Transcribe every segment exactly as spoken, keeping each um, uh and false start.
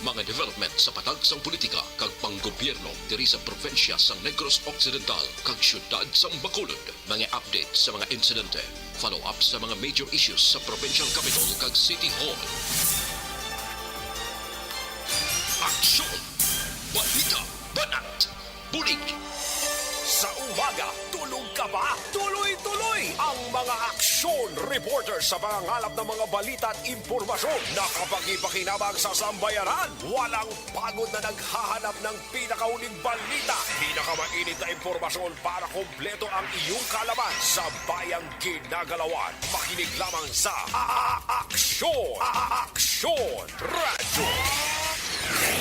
Mga development sa patag sang politika kag panggobyerno diri sa probinsya sang Negros Occidental kag siyudad sang Bacolod. Mga update sa mga insidente, follow-up sa mga major issues sa provincial capital kag city hall. Aksyon! Balita! Banat! Bulig! Sa umaga, tulog ka ba? Tuloy-tuloy ang mga aksyon reporter sa pangangalap ng mga balita at impormasyon na kapakipakinabang sa sambayanan. Walang pagod na naghahanap ng pinakahuling balita, pinakamainit na impormasyon para kompleto ang iyong kaalaman sa bayang ginagalawan. Makinig lamang sa A-, A-, Aksyon! A-, A-, Aksyon Radyo!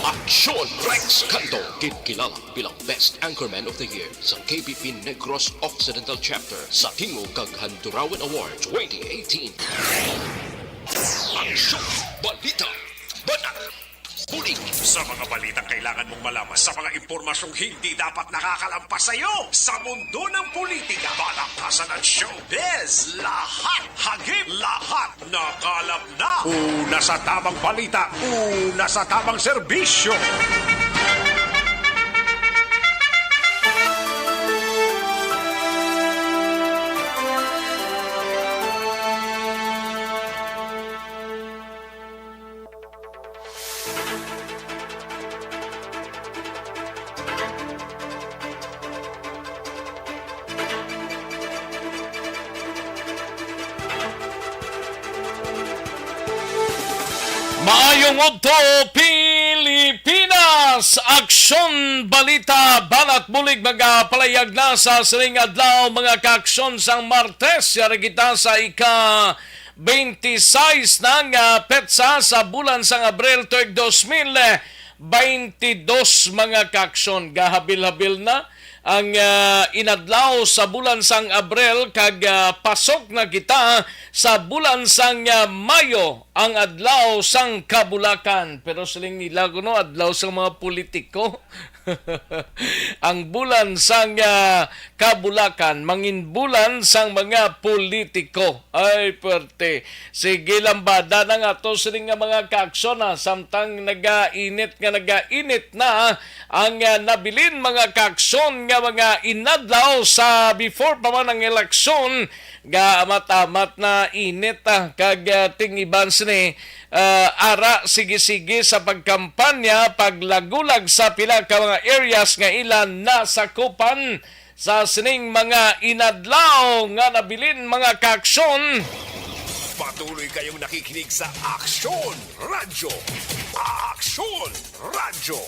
Aksyon Rex Canto, kinkilala bilang Best Anchorman of the Year sa K P P Negros Occidental Chapter sa Tingog kag Handurawan Award twenty eighteen. Aksyon! Balita! Banat! Bulig! Sa mga balitang kailangan mong malaman, sa mga impormasyong hindi dapat nakakalampas sa iyo, sa mundo ng politika, balakasan at showbiz, lahat hagip, lahat nakalap na. Una sa tamang balita, una sa tamang serbisyo. Maayong udto, Pilipinas! Aksyon, balita, banat, bulig, magapalayag na sa sining adlaw, mga kaaksyon, sang Martes. Yari kita sa ika twenty-six na nga petsa sa bulan sang Abril tuig dos mil baynte dos, mga kaaksyon. Gahabil-habil na ang, ah, inadlaw sa bulan sang Abril, kag, ah, pasok na kita sa bulan sang, ah, Mayo, ang adlaw sang kabulakan. Pero siling nila kuno, adlaw sang mga politiko. Ang bulan sang, ah, kabulakan, mangin bulan sang mga politiko. Ay, perte. Sige, lambada na nga to sini nga mga kaaksyon, ha. Samtang nagainit nga nagainit na ang, ah, nabilin, mga kaaksyon, nga mga inadlaw sa before pa man ang eleksyon, gaamat-amat na init, ah, kag, ah, ting-iban sini, ah, ara sige-sige sa pagkampanya, paglagulag sa pila ka mga areas nga ila nasakupan. Sa sining mga inadlaw nga nabilin, mga kaaksyon. Patuloy kayong nakikinig sa Aksyon Radyo. Aksyon Radyo.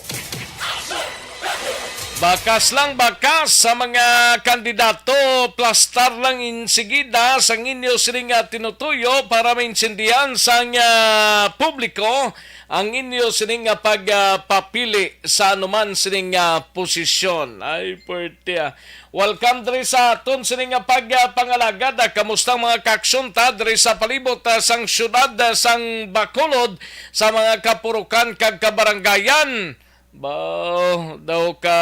Bakas lang, bakas sa mga kandidato, plastar lang insigida sang inyo sini nga tinutuyo para maintindihan sang, ah, publiko ang inyo sini nga pag, ah, papili sa anuman sini nga posisyon. Ay, pwerte, ah. Welcome diri sa aton sini nga pag, ah, pangalagad. Ah, kamusta ang mga kaaksyon ta diri sa palibot, ah, sang siyudad, ah, sang Bacolod, sa mga kapurukan kag kabarangayan? Ba, daw ka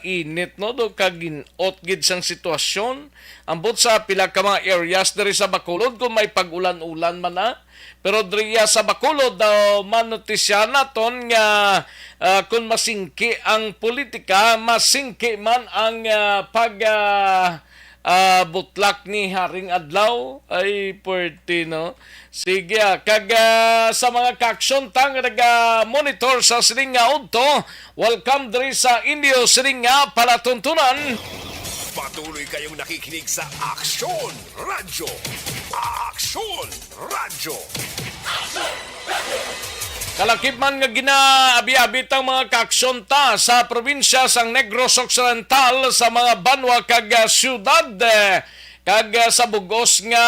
init, no? Daw ka gin-ot gid sang sitwasyon. Ambot sa pila ka mga areas diri sa Bacolod kung may pag-ulan-ulan man na. Pero diriya sa Bacolod daw, manotisya naton nga, ah, kung masingki ang politika, masingki man ang, ah, pag, ah, ah, butlak ni Haring Adlaw. Ay, pwerte, no? Sige, ah, kag, ah, sa mga kaaksyon ta nga naga-monitor sa sining nga udto, welcome diri sa inyo sining nga palatuntunan. Patuloy kayong nakikinig sa Aksyon Radyo. Aksyon Radyo. Kalakip man nga ginaabi-abi tang mga kaaksyon ta sa probinsya sang Negros Occidental, sa mga banwa kag, ah, siyudad, eh, kag, ah, sa bug-os nga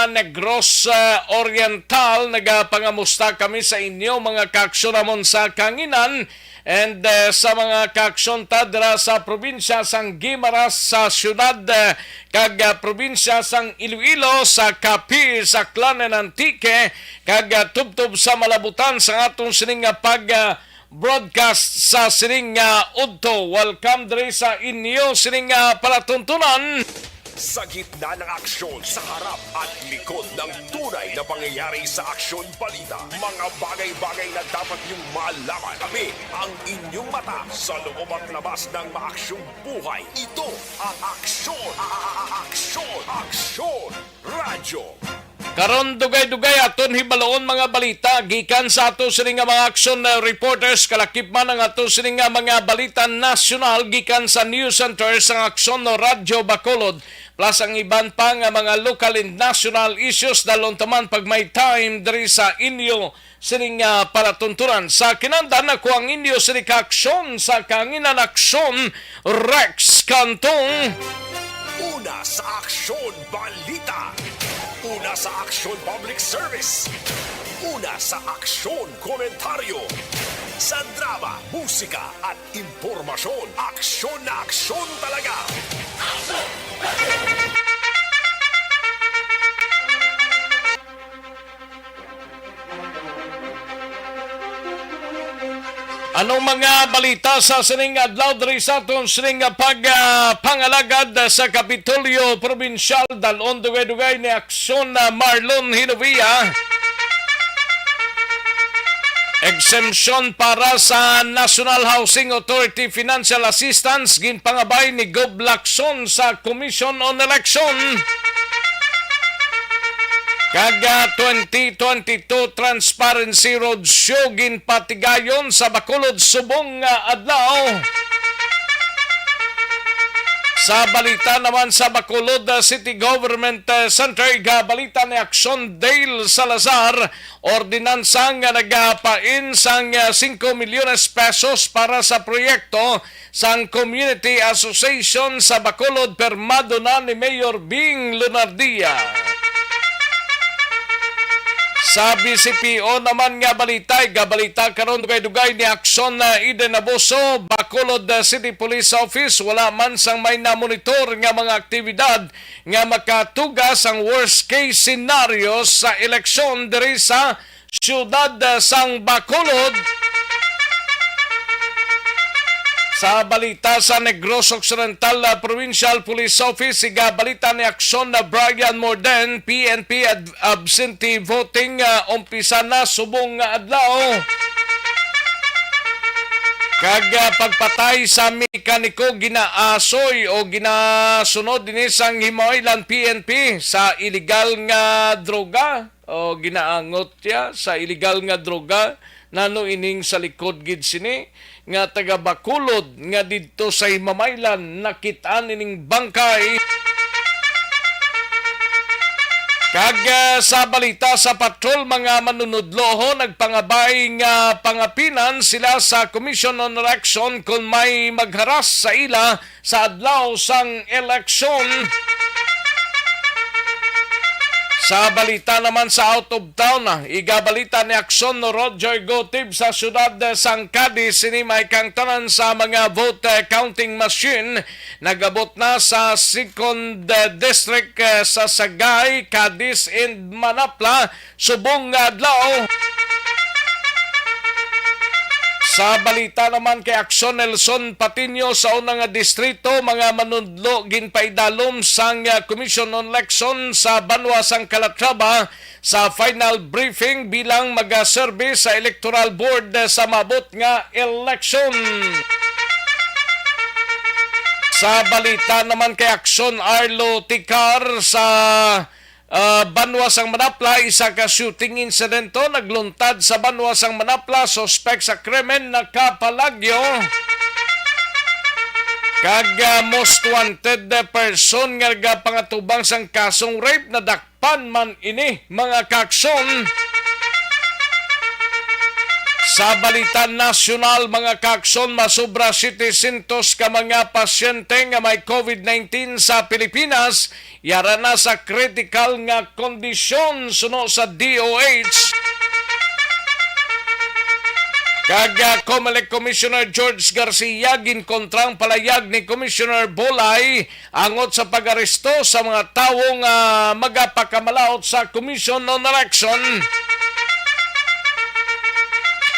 Negros, ah, Oriental, nagapangamusta kami sa inyo, mga kaaksyon namon sa Kanginan, and, eh, sa mga kaaksyon ta dira sa probinsya sang Guimaras, sa siyudad, eh, kag, ah, probinsya sang Iloilo, sa Capiz, Aklan, and Antique, kag, ah, tubtob sa malabutan sa atong sining nga pag, ah, broadcast sa sining nga udto. Welcome diri sa inyo sining nga palatuntunan. Sa gitna ng aksyon, sa harap at likod ng tunay na pangyayari sa Aksyon Balita, mga bagay-bagay na dapat niyong malaman. Kami ang inyong mata sa loob at labas ng maaksyong buhay. Ito ang Aksyon, a-, a-, a-, Aksyon, Aksyon Radyo. Karon, dugay-dugay aton hibaloon mga balita gikan sa ato sini nga mga aksyon, uh, reporters. Kalakip man ang ato sini nga mga balita nasyonal gikan sa news center sang Aksyon Radyo Bacolod, plus ang iban pa nga mga local and national issues. Dalon taman pag may time diri sa inyo sining, ah, palatuntunan. Sa kinandan, ako ang inyo sini ka aksyon sa kanginan aksyon, Rex Cantong. Una sa Aksyon Balita. Una sa Aksyon Public Service. Una sa Aksyon Komentaryo. Sa drama, musika, at impormasyon, aksyon na aksyon talaga. Anong mga balita sa sining adlaw diri sa aton sining pag, ah, pangalagad sa Kapitolyo Probinsyal? Dalon dugay-dugay ni Aksyon, ah, Marlon Hinovia. Exemption para sa National Housing Authority financial assistance ginpangabay ni Gob Lacson sa Commission on Election. Kag, ah, twenty twenty-two Transparency Roadshow ginpatigayon sa Bacolod subong nga adlaw. Sa balita naman sa Bacolod, ah, City Government, ah, Center, igabalita ni Aksyon Dale Salazar, ordinansa nga nagapain sang, ah, singko milyones pesos para sa proyekto sang Community Association sa Bacolod, pirmado na ni Mayor Bing Lunardia. Sa B C P O naman nga balita, igabalita karon dugay-dugay ni Aksyon na Eden Abuso, Bacolod, ah, City Police Office, wala man sang may namonitor nga mga aktibidad nga makatuga sang worst case scenario sa eleksyon diri sa siyudad, ah, sang Bacolod. Sa balita sa Negros Occidental, ah, Provincial Police Office, igabalita ni Aksyon na Brian Morden, P N P ad-, absentee voting, ah, umpisa na subong nga adlaw. Kag, ah, pagpatay sa mekaniko ginaasoy o ginasunod ini sang Himaoylan P N P sa iligal nga droga o ginaangot niya sa iligal nga droga. Nano ining sa likod gid sini nga taga Bacolod nga didto sa Himamaylan nakit-an ining bangkay. Kag, ah, sa balita sa patrol, mga manunudlo ho nagpangabay nga pangapinan sila sa Commission on Election kon may magharas sa ila sa adlaw sang eleksyon. Sa balita naman sa out of town, ah, igabalita ni Aksyon Roger Gotib sa siyudad sang Cadiz, sini may kangtanan sa mga vote, eh, counting machine nagabot na sa second, eh, district, eh, sa Sagay, Cadiz, and Manapla subong nga adlaw. Sa balita naman kay Aksyon Nelson Patiño, sa una nga distrito, mga manudlo ginpaidalom sang, ah, Commission on Election sa banwa sang Calatrava sa final briefing bilang magaserbi sa Electoral Board sa maabot nga eleksyon. Sa balita naman kay Aksyon Arlo Tikar, sa ah, banwa sang Manapla, isa ka shooting incident to nagluntad sa banwa sang Manapla. Suspek sa krimen nakapalagyo. Kag, ah, most wanted person nga nagapangatubang sang kasong rape, nadakpan man ini, mga kaakson. Sa balita nasyonal, mga kaakson, masobra setecientos ka mga pasyente nga may COVID nineteen sa Pilipinas. Yara na sa kritikal nga kondisyon suno sa D O H. Kag, ah, Comelec Commissioner George Garcia ginkontrang palayag ni Commissioner Bolay angot sa pag-aresto sa mga tawo nga magapakamalaut sa Commission on Election.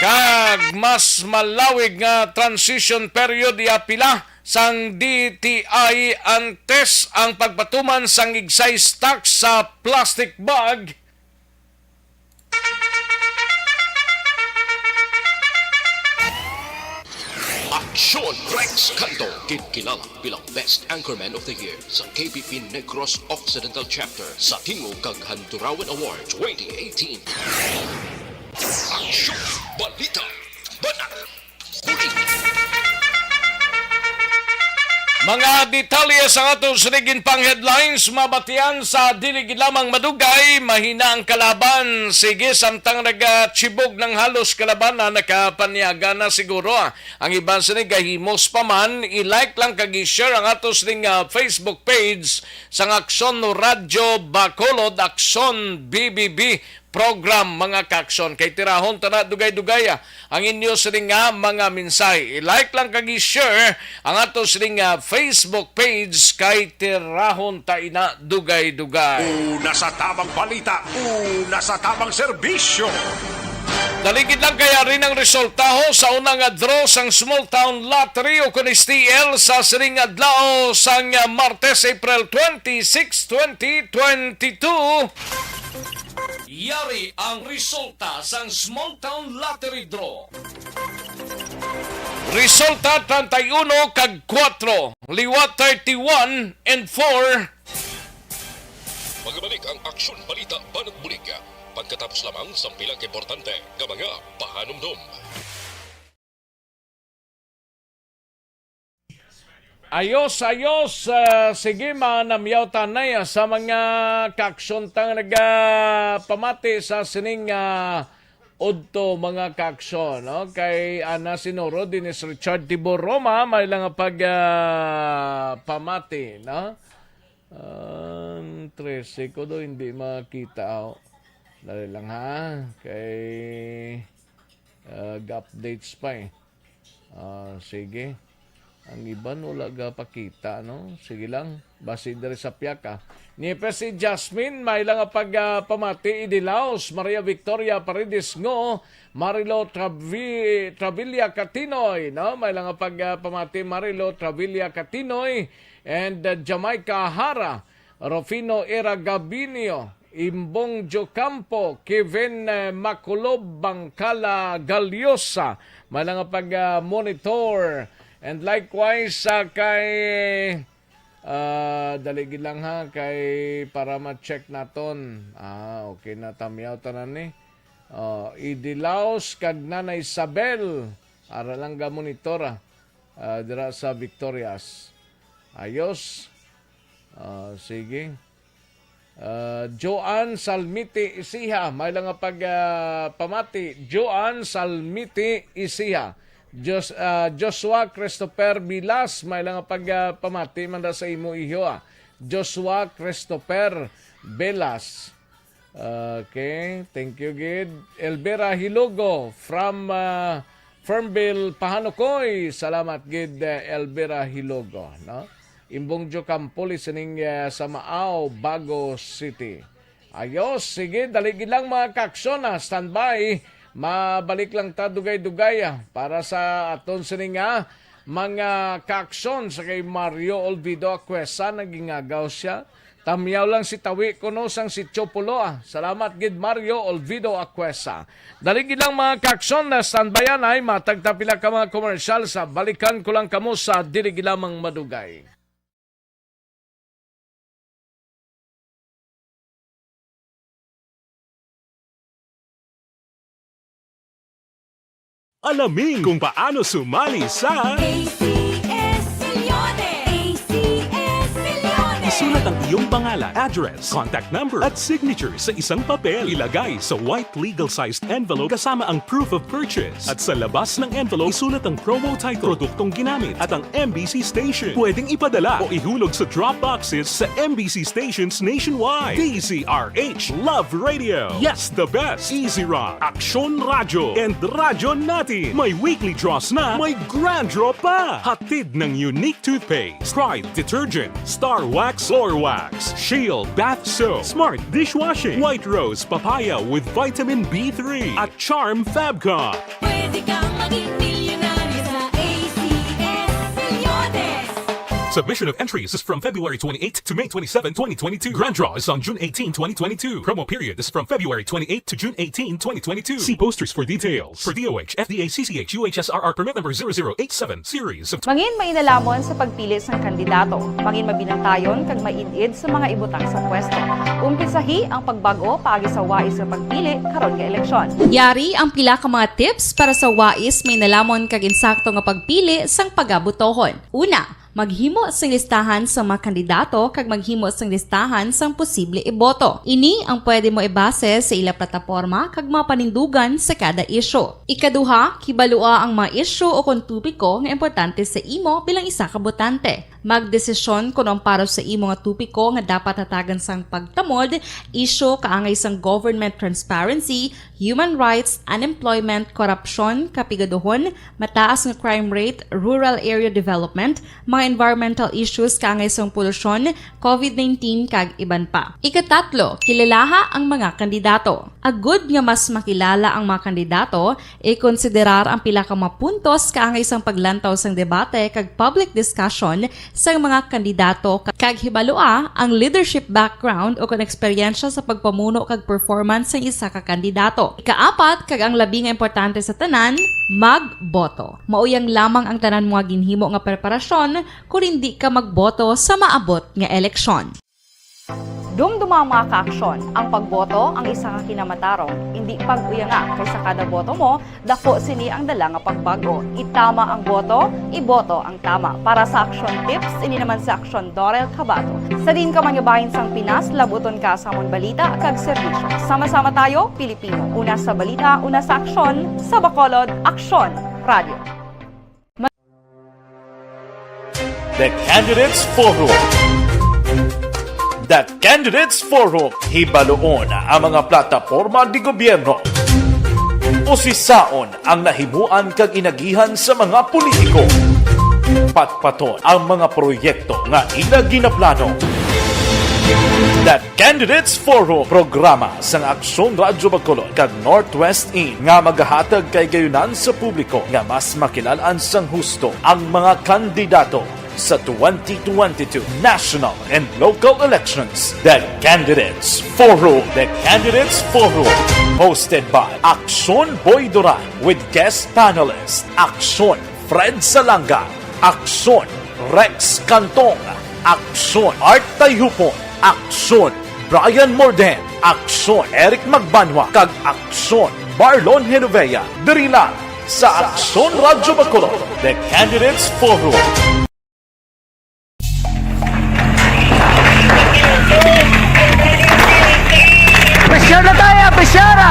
Kag mas malawig nga transition period iapila sang D T I antes ang pagpatuman sang excise tax sa plastic bag. Aksyon Rex Canto, ginkilala bilang Best Anchorman of the Year sa K P P Negros Occidental Chapter sa Tingog kag Handurawan Award twenty eighteen. Aksyon, balita, banat, bulig. Mga detalye sa aton sining pang headlines, mabatian sa dili gid lamang madugay, mahina ang kalaban. Sige, samtang nagachibog ng halos kalabanan, nakapanyaga na siguro, ah. Ang iban sini gahimos pa man, i-like lang kag i-share ang aton sining, ah, Facebook page sang Aksyon Radyo Bacolod, Aksyon B B B program, mga kaaksyon. Kay tirahon ta na dugay-dugay, ah, ang inyo sini nga mga mensahe. I-like lang kag i-share ang ato sini nga Facebook page kay tirahon ta ina dugay-dugay. Una sa tamang balita, una sa tamang serbisyo. Daligid lang kay ari ang resultaho sa una nga draw sang Small Town Lottery o kun S T L sa sining adlaw sang Martes, April twenty-six, twenty twenty-two. Yari ang resulta sang Small Town Lottery Draw. Resulta treinta y uno kag kuwatro, liwat thirty-one and four. Magabalik ang Aksyon Balita Banat Bulig pagkatapos lamang sang pila ka importante nga mga pahanumdom. Ayos, ayos. Ah, sige, manamyaw tanay, ah, sa mga kaaksyon tang nagapamati sa sining, ah, udto, mga kaaksyon, no? Kay Ana Sinoro, Dennis Richard Tibor Roma, may lang pag, ah, pamati, no? Ang trese ko do, hindi makita, oh. Dali lang, ha? Kay, ah, ga-updates pa, eh. Ah, sige. Ang iban wala gapakita, no? Sige lang. Basi diri sa piyaka. Ni si Jasmine, may lang nga pag, ah, pamati, Idi Laos, Maria Victoria Paredes Ngo, Marilo Travi-, Travilla Catinoy, no? May lang nga pag, ah, pamati, Marilo Travilla Catinoy, and, ah, Jamaica Hara, Rufino Era Gabinio, Imbong Jocampo, Kevin, eh, Makulob Bangkala Galiosa, may lang nga pag, ah, monitor. And likewise, sa kay, ah, dali gid lang ha, kay para ma-check naton. Ah, okay na, tamyaw tanan ni. Oh, Idilaos kag Nanay Isabel, ara lang ga monitor, ah, ah, dira sa Victorias. Ayos. Ah, sige. Ah, Joan Salmiti Isiha, may lang nga pag, ah, pamati. Joan Salmiti Isiha. Jos-, ah, Joshua Christopher Bilas, may lang nga pag, ah, pamati man da sa imo iho, ah. Joshua Christopher Bilas. Okay, thank you gid. Elvira Hilogo from, ah, Fernville, Pahanukoy. Salamat gid, ah, Elvira Hilogo, no? Imbong Jocampo, listening, ah, sa Maao, Bago City. Ayos, sige, dali gid lang, mga kaaksyon, ah. Standby. Mabalik lang ta dugay-dugay, ah, para sa aton sini nga mga kaaksyon sa kay Mario Olvido Acuesa, nagingagaw siya. Tamyaw lang si tawi kuno sang Sitio Pulo, ah. Salamat gid, Mario Olvido Acuesa. Dali gid lang, mga kaaksyon, na standbyan ay matag ta pila ka mga komersyal sa balikan ko lang kamo sa dili gid lamang madugay. Alamin kung paano sumali sa A C S Milyones! A C S Milyones! Isulat ang iyong pangalan, address, contact number, at signature sa isang papel. Ilagay sa white legal-sized envelope kasama ang proof of purchase. At sa labas ng envelope, isulat ang promo title, produktong ginamit, at ang M B C station. Pwedeng ipadala o ihulog sa drop boxes sa M B C stations nationwide. D Z R H, Love Radio. Yes, the best. Easy Rock, Aksyon Radyo, and Radyo Natin. May weekly draws na, may grand draw pa. Hatid ng Unique Toothpaste, Pride Detergent, Star Wax Floor Wax, Shield Bath Soap, Smart Dishwashing, White Rose Papaya with Vitamin B three, at Charm Fab Cup. Pwede kang maging milyonaryo sa A C S Milyones. Submission of entries is from February twenty-eighth to May twenty-seven, twenty twenty-two. Grand draw is on June eighteen, twenty twenty-two. Promo period is from February twenty-eighth to June eighteen, twenty twenty-two. See posters for details. For D O H, F D A, C C H, U H S R R permit number zero zero eight seven, series of Mangin mainalhamon sa pagpili sang kandidato. Mangin mabinantayon kag maid-id sa mga ibutang sa pwesto. Umpisahi ang pagbag-o paagi sa wais nga pagpili karon nga eleksyon. Yari ang pila ka mga tips para sa wais, mainalhamon kag insakto nga pagpili sang pagabutohon. Una, maghimo sing listahan sa mga kandidato kag maghimo sing listahan sang posible iboto. Ini ang pwede mo ibase sa ila plataporma kag mga panindugan sa kada isyu. Ikaduha, kibalua ang mga isyu o kon topiko nga importante sa imo bilang isa ka botante. Magdesisyon kon ang para sa imo nga topiko nga dapat hatagan sang pagtamod, isyu kaangay sang government transparency, human rights, unemployment, korupsyon, kapigaduhon, mataas nga crime rate, rural area development, mga environmental issues kaangay sang polusyon, covid nineteen, kag iban pa. Ikatatlo, kilalaha ang mga kandidato. Agud nga mas makilala ang mga kandidato, ikonsiderar ang pila ka mga puntos kaangay sang paglantaw sang debate kag public discussion sang mga kandidato, kag hibalua ang leadership background o kon eksperyensya sa pagpamuno kag performance sang isa ka kandidato. Ikaapat, kag ang labi nga importante sa tanan, magboto. Mauyang lamang ang tanan mo nga ginhimo nga preparasyon kon indi ka magboto sa maabot nga eleksyon. Dumduma ang mga kaaksyon. Ang pagboto ang isa ka kinamatarong. Indi pag-uyanga, kay sa kada boto mo, daku sini ang dala nga pagbag-o. Itama ang boto, iboto ang tama. Para sa Aksyon Tips, ini naman si Aksyon Dorel Cabato. Sa diin ka man nga bahin sang Pinas, labuton ka sa amon balita kag serbisyo. Sama-sama tayo, Pilipino. Una sa balita, una sa aksyon, sa Bacolod, Aksyon Radio. The Candidates Forum. The Candidates Forum. Hibaluon ang mga plataporma de gobyerno. Usisaon ang nahimuan kag inagihan sa mga politiko. Patpaton ang mga proyekto nga ila ginaplano. The Candidates Forum, programa sang Aksyon Radyo Bacolod kag Northwest In nga magahatag kaigayonan sa publiko nga mas makilal-an sang husto ang mga kandidato sa twenty twenty-two national and local elections. The Candidates Forum. The Candidates Forum, hosted by Aksyon Boy Duran with guest panelist Aksyon Fred Salanga, Aksyon Rex Cantong, Aksyon Art Tayhupon, Aksyon Brian Morden, Aksyon Eric Magbanwa, kag Aksyon Marlon Genovea. Diri lang sa Aksyon Radyo Bacolod, The Candidates Forum. Pressure na tayo, pressure!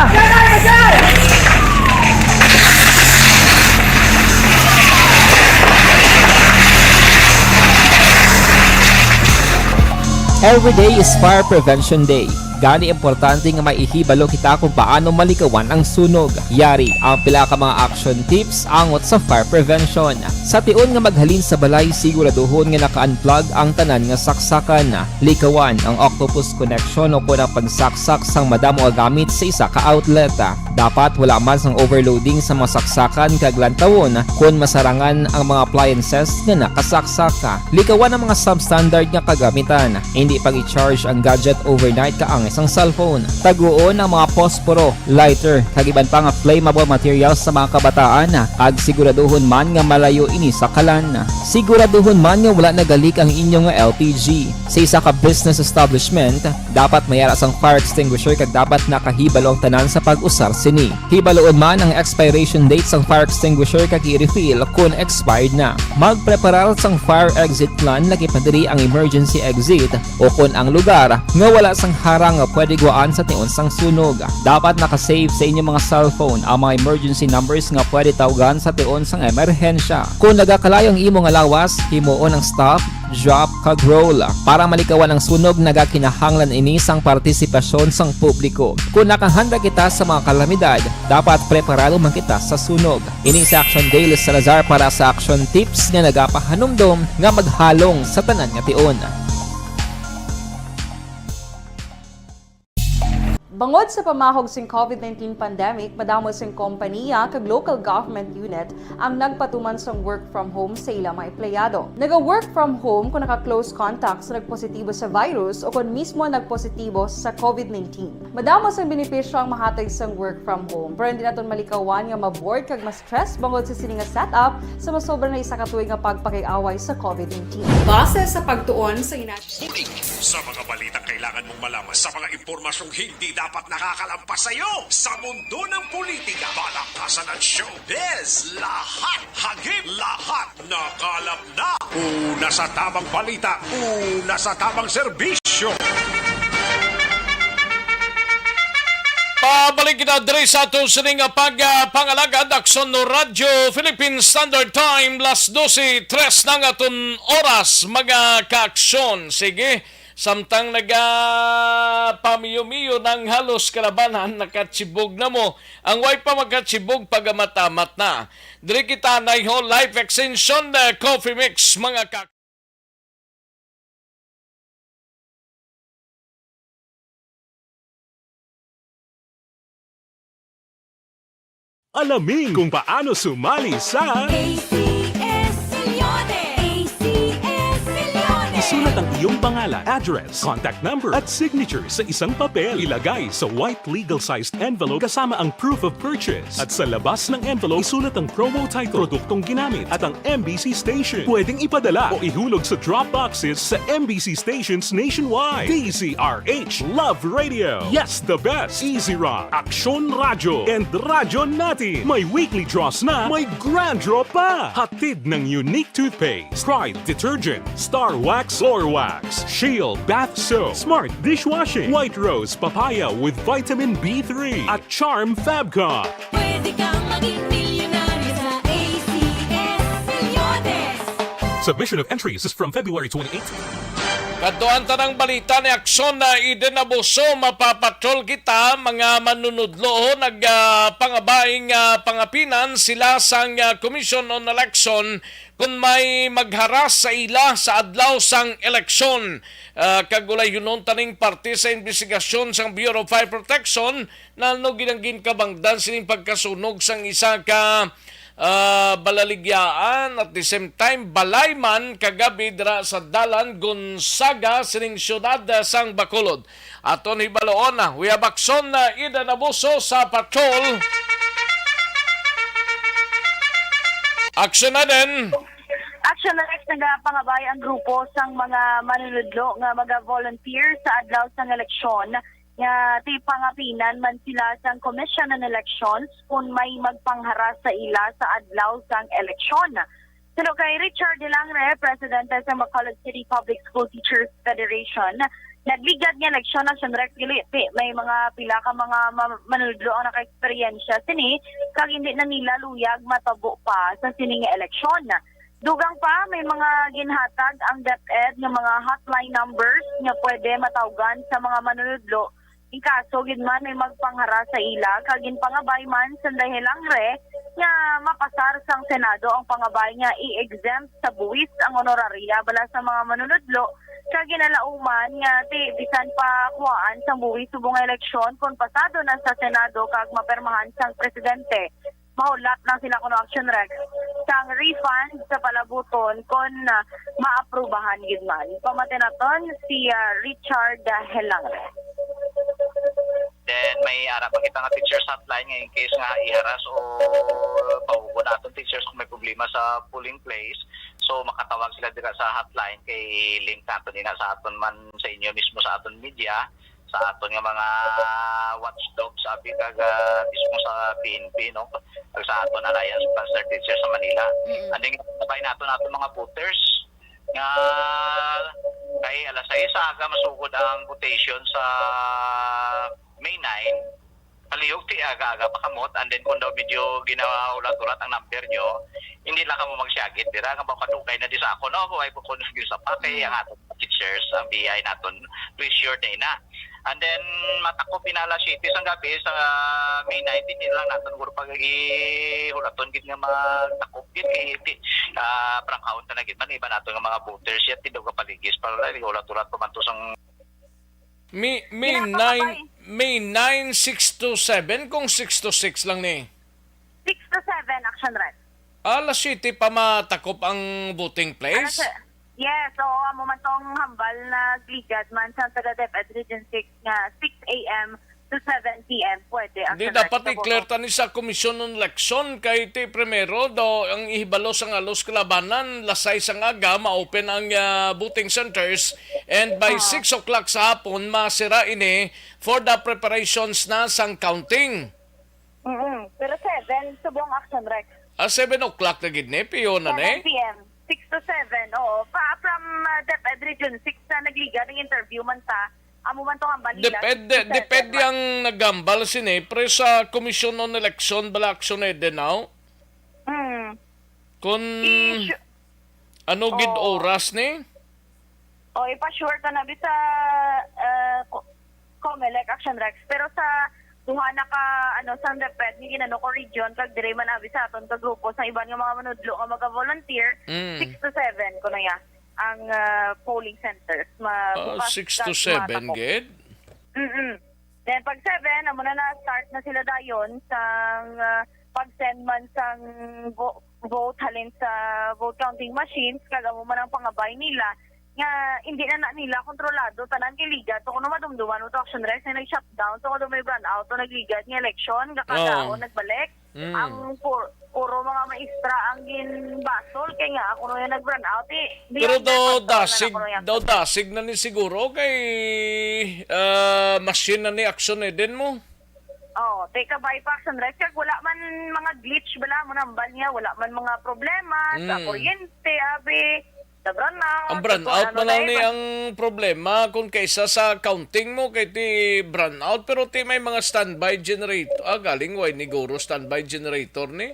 Every day is Fire Prevention Day. Gani, importante nga maihibalo kita kung paano malikawan ang sunog. Yari ang pila ka mga action tips angot sa fire prevention. Sa tion nga maghalin sa balay, siguraduhon nga naka-unplug ang tanan nga saksakan. Likawan ang octopus connection o kon ang pagsaksak sang madamo nga gamit sa isa ka outlet. Dapat wala man sang overloading sa mga saksakan kag lantawon kon masarangan ang mga appliances nga nakasaksak. Likawan ang mga substandard nga kagamitan. Hindi pag-i-charge ang gadget overnight kaangay sang cellphone. Taguon ang mga posporo, lighter, kag iban pa nga flammable materials sa mga kabataan, kag siguraduhon man nga malayo ini sa kalan. Siguraduhon man nga wala nagalik ang inyo nga L P G. Sa isa ka business establishment, dapat may ara sang fire extinguisher kag dapat nakahibalo ang tanan sa pag-usar sini. Hibaluon man ang expiration date sang fire extinguisher kag i-refill kon expired na. Magpreparar sang fire exit plan, lakip na diri ang emergency exit o kon ang lugar nga wala sang harang nga pwede guwaan sa tion sang sunog. Dapat naka-save sa inyo mga cellphone ang mga emergency numbers nga pwede tawgan sa tion sang emerhensya. Kon nagakalayo ang imo nga lawas, himuon ang stop, drop, kag roll. Para malikawan ang sunog, nagakinahanglan ini sang partisipasyon sang publiko. Kon nakahanda kita sa mga kalamidad, dapat preparado man kita sa sunog. Ini si Action Dale Salazar para sa Action Tips nga nagapahanumdom nga maghalong sa tanan nga tion. Bangod sa pamahog sing COVID nineteen pandemic, madamo sing kompaniya kag local government unit ang nagpatuman sang work from home sa ila mga empleyado. Naga-work from home kung naka-close contact sa nagpositibo sa virus o kon mismo nagpositibo sa COVID nineteen. Madamo sang benepisyo ang mahatag sang work from home, pero hindi naton malikawan nga ma-bored kag ma-stress bangod sa sini nga setup sa masobra na isa ka tuig nga pagpakig-away sa COVID nineteen. Base sa pagtuon sa ina- Ulit sa mga balitang kailangan mong malaman, sa mga impormasyong hindi dapat nakakalampas sa iyo, sa mundo ng politika, palakasan at showbiz, lahat, hagip lahat, nakalap na. Una sa tamang balita, una sa tamang serbisyo. Pabalik kita diri sa aton sining pag, ah, pangalagad, Aksyon Radyo Philippine Standard Time, las dose tres na ang aton oras, mga kaaksyon. Sige, samtang naga pamiyo-miyo nang halos kalabanan, nakachibog na mo. Ang way pa makachibog, pagamat-amat na. Diri kita na ho, Life Extension, ah, Coffee Mix, mga ka- Alamin kung paano sumali sa A C S Millones! A C S Millones! Isulat ang iyong pangalan, address, contact number, at signature sa isang papel. Ilagay sa white legal-sized envelope kasama ang proof of purchase. At sa labas ng envelope, isulat ang promo title, produktong ginamit, at ang M B C station. Pwedeng ipadala o ihulog sa drop boxes sa M B C stations nationwide. D Z R H Love Radio. Yes, the best. Easy Rock, Aksyon Radyo, and Radyo Natin. May weekly draws na, may grand draw pa. Hatid ng Unique Toothpaste, Pride Detergent, Star Wax Floor Wax, Shield Bath Soap, Smart Dishwashing, White Rose Papaya with Vitamin B three, at Charm Fabcon. Pwede kang maging milyonaryo sa A C S Millones. Submission of entries is from February twenty-eight. Kadto ang tanang balita ni Aksyon na Eden Abuso, mapapatrol kita, mga manunudlo, nag, ah, pangabay nga pangapinan sila sang, ah, Commission on Election kung may magharas sa ila sa adlaw sang eleksyon. Ah, kag ulayunon taning parte sa imbestigasyon sang Bureau of Fire Protection na ano ginang ginkabangdan sining pagkasunog sang isa ka, ah, balaligyaan, at the same time, balay man kagabi dira sa Dalan, Gonzaga, sining siyudad, ah, sang Bacolod. Aton hibaloon na, we have Aksyon na Eden Abuso sa patrol. Aksyon na din. Aksyon na, Rex, nagapangabay ang grupo sang mga manunudlo nga maga-volunteer sa adlaw sang eleksyon nga ti pangapinan man sila sang Commission on Elections kung may magpangharas sa ila sa adlaw sang eleksyon. Suno kay Richard Hilangre, presidente sa Bacolod City Public School Teachers Federation, nagligad nga eleksyon na siya, Rex, gali ti may mga pila ka mga ma-, manunudlo ang nakaeksperyensya sini, kag hindi na nila luyag matabo pa sa sini nga eleksyon. Dugang pa, may mga ginhatag ang DepEd nga mga hotline numbers nga pwede matawgan sa mga manunudlo in kaso gid man may magpanghara sa ila, kag ginpangabay man sang Hilangre nga mapasar sang Senado ang pangabay nga i-exempt sa buwis ang honoraria bala sa mga manunudlo, kag ginalauman nga ti bisan pa kuhaan sang buwis subong nga eleksyon kon pasado na sa Senado kag mapermahan sang presidente. Mahulat lang sila kuno, Action Rex, sang refund sa palabuton kon, ah, maaprubahan gid man. Pamati naton si, ah, Richard, ah, Helangre. Then may ara pa kita nga teachers hotline nga in case nga iharas o paugo naton teachers kung may problema sa polling place, so makatawag sila dira sa hotline kay link naton ina sa aton man sa inyo mismo sa aton media. Sa aton nga mga watchdog, sabi kag, ah, mismo sa P N P, no? Kag sa aton Alliance Pastor Teacher sa Manila. Mm-mm. And then, sabay nato nato mga voters nga kay alas sais sa aga masugod ang votation sa May nine. Palihog ti aga-aga pa kamot, and then kung daw medyo ginaulat-ulat ang number nyo, hindi lang kamo magsiagit dira nga baka kadugay na di sa ako, no? Kung ay po kung sa pa kay ang aton teachers, ang B I naton, to ensure na ina. And then, matakop ina alas siyete sang gabi sa May nineteen, ina lang naton guro pag ihulaton gid nga magtakop gid, kay ti, ah, prangkahon ta na gid man, iba naton nga mga voters, yat, ti daw kapaligis, para lang, ihulat-ulat pa man to sang May, May Ginatong nine, abay. May nine, six to seven, kung six to six lang ni. Six to seven, Action Rep. Alas siyete pa matakop ang voting Ano place? sa... Yes, oo, amo man tong hambal na ligad man sa taga DepEd Region six nga six a.m. to seven p.m. Pwede, Action Di Rep, dapat sa i-clear voto. Tani sa Commission on Election kay ti primero daw ang ihibalo sa ngalos kalabanan, lasay sa ngaga ma-open ang ah, voting centers, and by Ah. six o'clock sa hapon masira ini for the preparations na sang counting. Mm-mm. Pero seven, subong, Action Rep. Ah, seven o'clock na gid ni, piyo na ni. Seven p.m. Six to seven, oo. Pa, from uh, DepEd Region six na nagligad ang interview man ta. Amo man to hambal nila, Depende, six to seven depende man. Ang nagambal sini, pre, sa Commission on Election bala, Action Eden, now? Hmm. Kung Issue. Ano gid Oo. Oras ni? O, ipa-sure ka na bi sa uh, Co- Comelec, Action Rep. Pero sa duha na ka, ano, sa DepEd, ni ginano ko region, kag dire man abi sa aton ka grupo, sa iban nga mga manudlo nga maga-volunteer, Mm. six to seven, kuno ya, ang uh, polling centers. Ma, Ah, bukas six to kag seven matakop. gid? Mm-mm. Then pag seven, amo na na-start na sila dayon sang ah, pag-send man sang vo- vote halin sa vote counting machines, kag amo man ang pangabay nila nga hindi na, na nila kontrolado tanan kay ligad. So, kuno madumduman mo to, Action Rep, na nag-shutdown, so kuno may brownout o nagligad nga eleksyon, nga kada Oo. o nagbalik. Mm. Ang pur- puro mga maestra ang ginbasol kay nga ako na yung nag-brownout. Eh, Pero beyond daw that, dasig, ako na yung daw dasig na ni siguro kay ah, machine na ni Action Eden mo. Oh, take a buy pa, Action Rep. Kag wala man mga glitch bala mo nambal niya, wala man mga problema sa Mm. kuryente, abi, sa brownout. Ang sa brownout kung ano man lang na ni iba. Ang problema kung kaysa sa counting mo kay ti brownout, pero ti may mga standby generator. Ah, galing way ni Guro standby generator ni.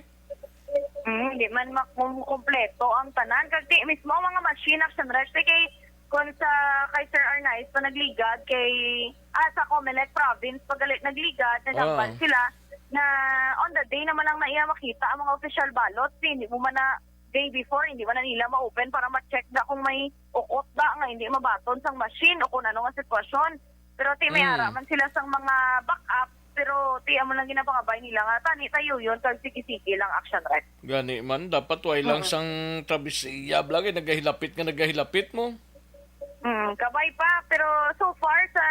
Mm, di man mak- kum- kompleto ang tanan. Kag ti mismo ang mga machine, Action Rep, kay kung sa kay Sir Arnaiz pa nagligad, kay ah, sa Comelec province pagalit nagligad, nagambal Ah. sila na on the day naman lang na iya makita ang mga official ballots. Hindi mo man na day before, hindi man na nila ma-open para ma-check da kung may ukot ba nga hindi mabaton sang machine o kung ano nga sitwasyon. Pero ti may Mm. ara man sila sang mga backup, pero ti amo lang ginapangabay nila nga tani tayo yun, kag sige-sige lang, Action Rep. Gani man, dapat way lang Mm. sang trabisiya, bala kay nagahilapit nga nagahilapit mo. Mm, kabay pa, pero so far sa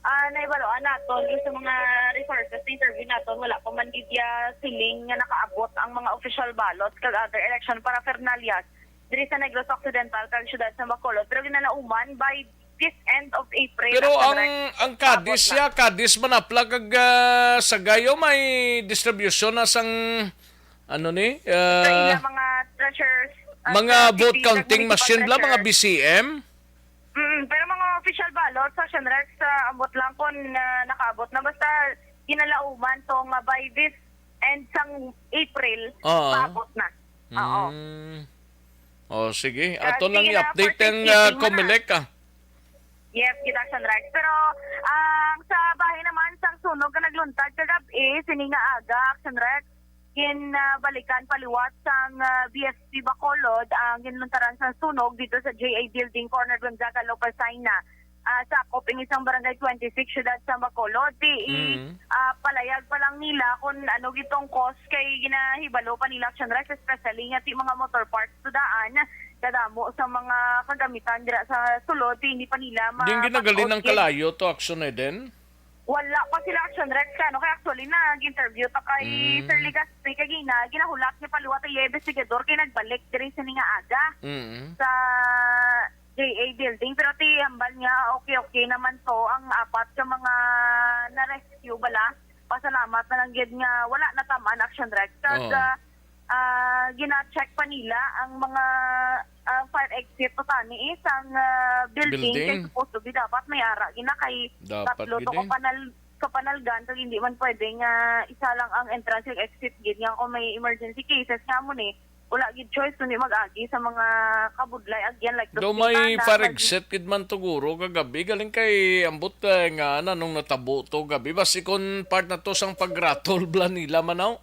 ah, naibaluan naton, yung sa mga resources na interview naton, wala pa man gid ya siling nga nakaabot ang mga official ballots kag other election paraphernalias diri sa Negros Occidental kag siyudad sa Bacolod. Pero ginalauman by this end of April. Pero Action ang Rep, ang Cadiz paabot na. Ya, Cadiz, Manapla kag ah, Sagayo may distribution na sang ano ni? Sa Ah, ilang mga treasures, ah, mga sa vote city, counting sa machine bala, mga municipal B C M. Mm, pero mga official ballots, Action Rep, sa ambot lang kung ah, nakaabot na. Basta ginalauman to nga by this end sang April, Oo. paabot na. Oo. Mm. Oh, sige. Kaya Ato lang sige na, i-update for ang safekeeping ah, mo na. Comelec, ah. Yes, kita, Action Rep. Pero ang sa bahin naman sang sunog nga nagluntad kagab-i, sini nga aga, Action Rep, ginbalikan pa liwat sang ah, B S P Bacolod ang ginluntaran sang sunog dito sa J A Building, corner Gonzaga, Lopez Saina. Ah, sakop ini sang Barangay twenty-six, siyudad sa Bacolod. Ti, i- Mm. ah, palayag pa lang nila kung ano gitong cause kay ginahibalo pa nila, Action Rep, especially nga ti mga motor parts to daan, kadamo sa mga kagamitan dira sa sulod, ti hindi pa nila ma- Din ginagalin back-out ang gid. Kalayo to, Action Eden? Wala pa sila, Action Rep, ka, no? Kaya actually, nag-interview ta kay Mm. Sir Legaspi kagina, ginahulat niya paliwat ang iya investigador kay nagbalik diri sini nga aga Mm. sa J A Building. Pero ti hambal niya, okay, okay naman to ang apat ka mga na-rescue bala. Pasalamat na lang gid nga wala natamaan, Action Rep. Kag Oo. ah, ah, gina-check pa nila ang mga ah, fire exit to tani eh, sang ah, building. Building. Kay supposed to be dapat may ara gina kay Dapat tatlo gid to eh. ka panal kapanalgan, kag hindi man pwede nga isa lang ang entrance ug exit gid nga kung may emergency cases nga mo ni, wala gid choice kundi mag-agi sa mga kabudlay agyan like Daw those may bintana, fire kag- exit gid man to guro kagabi, galing kay ambot eh, nga na nung natabo to gabi, basi kon part na to sang pagratol bala nila man, aw.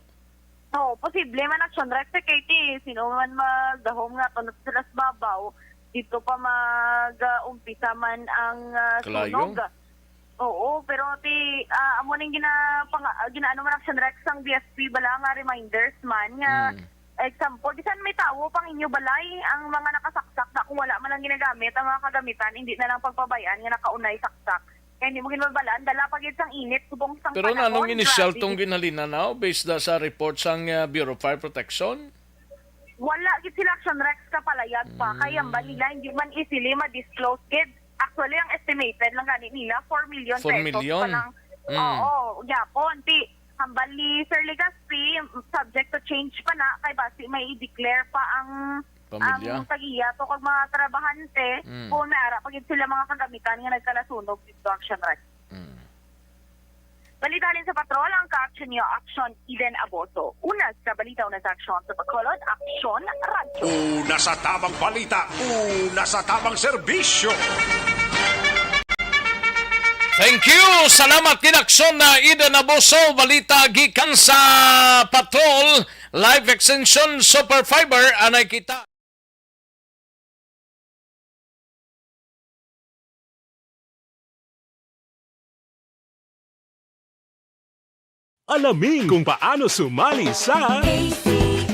Oo, posible man, Action Rep, kay ti sino man magdahom nga tunod sila sa babaw, dito pa mag-umpisa man ang ah, Kalayo? sunog. Oo, pero ti, ah, amo ning gina-, pang-, ah, ginaano man, Action Rex, sang B F P bala nga reminders man nga, Mm. example, bisan may tawo pang inyo balay, ang mga nakasaksak na, kung wala man lang ginagamit ang mga kagamitan, hindi na lang pagpabayaan nga nakaunay saksak. Kaya hindi mo ginabalaan, dala pa gid sang init, subong sang Pero panahon, nanong initial grabe tong gid. Ginhalina now, based na sa report sang, ah, Bureau of Fire Protection? Wala gid sila, Action Rex, kapalayag pa. Mm. Kay ang balila hindi man easily ma-disclose gid. Actually, ang estimated lang gani nila, four million pesos pa Four million? Lang. Mm. Oo, gyapon. Ti, hambal ni Sir Legazpi, subject to change pa na, kay basi may i-declare pa ang, Pamilya? Ang tagiya to kag mga trabahante, Mm. kung may ara pa gid sila mga kagamitan nga nagkalasunog dito, Action Rex. Mm. Balita halin sa patrol, ang ka-action niyo, Action Eden Aboso. Una sa balita, una sa aksyon sa Bacolod, Aksyon Radyo. Una sa tamang balita, una sa tamang serbisyo. Thank you. Salamat, Kinaksyon na Eden Aboso. Balita gikan sa Patrol, Life Extension Super Fiber, anay kita. Alamin kung paano sumali sa A C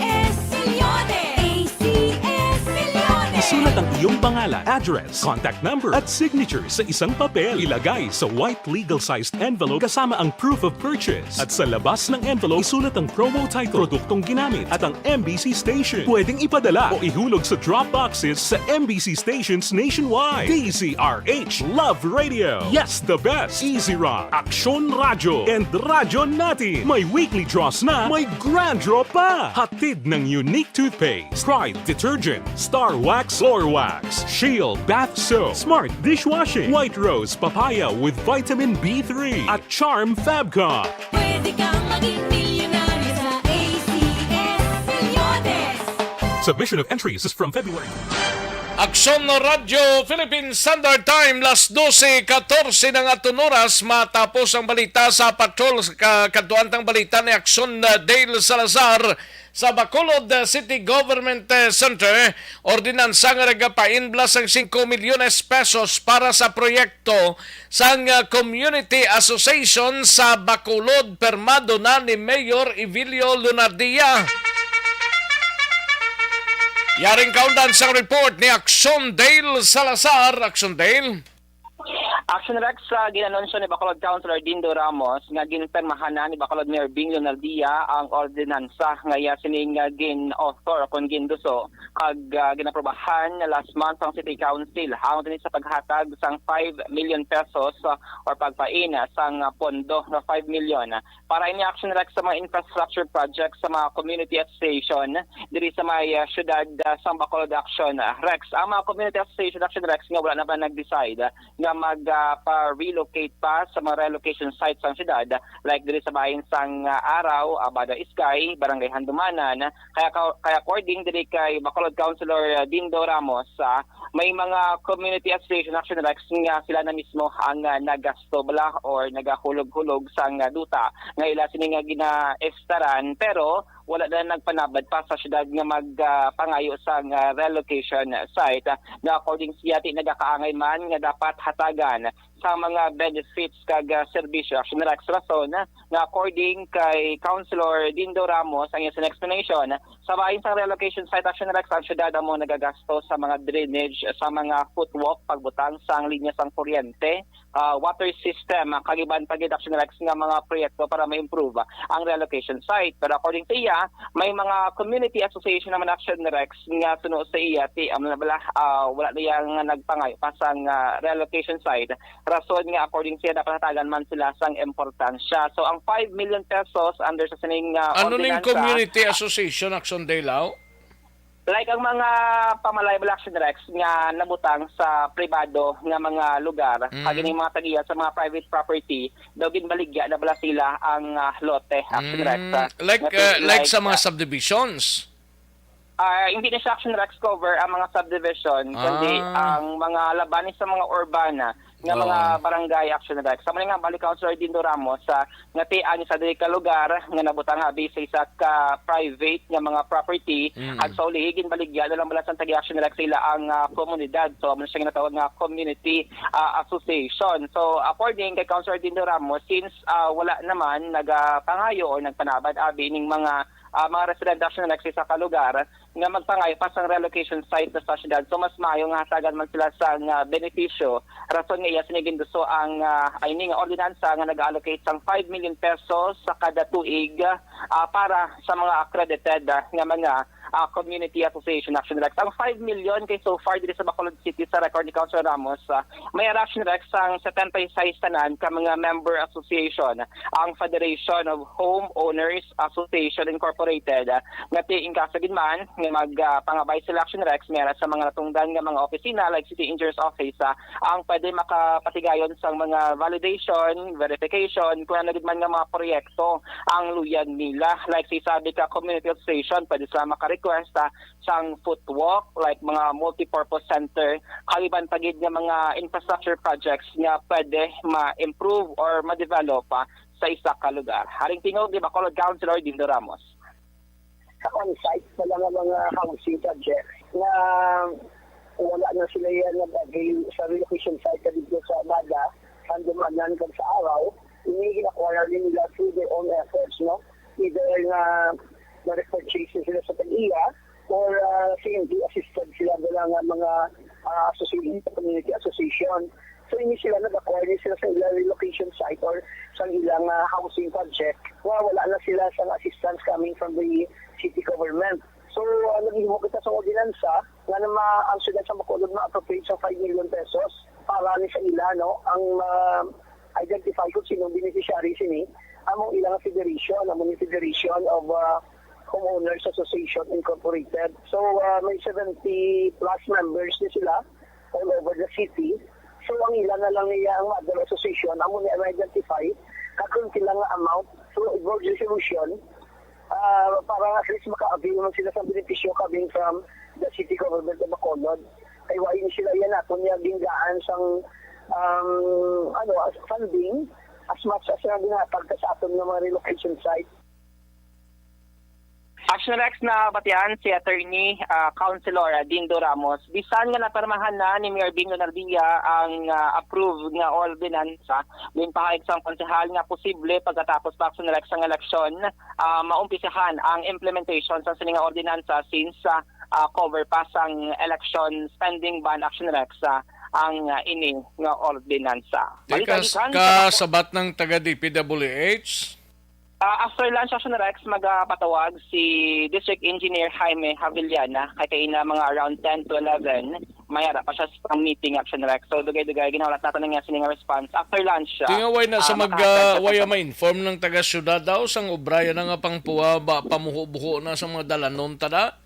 S Milyones! A C S Milyones! Isulat ang iyong pangalan, address, contact number, at signature sa isang papel. Ilagay sa white legal-sized envelope kasama ang proof of purchase. At sa labas ng envelope, isulat ang promo title, produktong ginamit, at ang M B C station. Pwedeng ipadala o ihulog sa drop boxes sa M B C stations nationwide. D Z R H, Love Radio. Yes, the best. Easy Rock, Aksyon Radyo, and Radyo Natin. May weekly draws na, may grand draw pa. Hatid ng Unique Toothpaste, Pride Detergent, Star Wax Floor Wax, Shield Bath Soap, Smart Dishwashing, White Rose Papaya with Vitamin B three, at Charm Fabcon. Pwede kang maging milyonaryo sa A C S Milyones. Submission of entries is from February. Aksyon Radyo Philippine Standard Time, las dose katorse na nga aton oras, matapos ang balita sa patrol sa ka-, kadtuan tang balita ni Aksyon, uh, Dale Salazar. Sa Bacolod, uh, City Government, uh, Center, ordinansa nga nagapainblas sang singko milyones pesos para sa proyekto sang, uh, Community Association sa Bacolod, pirmado na ni Mayor Evilio Lunardia. Yaring kaundan sang report ni Aksyon Dale Salazar. Aksyon Dale. Action Rex, sa ginanunsyo ni Bacolod Councilor Dindo Ramos nga ginpirmahan na ni Bacolod Mayor Bing Leonardia ang ordinansa nga iya sining, ah, gin-author o kon ginduso kag, ah, ginaprobahan last month ang City Council, ang dinhi sa paghatag sang five million pesos, ah, or pagpain, ah, sang, ah, pondo nga five million para ini Action Rex sa mga infrastructure projects sa mga community association diri sa may, ah, siyudad, ah, sang Bacolod. Action, ah, Rex, ang mga community association, Action Rex, nga wala na ba nag-decide, ah, nga mag, ah, pa-relocate pa sa mga relocation sites sang siyudad, like diri sa bahin sang, ah, Araw, Abada Iskay, Barangay Handumanan. Kaya ka-, kaya according diri kay Bacolod Councilor, ah, Dindo Ramos, ah, may mga community association, Action Rex, nga sila na mismo ang, ah, nagasto bala or nagahulog-hulog sang, ah, duta nga ila sini nga ginaestaran, pero wala na nagpanabad pa sa siyudad nga mag, ah, pangayo sang, ah, relocation site, ah, nga according siya ti nagakaangay man nga dapat hatagan sa mga benefits kag, ah, serbisyo. Action Rex, rason, ah, nga according kay Councilor Dindo Ramos ang iyang explanation, sa bahin sang relocation site, Action Rex, ang siyudad amo nagagasto sa mga drainage, sa mga footwalk, pagbutang sang linya sang kuryente, ah, water system, ah, kag iban pa gid, Action Rex, nga mga proyekto para ma-improve, ah, ang relocation site. Pero according sa iya, may mga community association naman, Action Rex, nga suno sa iya, ti, ano na bala, ah, wala na iya nga nagpangayo pa sang, ah, relocation site. Rason nga, according siya, dapat hatagan man sila sang importansya. So, ang five million pesos under sa sining, ah, Ano ning ordinansa, community association, Action Dale? Like ang mga pamalaybalak, Action Rex, nga nabutang sa pribado nga mga lugar, Mm. kag ining mga tagiya sa mga private property, daw ginbaligya na bala sila ang, ah, lote, Action Rex, Mm, ah, like, nga uh, like like, sa mga ah, subdivisions? Ah, hindi na siya, Action Rex, cover ang mga subdivision, kundi Ah. ang mga labanan sa mga urban, ah, nga mga barangay, Action Rex. Sa mga nga balik, Councilor Dindo Ramos, sa nga tian sa diri ka lugar nga nabutang abi sa isa ka private nga mga property, ag sa ulihi ginbaligya na lang bala sang tagi, Action Rex, sa ila ang ah, komunidad. So amo na siya ginatawag nga community ah, association. So according kay Councilor Dindo Ramos, since ah, wala naman nagapangayo or nagpanabad abi ning mga ah, mga residente, Action Rex, sa isa ka lugar nga magpangayo pa sang relocation site na sa syudad. So mas maayo nga hatagan man sila sang ah, benepisyo, rason nga iya sini ginduso ang ah, ay ni nga ordinansa nga nag-allocate sang five million pesos sa kada tuig ah, para sa mga accredited ah, nga mga ah, community association, Action Rex. Ang five million kay so far diri sa Bacolod City, sa record ni Councilor Ramos, ah, may ara, Action Rex, ang setenta y seis tanan ka mga member association, ang Federation of Homeowners Association Incorporated, ah, nga ti-, in kaso gid man nga mag ah, pangabay sila, Action Rex, may ara sa mga natungdan nga mga opisina like City Engineers Office, ah, ang pwede makapatigayon sang mga validation, verification, kung ano gid man nga mga proyekto ang luyag nila. Like sa isa ka community association, pwede sila maka-request ah, sang footwalk, like mga multipurpose center, kag iban pa gid nga mga infrastructure projects nga pwede ma-improve or ma-develop ah, sa isa ka lugar. Haring tingog ni Bacolod Councilor Dindo Ramos. Sa on-site pa lang ang mga housing projects na wala na sila yan nag-avail sa relocation site dito sa Bada, Sandomanan, kag sa Araw, ini gin-acquire ni nila through their own efforts, no? Either nga na-repurchase na sila sa tag-iya or ah, C M D assisted sila, wala nga mga ah, association, community association. So ini sila nag-acquire ni sila sa ilang relocation site or sa ilang ah, housing project nga wala na sila sa assistance coming from the city government. So ah, naghimo kita sa ordinansa nga na ma ang siyudad sa Bacolod ma-appropriate sa five million pesos para ni sa ila, no, ang ah, identify kung sinong beneficiary sini among ilang federation, among Federation of ah, Homeowners Association Incorporated. So ah, may seventy plus members ni sila all over the city. So ang ila na lang niya ang mother association, amo ni ang identify kag kung pila nga amount. So board resolution ah, para at least maka-avail man sila sa benepisyo coming from the city government of Bacolod. Kay wa ini sila yan nato niya gingaan sang um, ano, as funding as much as nga ginhatag ka sa aton nga mga relocation site. Action Rex, nabatian si Attorney ah, Councilor Dindo Ramos, bisan nga napirmahan na ni Mayor Bing Lunardia ang ah, approved nga ordinansa, ginpahayag sang konsehal nga posible pagkatapos pa, Action Rex, ang eleksyon ah, maumpisahan ang implementation sa sini nga ordinansa since ah, ah, cover pa sang election spending ban, Action Rex, ah, ang ah, ini nga ordinansa. Balik Teka, lagi kan sa kasabat ng taga D P W H? Ah, after lunch, Action Rex, magapatawag si District Engineer Jaime Havillana kay kaina mga around ten to eleven. May ara pa siya sa meeting, Action Rex. So dugay-dugay ginahulat nato na nga sini nga response after lunch siya. Tingaway na sa ah, mag makahasal ah, siya way sa ma-inform ng taga-syudad daw sang obra yan nga pang puwa ba pamuho-buho na sa mga dalanon tada?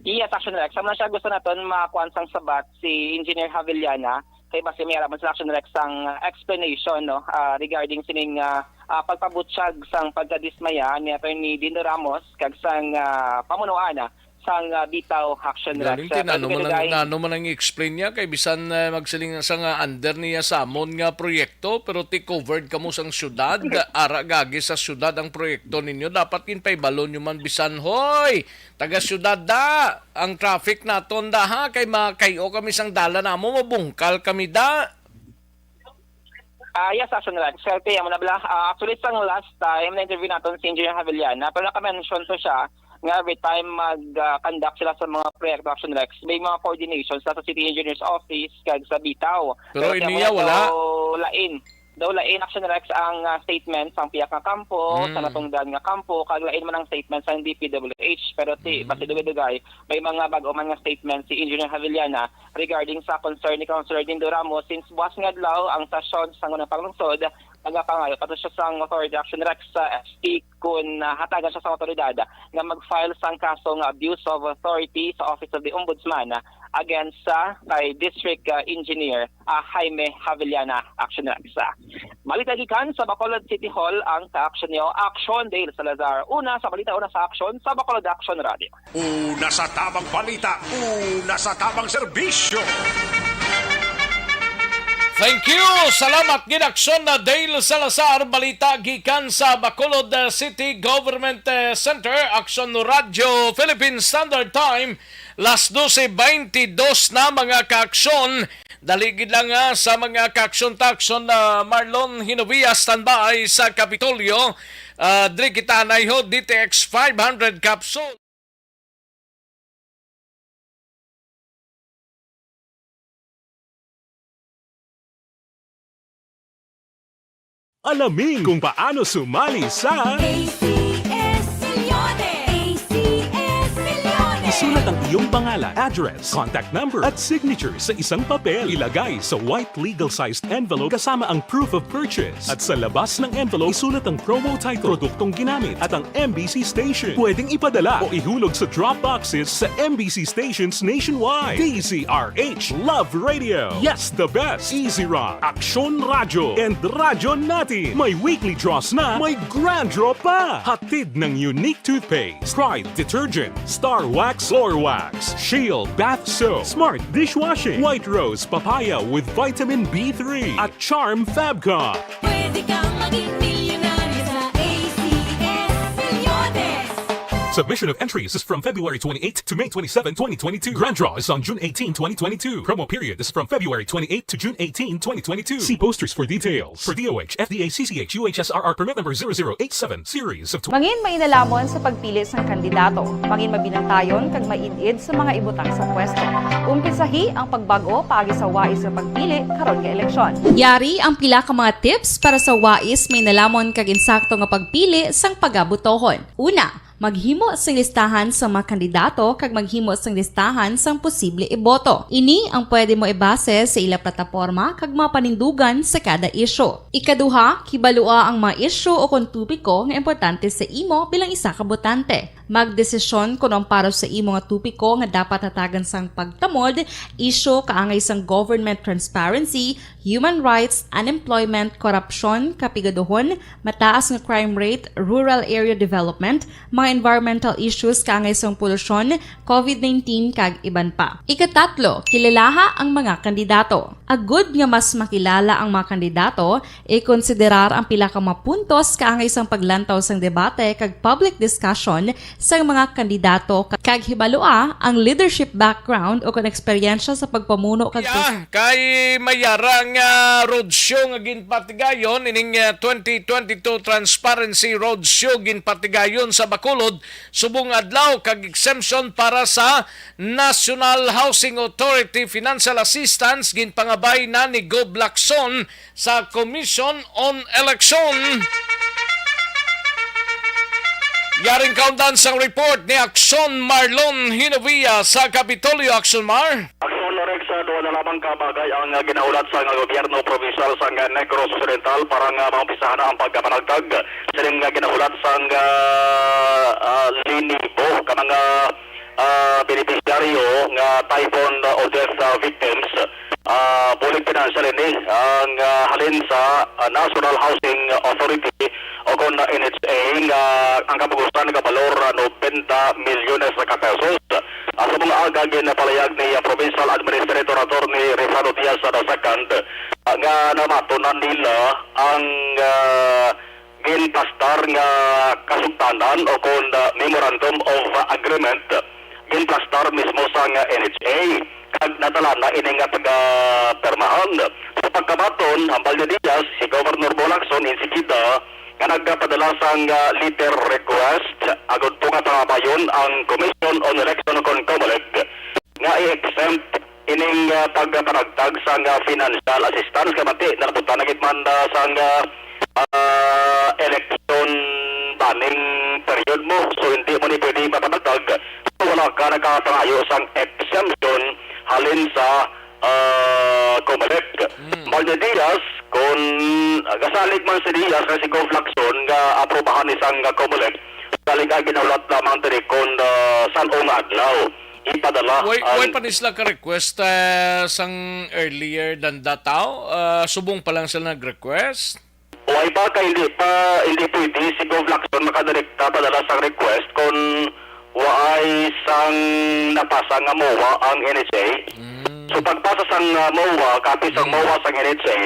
Yes, Action Rex. Amo na siya gusto naton makuan sang sabat si Engineer Havillana kay basi may ara man sila, Action Rex, sang explanation, no, ah, regarding sining ah, ah, pagpabutyag sang pagkadismaya ni Attorney Dindo Ramos kag sang ah, pamunuan ah, sang ah, Bitaw, Action Rex. Galing, ti Pero nano man ang, dugay-dugay, nano man ang explain niya kay bisan ah, magsiling na sa nga under niya samon nga proyekto pero ti covered kamo sang syudad, ara gagi sa syudad ang proyekto ninyo, dapat ginpahibalo nyo man bisan, hoy, taga syudad da, ang traffic naton da ha, kay makay-o kami sang dalan namo, mabungkal kami da. Ah, yes, Action Rex. Swerte, amo na bala. Ah, actually, sang last time na-interview naton si Engineer Havillana, pero naka-mention to siya nga every time mag-conduct sila sa mga proyekto, Action Rex, may mga coordination sa, sa City Engineer's Office kag sa Bitaw. Pero Pero ini siya, wala. Daw lain. Daw lain, Action Rex, ang ah, statement sang pihak nga kampo, sa Mm. natungdan nga kampo, kag lain man ang statement sang D P W H. Pero ti, Mm. basi dugay-dugay, may mga bag-o man nga statement si Engineer Havillana regarding sa concern ni Councilor Dindo Ramos since buwas nga adlaw ang sesyon sa Sangguniang Panglungsod, nagapangayo pa to siya sang authority, Action Rex, sa S P kung ah, hatagan siya sa awtoridad nga mag-file sang kaso nga abuse of authority sa Office of the Ombudsman against sa kay District ah, Engineer ah, Jaime Havillana, Action Rex. Balita gikan sa Bacolod City Hall ang ka-action niyo, Action Dale Salazar. Una sa balita, una sa aksyon sa Bacolod Action Radio. Una sa tabang balita, una sa tabang serbisyo. Thank you. Salamat gid, Aksyon na Dale Salazar. Balita gikan sa Bacolod, uh, City Government, uh, Center. Aksyon Radio Philippine Standard Time. Las doce veintidós na, mga kaaksyon. Dali gid lang, ah, sa mga kaaksyon ta, Aksyon na Marlon Hinovia, standby sa Kapitolyo. Ah, diri kita nayho, D T X five hundred capsule. Alamin kung paano sumali sa A C S Milyones! A C S Milyones! Isulat ang iyong pangalan, address, contact number, at signature sa isang papel. Ilagay sa white legal-sized envelope kasama ang proof of purchase. At sa labas ng envelope, isulat ang promo title, produktong ginamit, at ang M B C station. Pwedeng ipadala o ihulog sa drop boxes sa M B C stations nationwide. D Z R H, Love Radio. Yes, the best. Easy Rock, Aksyon Radyo, and Radyo Natin. May weekly draws na, may grand draw pa. Hatid ng Unique Toothpaste, Pride Detergent, Star Wax, Floor Wax, Shield Bath Soap, Smart Dishwashing, White Rose Papaya with Vitamin B three, at Charm Fabcon. Pwede kang maging milyonaryo sa A C S Milyones. Submission of entries is from February twenty-eighth to May twenty-seven, twenty twenty-two. Grand draw is on June eighteen, twenty twenty-two. Promo period is from February twenty-eighth to June eighteen, twenty twenty-two. See posters for details. For D O H, F D A, C C H, U H S R R permit number zero zero eight seven, series of tw- Mangin mainalhamon sa pagpili sang kandidato. Mangin mabinantayon kag maid-id sa mga ibutang sa pwesto. Umpisahi ang pagbag-o paagi sa wais nga pagpili karon nga eleksyon. Yari ang pila ka mga tips para sa wais, mainalhamon kag insakto nga pagpili sang pagabotohon. Una, maghimo sing listahan sa mga kandidato kag maghimo sing listahan sang posible iboto. Ini ang pwede mo ibase sa ila plataporma kag mga panindugan sa kada isyu. Ikaduha, kibalua ang mga isyu o kon topiko nga importante sa imo bilang isa ka botante. Magdesisyon kon ang para sa imo nga topiko nga dapat hatagan sang pagtamod, isyu kaangay sang government transparency, human rights, unemployment, korupsyon, kapigaduhon, mataas nga crime rate, rural area development, mga environmental issues kaangay sang polusyon, covid nineteen, kag iban pa. Ikatatlo, kilalaha ang mga kandidato. Agud nga mas makilala ang mga kandidato, ikonsiderar ang pila ka mga puntos kaangay sang paglantaw sang debate kag public discussion sang mga kandidato ka-, kag hibalua ang leadership background o kon eksperyensya sa pagpamuno kag pos- Ya, kay may yara nga roadshow nga ginpatigayon ining, ah, twenty twenty-two Transparency Roadshow ginpatigayon sa Bacolod subong adlaw kag exemption para sa National Housing Authority financial assistance ginpangabay na ni Gov Lacson sa Commission on Election. Yaring kaundan sang report ni Aksyon Marlon Hinovia sa Kapitolyo. Aksyon Mar. Aksyon Lorex, sa duha na lamang ka bagay ang, ah, ginahulat sang gobyerno probinsyal sang Negros Occidental para nga maumpisahan na ang pagpanagtag sining nga ginahulat sang, ah, ah, linibo ka mga ah, benepisyaryo nga Typhoon Odette, ah, victims, ah, bulig pinansyal ini ang, ah, halin sa, ah, National Housing Authority o kon N H A nga ang kapugusan nga balor, ah, nobenta milyones ka pesos. Ah, sa mga aga, ginapalayag ni, ah, Provincial Administrator Attorney Rifano Diaz the second, ah, nga namatunan nila ang, ah, ginplastar nga kasugtanan o kon, ah, Memorandum of Agreement, ginplastar mismo sang N H A, kag nadala na ini nga pagapirmahan. Sa pagkamaton, hambal ni Diaz, si Governor Bo Lacson insigida nga nagpadala sang, ah, letter request agud po nga pangabayon ang Commission on Election kon COMELEC nga i-exempt ining, ah, pagpanagtag sang, ah, financial assistance kay mati nalabutan na gid man, ah, sang, ah, ah, election banning period mo. So, hindi mo ni pwede mapanagtag kung wala ka nakapangayo sang exemption halin sa, ah, COMELEC. Mm. Mal ni Diaz, kung, ah, gasalig man si Diaz kay si Gov Lacson nga aprobahan ni sang, ah, COMELEC, galing ka ginahulat lamang diri kung, ah, san-o nga adlaw ipadala Way, ang way pa ni sila ka-request, ah, sang earlier than that, aw? Ah, subong pa lang sila nag-request? Way pa, kay hindi pa, hindi pwede si Gov Lacson makadirekta padala sang request kung waay sang napasa nga MOA ang N H A. Mm. So, pagpasa sang, ah, MOA, copy sang Mm. MOA sang N H A,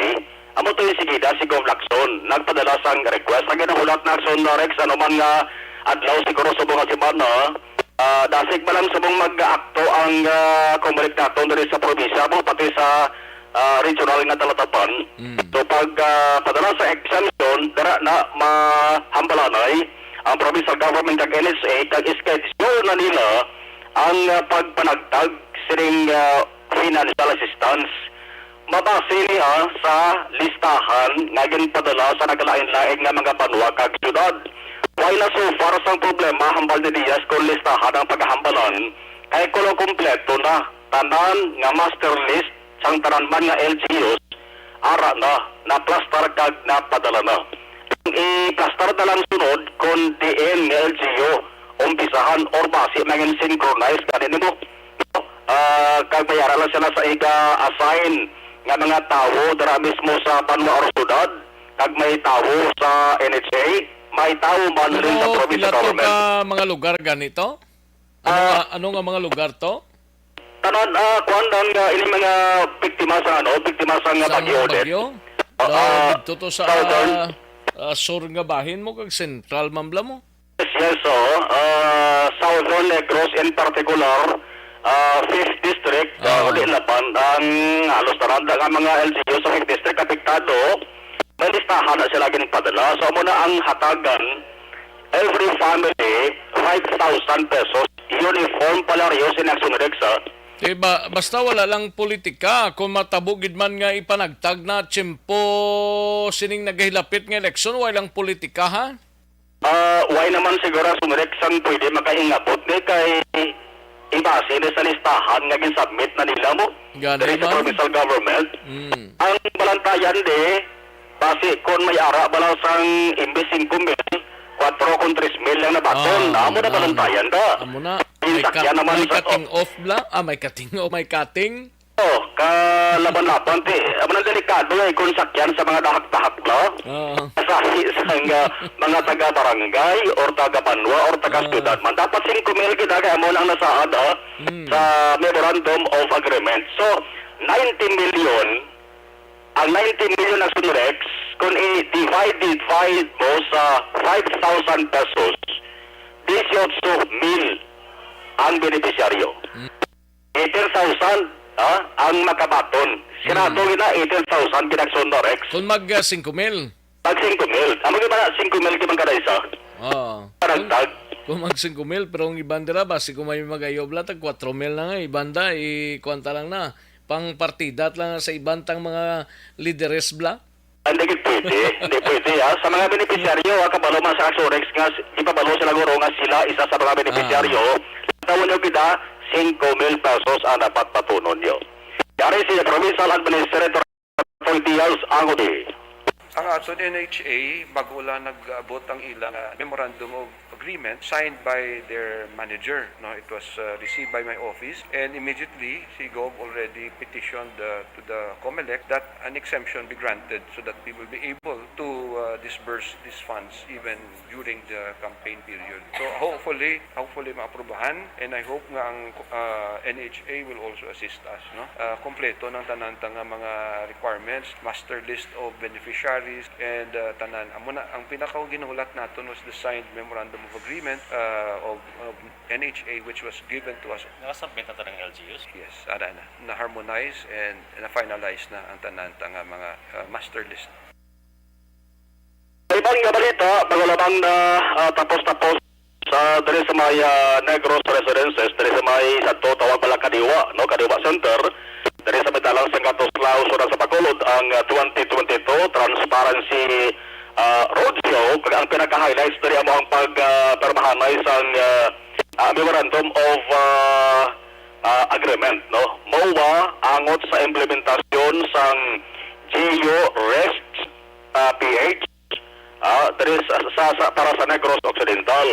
amo to yung sigida si Gov Lacson. Nagpadala sang request. Ang ginahulat na aksyon na Rex, ano man nga adlaw siguro sa mga semana, ah, dasig pa lang sa mong mag-akto ang, ah, Comelec naton diri sa probinsya mo, pati sa, ah, regional nga talatapan. Mm. So, pag, ah, padala sa exemption, dara na mahambalanay ang provincial government kag N H A, kag schedule na nila ang, ah, pagpanagtag sining, ah, financial assistance. Mabase niya sa listahan nga ginpadala sa nagalain-lain nga mga banwa kag syudad. Wala na so far sang problema hambal ni Diaz kon listahan ang pagahambalan, kay kuno kompleto na tanan nga master list sang tanan man nga L G Us, ara na, naplastar kag napadala na. Ang iplastar na lang sunod kon diin nga L G U umpisahan or basi mangin synchronize gani nimo. Ah, kag may ara lang sila sa iga-assign nga mga tawo dira mismo sa banwa or syudad, kag may tawo sa N H A, may tawo man rin sa Pero provincial pila to government. Ka mga lugar ganito? Ano Ah. Nga, ano nga mga lugar to? Tanan, ah, kuwan ang, ah, ini mga biktima sa, ano, biktima sa nga Sa bagyo, mga Odette. Bagyo? Ah, Daw ah, dito to sa, southern. Ah, sur nga bahin mo kag central, mambla mo? Yes, yes, oo. Ah, Southern Negros in particular, ah, fifth District, ah, Ah. Kundi Laban, ang halos tanan nga mga L G U sa fifth District apektado. May listahan na sila ginpadala. So, amo na ang hatagan, every family, five thousand pesos, uniform palaryo, sinaksyon Rex, ah. Diba, basta wala lang politika, kung matabo gid man nga ipanagtag na tiyempo sining nagahilapit nga eleksyon, wala lang politika, ha? Ah, why naman siguro, Sir Rex, ang pwede makaingabot ni kay ibase ni sa listahan nga ginsubmit na nila mo Gani diri sa man. Provincial government? Mm. Ang balantayan di, basi kon may ara bala sang imbis singko mil, kwatro kon tres mil lang nabaton. Ah, Amo na amo na. Balantayan da. Amo na. May Insakyan cut-, naman may sa cutting off bla? Ah, may cutting off, may cutting. Oh, kalaban-laban ti, amo nang delikado eh, kung sakyan sa mga dahak-dahak, no? Oo. Kasahi sang, ah, mga taga-barangay or taga-banwa or taga-syudad Ah. man. Dapat singko mil kita, kaya mo lang nasaad, ah, Mm. sa Memorandum of Agreement. So, ninety million, ang ninety million na sunrex, kung i-divide, divide mo sa five thousand pesos, dieciocho mil ang benepisyaryo. Mm. Eighteen thousand, ha, ang makabaton. Sirado Hmm. na eighteen thousand kinagsundo, Rex. Kung mag, ah, singko mil. Pag singko mil. Amo gyud ba na singko mil kay man kada isa? Oo. Parang Kung, tag. Kung mag singko mil, pero ang iban dira, basi kung may magayo bla, tag kwatro mil na nga, iban da, i-, kuwan ta lang na. Pang partida lang sa iban tang mga lideres bla. Hindi gid pwede. Hindi pwede, ha? Sa mga benepisyaryo, ha, kabalo man sa Axorex nga s-, ipabalo sila guro nga sila isa sa mga benepisyaryo. Ah. Tawon nyo kita, singko mil pesos ang dapat patunon nyo. Yari si Provincial Administrator Troy Diaz Angudi. Ang aton N H A, bago lang nag-abot ang ilang, ah, memorandum of agreement signed by their manager, no? It was, uh, received by my office, and immediately si Gov already petitioned, uh, to the Comelec that an exemption be granted so that we will be able to, uh, disburse these funds even during the campaign period. So hopefully, hopefully maaprubahan, and I hope nga ang, uh, N H A will also assist us, no? Uh, kompleto ng tanan ta nga mga requirements, master list of beneficiaries, and, uh, tanan. Amo na, ang pinaka ginahulat naton was the signed memorandum of agreement, uh, of, of N H A, which was given to us. Nakasubmit na to ng L G Us? Yes, ara na. Na-harmonize and na-finalize na ang tanan ta nga mga, uh, master list. Sa ibang nga balita, pagulabang na, ah, tapos-tapos sa, diri sa may, ah, Negros Residences, diri sa may sadto tawag pala Kadiwa, no? Kadiwa Center, diri sa may dalan sa Gatos Lao, Sura sa Bacolod, ang, ah, twenty twenty-two Transparency, ah, Roadshow. Kag ang pinaka-highlights diri amo ang pag, ah, pirmahanay sang, ah, ah, Memorandum of, ah, ah, Agreement, no? MOA angot sa implementasyon sang G U rest, ah, P H, ah, diri sa, sa, sa, para sa Negros Occidental.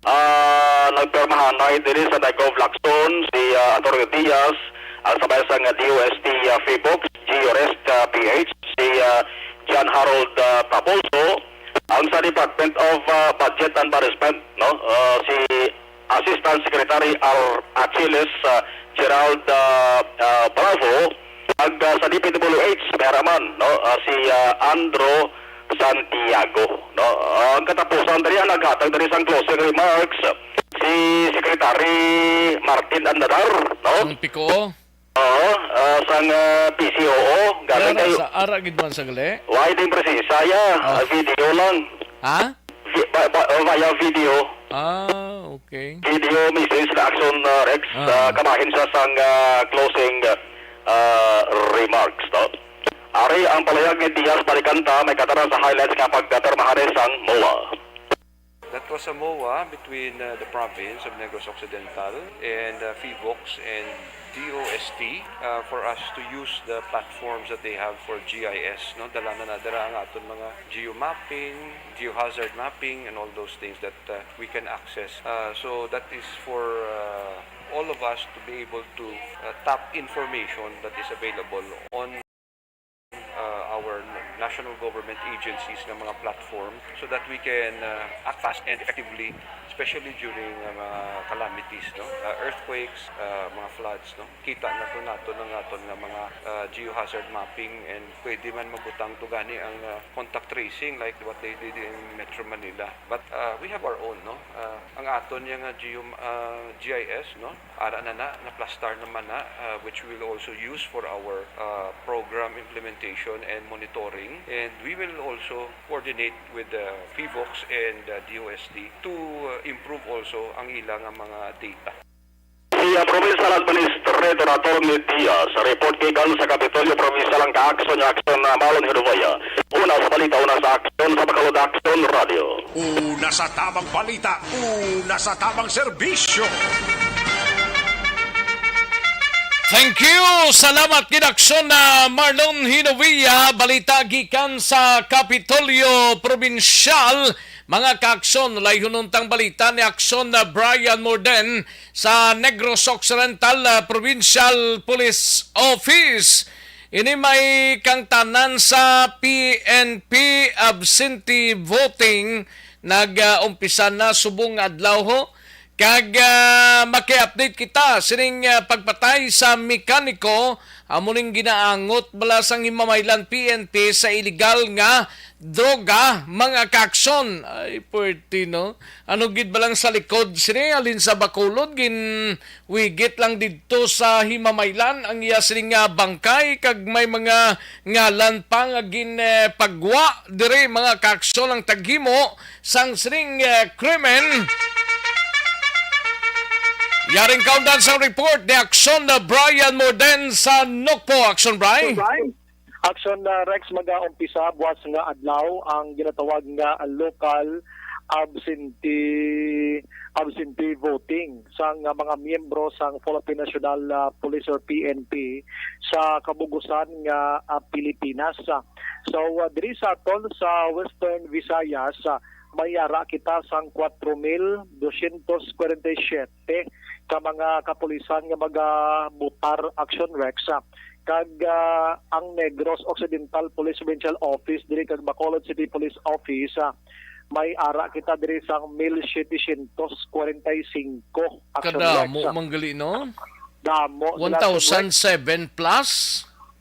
Ah, nagpirmahanay diri sa Negov Lacson si, ah, Antonio Diaz, ang sabay sa nga D O S T, ah, Fibok, G U rest, ah, P H, si, ah, John Harold, ah, Taboso, ang sa Department of, ah, Budget and Management, no? Ah, si Assistant Secretary R. Achilles, ah, Gerald, ah, ah, Bravo, ag, ah, sa D P W H, may ara man, no, ah, si, ah, Andrew Santiago, no. Ah, ang katapusan diri, ang naghatag diri sang closing remarks, si Secretary Martin Andadar, no. Ang piko. Oo, ah, sang, ah, P C O O, galing Ara kay sa, ara gid man sa gali? Why din presensya, ya? Ah. Ah, video lang. Ha? Vi-, ba-, ba-, oh, via video. Ah, okay. Video message na action, ah, Rex, Ah. ah, kabahin siya sang, ah, closing, ah, remarks, no? Ari ang palayag ni Diaz Balikanta, may kataran sa highlights nga pagkatermahanes sang MOA. That was a MOA between, uh, the province of Negros Occidental and, uh, PHIVOLCS and D O S T, uh, for us to use the platforms that they have for G I S, no? Dala na na dira ang aton mga geomapping, geohazard mapping, and all those things that, uh, we can access. Uh, so that is for, uh, all of us to be able to, uh, tap information that is available on uh, our national government agencies nga mga platform so that we can, uh, act fast and effectively, especially during, uh, mga calamities, no? Uh, earthquakes, uh, mga floods, no? Kita na to nato ng aton nga mga, uh, geohazard mapping, and pwede man mabutang to gani ang, uh, contact tracing like what they did in Metro Manila. But, uh, we have our own, no? Uh, ang aton nga geo-, uh, G I S, no? Ara na na, naplastar naman na, uh, which we will also use for our, uh, program implementation and monitoring. And we will also coordinate with the PHIVOLCS and, uh, D O S T to, uh, improve also ang ila nga mga data. Si, uh, Provincial Administrator Attorney Diaz, report gikan sa Kapitolyo Provincial ang kaaksyon ni Aksyon, uh, Marlon Hinovea. Una sa balita, una sa aksyon sa Bacolod Aksyon Radio. Una sa tamang balita, una sa tamang serbisyo. Thank you. Salamat gid, Aksyon na Marlon Hinovia. Balita gikan sa Kapitolyo Probinsyal. Mga kaaksyon, layhonon tang balita ni Aksyon na Brian Morden sa Negros Occidental, ah, Provincial Police Office. Ini may kangtanan sa P N P absentee voting nag, ah, umpisa na subong nga adlaw, ho. Kag, ah, maki-update kita sining, ah, pagpatay sa mekaniko, amo ning ginaangot bala sang Himamaylan P N P sa iligal nga droga, mga kaaksyon. Ay, puwerte, no? Ano gid ba lang sa likod sini? Halin sa Bacolod, ginwigit lang didto sa Himamaylan ang iya sini nga bangkay, kag may mga ngalan pa nga gin, eh, pagwa diri, mga kaaksyon, ang taghimo sang sining, eh, krimen. Yaring kaundan sa report ni Aksyon na Brian Morden sa Nokpo. Aksyon, Bri. Aksyon na, Rex, mag-aumpisa buwas nga adlaw ang ginatawag nga local absentee absentee voting sang mga miyembro sang Philippine National, ah, Police or P N P sa kabugusan nga, ah, Pilipinas. So, ah, diri sa aton sa Western Visayas, ah, may ara kita sang kwatro mil dosyentos kwarenta y siyete ka mga kapulisan nga magabutar, Aksyon, Rex, ah. Kag, ah, ang Negros Occidental Police Provincial Office diri kag Bacolod City Police Office, ah, may ara kita diri sang mil setecientos kwarenta y singko, Aksyon, Rex, ah. Kadamo man gali, no? Damo nila, Aksyon, Rex. One thousand seven plus?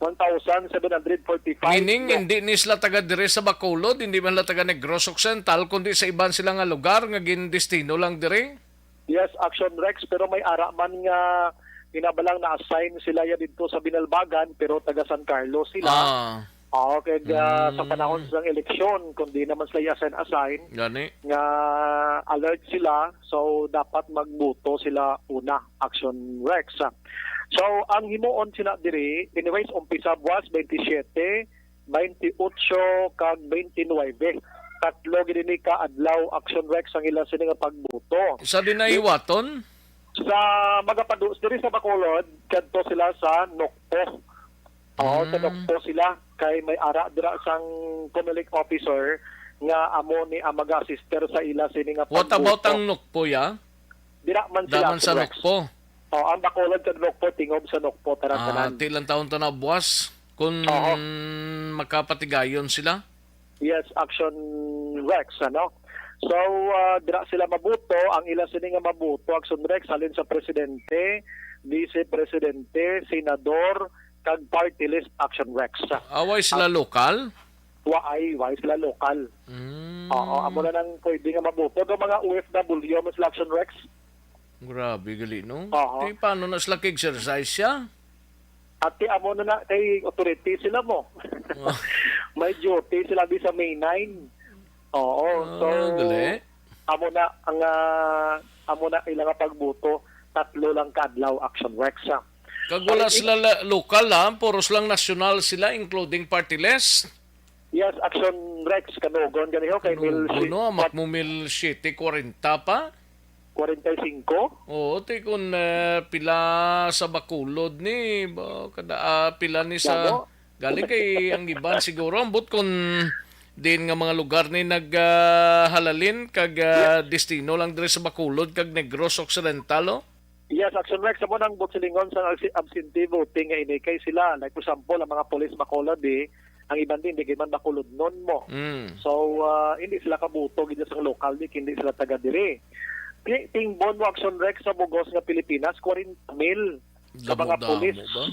One thousand seven hundred forty-five. Meaning, hindi ni sila taga dire sa Bacolod, hindi man sila taga Negros Occidental, kundi sa iban sila nga lugar nga gindestino lang dire? Yes, Action Rex, pero may ara man nga ginabalang na-assign sila ya didto sa Binalbagan, pero taga San Carlos sila. Ah. Oo, kag, ah, sa Mm. panahon sang eleksyon, kung di naman sila i-assign-assign, Gani. nga alert sila, so dapat magboto sila una, Action Rex. So, ang himuon sila diri, anyways, umpisa buwas, twenty-seven, twenty-eight, kag twenty-nine. Tatlo gid ini ka adlaw, Action Rex, ang ila sini nga pagboto. Sa di na hiwaton? Sa magapadu-, diri sa Bacolod, kadto sila sa Nokpo. Oo, sa Mm. Nokpo sila. Kay may ara dira sang Comelec officer nga amo ni ang mag-assister sa ila sini nga What about pagboto. Ang Nokpo, ya? Dira man sila, Daman sa Rex. Nokpo? Oh, ang Bacolod kag Nokpo, tingob sa Nokpo, tanan-tanan. Ah, ti lang taon to na buwas kung Oo. makapatigayon sila? Yes, Action Rex, ano? So, ah, dira sila mabuto. Ang ila sini nga mabuto, Action Rex, halin sa presidente, vice presidente, senador, kag party list, Action Rex. Away sila At lokal? Waay, waay sila lokal. Mm. Oo, amo na nang pwede nga mabuto. Ang mga O F W, mas sila, Action Rex. Grabe gali, no? Oo. Di, paano na sila ka-exercise siya? Ati, amo na na, kay authority sila mo. Oh. May duty sila di sa May nine. Oo, Ah, so, gali. Amo na ang, ah, amo na ilang pagbuto, tatlo lang ka adlaw, Action Rex, ah. Kag wala Ay, sila la-, lokal, ha? Puros lang nasyonal sila, including party list? Yes, Action Rex, kanugon gani ho, kay Kanugon, mil si-, no? Amat mo mil siyete kwarenta pa? Kwarenta y singko? Oo, ti kun, eh, pila sa Bacolod ni, ba, kada, ah, pila ni sa Yamo? Galing kay ang iban siguro, ambot kun diin nga mga lugar ni nag, ah, halalin kag, ah, Yeah. destino lang diri sa Bacolod kag Negros Occidental, oh? Yes, Action Rex, amo nang buot silingon sa abs-, absentee voting nga ini kay sila, like, for example, ang mga police Bacolod, eh, ang iban din, di gid man Bacolodnon mo. Mm. So, ah, hindi sila kabuto gid sa lokal, di, hindi sila taga diri. Ti-, tingbon mo, Action Rex, sa bugos nga Pilipinas, kwarenta mil sa mga Damo-damo pulis. Ba?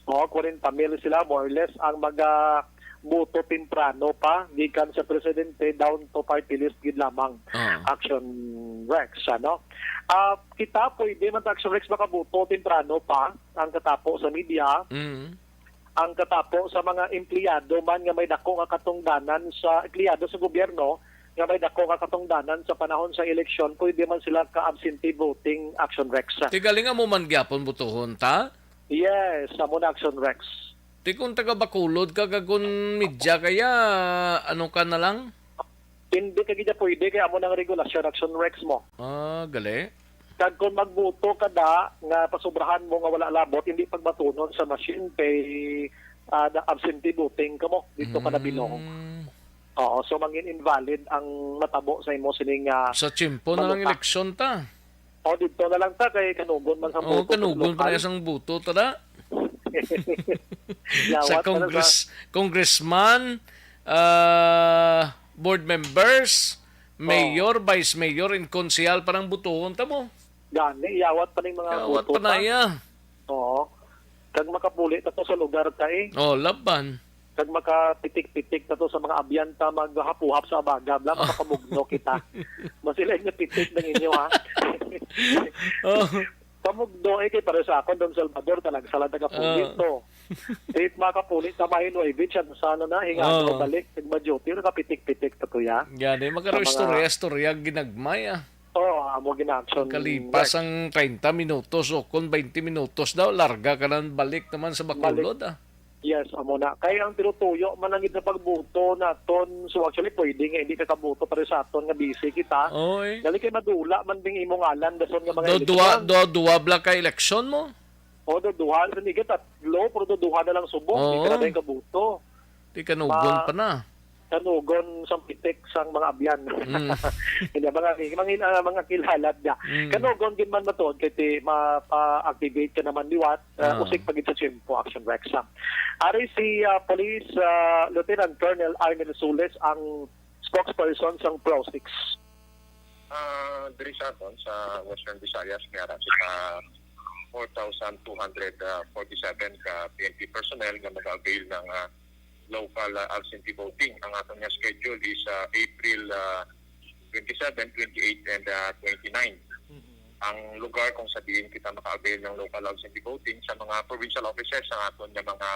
Oh, kwarenta mil sila, more or less, ang mga buto temprano pa, gikan sa presidente down to party list gid lamang. Ah. Action Rex, ano? Ah, kita pwede man ta, Action Rex, makabuto temprano pa ang katapo sa media, Mm. ang katapo sa mga empleyado man nga may dako nga katungdanan sa empleyado sa gobyerno nga may dako nga katungdanan sa panahon sa eleksyon, pwede man sila ka absentee voting, Action Rex. Ti galing amo man gyapon butuhon ta? Yes, amo na, Action Rex. Ti kung taga Bacolod ka, kag kung media kaya, ano ka na lang? Hindi ka gid pwede, kay amo nang regulasyon, Action Rex mo. Ah, gali. Kag kung magbuto ka da, nga pasubrahan mo nga wala labot, hindi pagbatunon sa machine kay, ah, na absentee voting ka mo. Dito ka na bilong. Mm. Oo, so mangin invalid ang matabo sa imo sining, ah, Sa tiyempo na lang balota. Eleksyon ta. O, dito na lang ta, kay kanugon man sa Oo, buto sa kanugon pa lokal. Na isang buto, tada. Yawat Sa na lang sa Congress-, congressman, ah, board members, Oo. Mayor, vice mayor, and konsehal, parang butuhon ta mo. Gani, yawat pa ning mga Yawat buto pa na ta. Iya. Oo. Kag makapuli ta to sa lugar ta, eh. Oh, laban. Kag makapitik-pitik ta to sa mga abyan ta, maghapuhap sa abagab, la, makapamugno kita. Masilay nga pitik ng inyo, ha? Oh. Pamugno, eh, kay para sa akon, Don Salvador, talaga sala taga Ah. Pulito. Tit makapuli ta, mahinuay, bitch, ano, sa ano na, hingado, Oh. Balik, nagma-duty, nakapitik-pitik ta to, ya. Gani, Sa mga makaristorya-istorya, ginagmay, ah. Oo, amo gina-action Kalipas work. Ang treinta minutos o kung twenty minutos daw, larga ka na balik naman sa Bacolod, Balik. Ah. Yes, amo na. Kay ang tinutuyo man ang gid sa pagbuto naton. So, actually, pwede nga hindi ka kabuto para sa aton nga busy kita. Oy. Dali kay madula man ding imong ngalan, dason nga mga Do-, duwa, eleksyon. Do-, duwa bala ka eleksyon mo? O, do-, duha. Sa niga, tatlo, pero do-, duha na lang subong. Di ka na Oo. Dahil kabuto. Di kanugon Ma-, pa na. Kanugon sang pitik sang mga abyan. Mm. Hindi, mga, mga, ah, mga kilala niya. Mm. Kanugon din man matuod, kay ti, mapa-activate ka naman liwat, ah, Ah. Usik pa gid sa tiyempo, Action Rex, ah. Ari si, ah, Police, ah, Lieutenant Colonel Arnel Sules ang spokesperson sang PROSIC. Ah, diri sa aton, sa Western Visayas, may ara kita four thousand two hundred forty-seven ka P N P personnel nga mag-avail ng, ah, local, ah, absentee voting. Ang aton nga schedule is, ah, April, ah, twenty-seven, twenty-eight, and, ah, twenty-nine. Mhm. Ang lugar kung sa diin kita maka-avail ng local absentee voting sa mga provincial offices, ang aton nga mga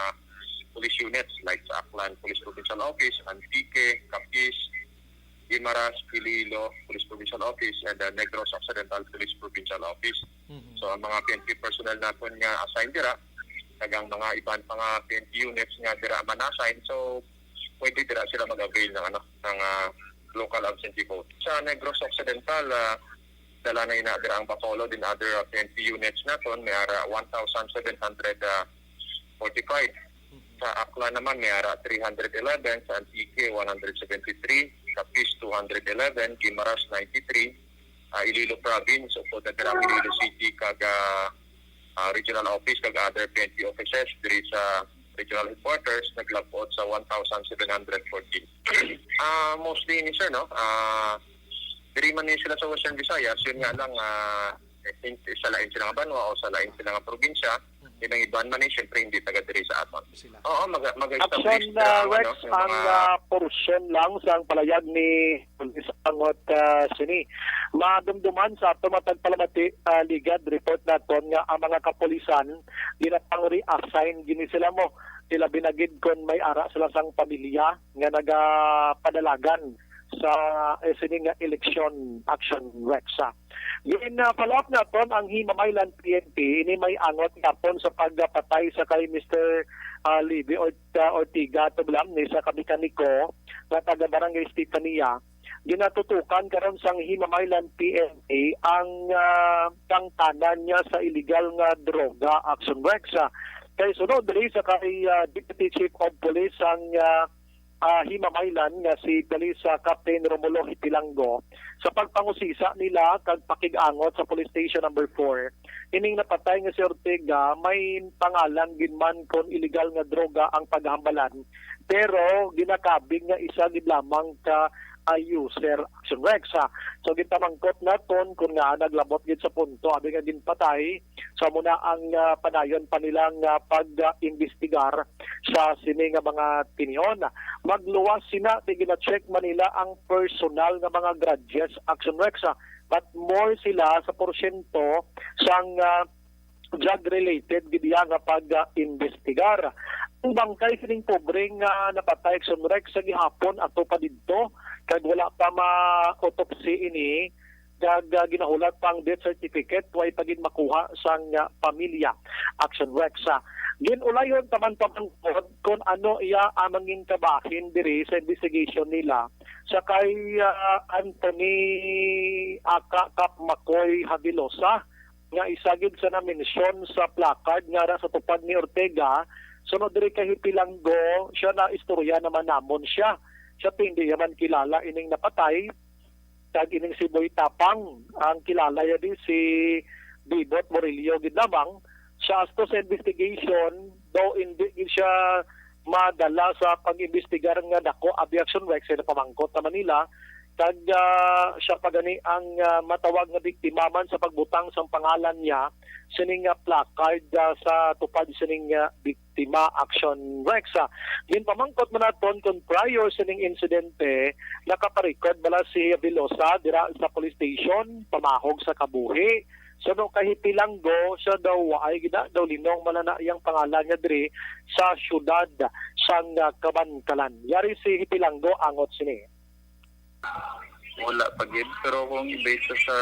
police units like sa Aklan Police Provincial Office, Antique, Capiz, Guimaras, Iloilo Police Provincial Office, and, uh, Negros Occidental Police Provincial Office. Mhm. So, ang mga P N P personnel naton nga assigned dira, kag ang mga iban pa nga P N P units nga dira man assign, so pwede dira sila mag-avail ng, ano, ng, ah, local absentee vote. Sa Negros Occidental, ah, dala na ina dira ang Bacolod and other, ah, P N P units naton, may ara one thousand seven hundred forty-five. Sa Aklan naman, may ara three hundred eleven, sa Antique, one hundred seventy-three, Capiz, two hundred eleven, Guimaras, ninety-three, ah, Iloilo Province, upod na dira ang Iloilo City, kag, ah, ah, regional office, kag other P N P offices diri sa regional headquarters, naglabot sa one thousand seven hundred fourteen. Ah, mostly ini, sir, no? Ah, man ni sila sa Western Visayas, yun nga lang, ah, in-, sa lain sila nga banwa o sa lain sila nga probinsya, yun ang iban man eh, syempre hindi taga diri sa aton. Sila. Oo, mag- mag-establish Action sila uh, ang, Rex ano, yung ang mga uh, portion lang sang palayag ni Police Angot uh, sini. Madumduman sa ato matag palamati uh, ligad report naton nga ang mga kapulisan ginapang-reassign gini sila mo. Sila binagid kon may ara sila sang pamilya nga nagapadalagan sa eh, sini nga election, Action Rex. Gin uh, follow up naton ang Himamaylan P N P ini may angot gapon sa pagpatay sa kay Mister uh, Libby Ort- uh, Ortiga Tublam ni sa kamekaniko nga taga Barangay Stefania. Ginatutukan karon sang Himamaylan P N P ang uh, tangtanan niya sa illegal nga droga, Action Rex. Uh, kay sunod diri sa kay uh, Deputy Chief of Police ang uh, uh, Himamaylan nga si Police uh, Captain Romulo Hipilango sa pagpangusisa nila kag pakig-angot sa Police Station number four. Ining napatay nga si Ortega may pangalan gid man kon illegal nga droga ang paghambalan, pero ginakabig nga isa gid lamang ka uh, user, Action Rex. Ha. So gipamangkot naton kung nga naglabot gid sa punto abi nga ginpatay. So amo na ang uh, padayon pa nila nga pag-imbestigar sa sini nga mga tinion. Magluwas sina kay gina-check man nila ang personal nga mga grudges, Action Rex, ah, but more sila sa porsyento sang ah, drug-related gid iya nga pag-imbestigar. Ang bangkay sining pobre nga napatay, Action Rex, sa gihapon ato pa didto kag wala pa ma-autopsy ini, kag ah, ginahulat pa ang death certificate, way pa gid makuha sang ah, pamilya, Action Rex. Ah, gin-ulayon ta man pamangkot kon ano iya ang mangin kabahin diri sa investigation nila sa kay ah, Anthony Aka Kap Makoy Habilosa, nga isa gid sa namensyon sa placard nga ara sa tupad ni Ortega. Sunod diri kay Hipilanggo, siya na istorya naman namon siya. Siya hindi naman kilala ining napatay, kag ining si Boy Tapang ang kilala ya di si Bibot Murillo gid lamang. Siya asto sa investigation, daw hindi gid siya madala sa pag-imbestigar nga dako abi, Action Rex, sa pamangkot naman nila. Kag ah, siya pa gani ang ah, matawag nga biktima man sa pagbutang sang pangalan niya sining nga placard ah, sa tupad sining ah, biktima, Action Rex. Ah, ginpamangkot man naton kung prior sining insidente nakaparecord bala si Velosa dira sa police station pamahog sa kabuhi. Suno kay Hipilanggo, siya daw waay gid na, daw linong man na iyang pangalan nga diri sa siyudad sang ah, Kabankalan. Yari si Hipilanggo angot sini. Wala pa gid, pero kung i-base sa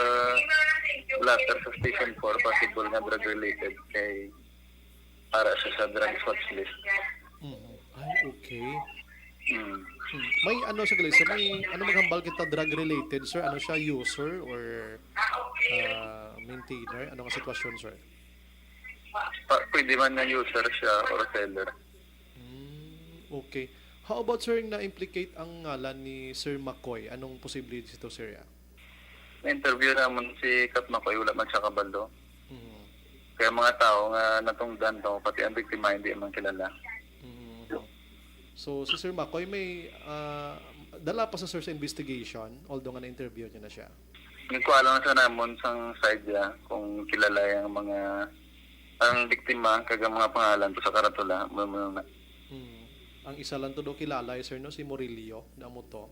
letter sa Station four, possible nga drug-related kay para siya sa drugs watch list. Mhm. Ay, okay. Hmm. Hmm. May ano sa gali, sir? May ano maghambal kita drug-related, sir? Ano siya, user or ah, maintainer? Ano nga sitwasyon, sir? Pa, pwede man nga user siya or seller. Mm, okay. How about, sir, na-implicate ang ngalan ni Sir Makoy? Anong posible dito, sir? Ya? Na-interview naman si Kap Makoy, wala man siya kabalo. Mhm. Kaya mga tao nga natungdan to, pati ang biktima hindi man kilala. Mhm. So, si Sir Makoy may ah, dala pa sa, sir, sa investigation, although nga na-interview niyo na siya. Nagkuha lang sa namon sang side niya kung kilala yung mga ang biktima kag ang mga pangalan to sa karatula, mo mo na. Hmm. Ang isa lang to do kilala, sir, no, si Murillo, damo to.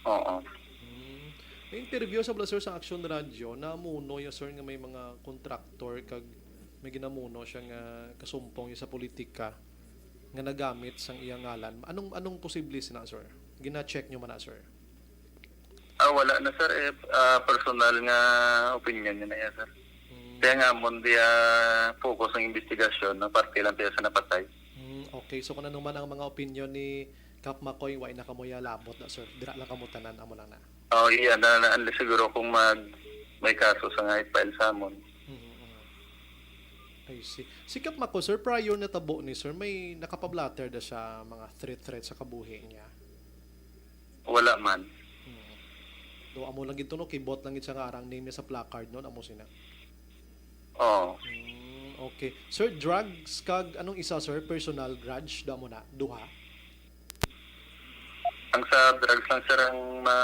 Oo. Hmm. Na-interview sa bala, sir, sa Action Radio, namuno ya, sir, nga may mga kontraktor kag may ginamuno siya nga kasumpong ya sa politika nga nagamit sang iyang ngalan. Anong anong posible sina, sir? Gina-check nyo man na, sir? Ah, wala na sir, eh, ah, personal nga opinion niya na yan sir. Hmm. Kaya nga amon di ah, focus ang investigasyon na parte lang tayo sa napatay. Hmm, okay. So kung ano man ang mga opinion ni Kap Makoy, wa na kamo ya labot na, sir. Dira lang kamo tanan, amo lang na. Oh, iya na, na unless siguro kung mag may kaso sa nga i-file sa amon. Mhm, mhm. I see. Si Kap Makoy, sir, prior na tabo ni, sir, may nakapablatter da siya mga threat-threat sa kabuhi niya? Wala man. Hmm. Do amo lang gid to, no, kibot lang gid siya nga arang name niya sa placard, no, amo sina. Oh. Hmm, okay. Sir, drugs kag anong isa, sir? Personal grudge, do amo na? Duha? Ang sa drugs lang sir ang ma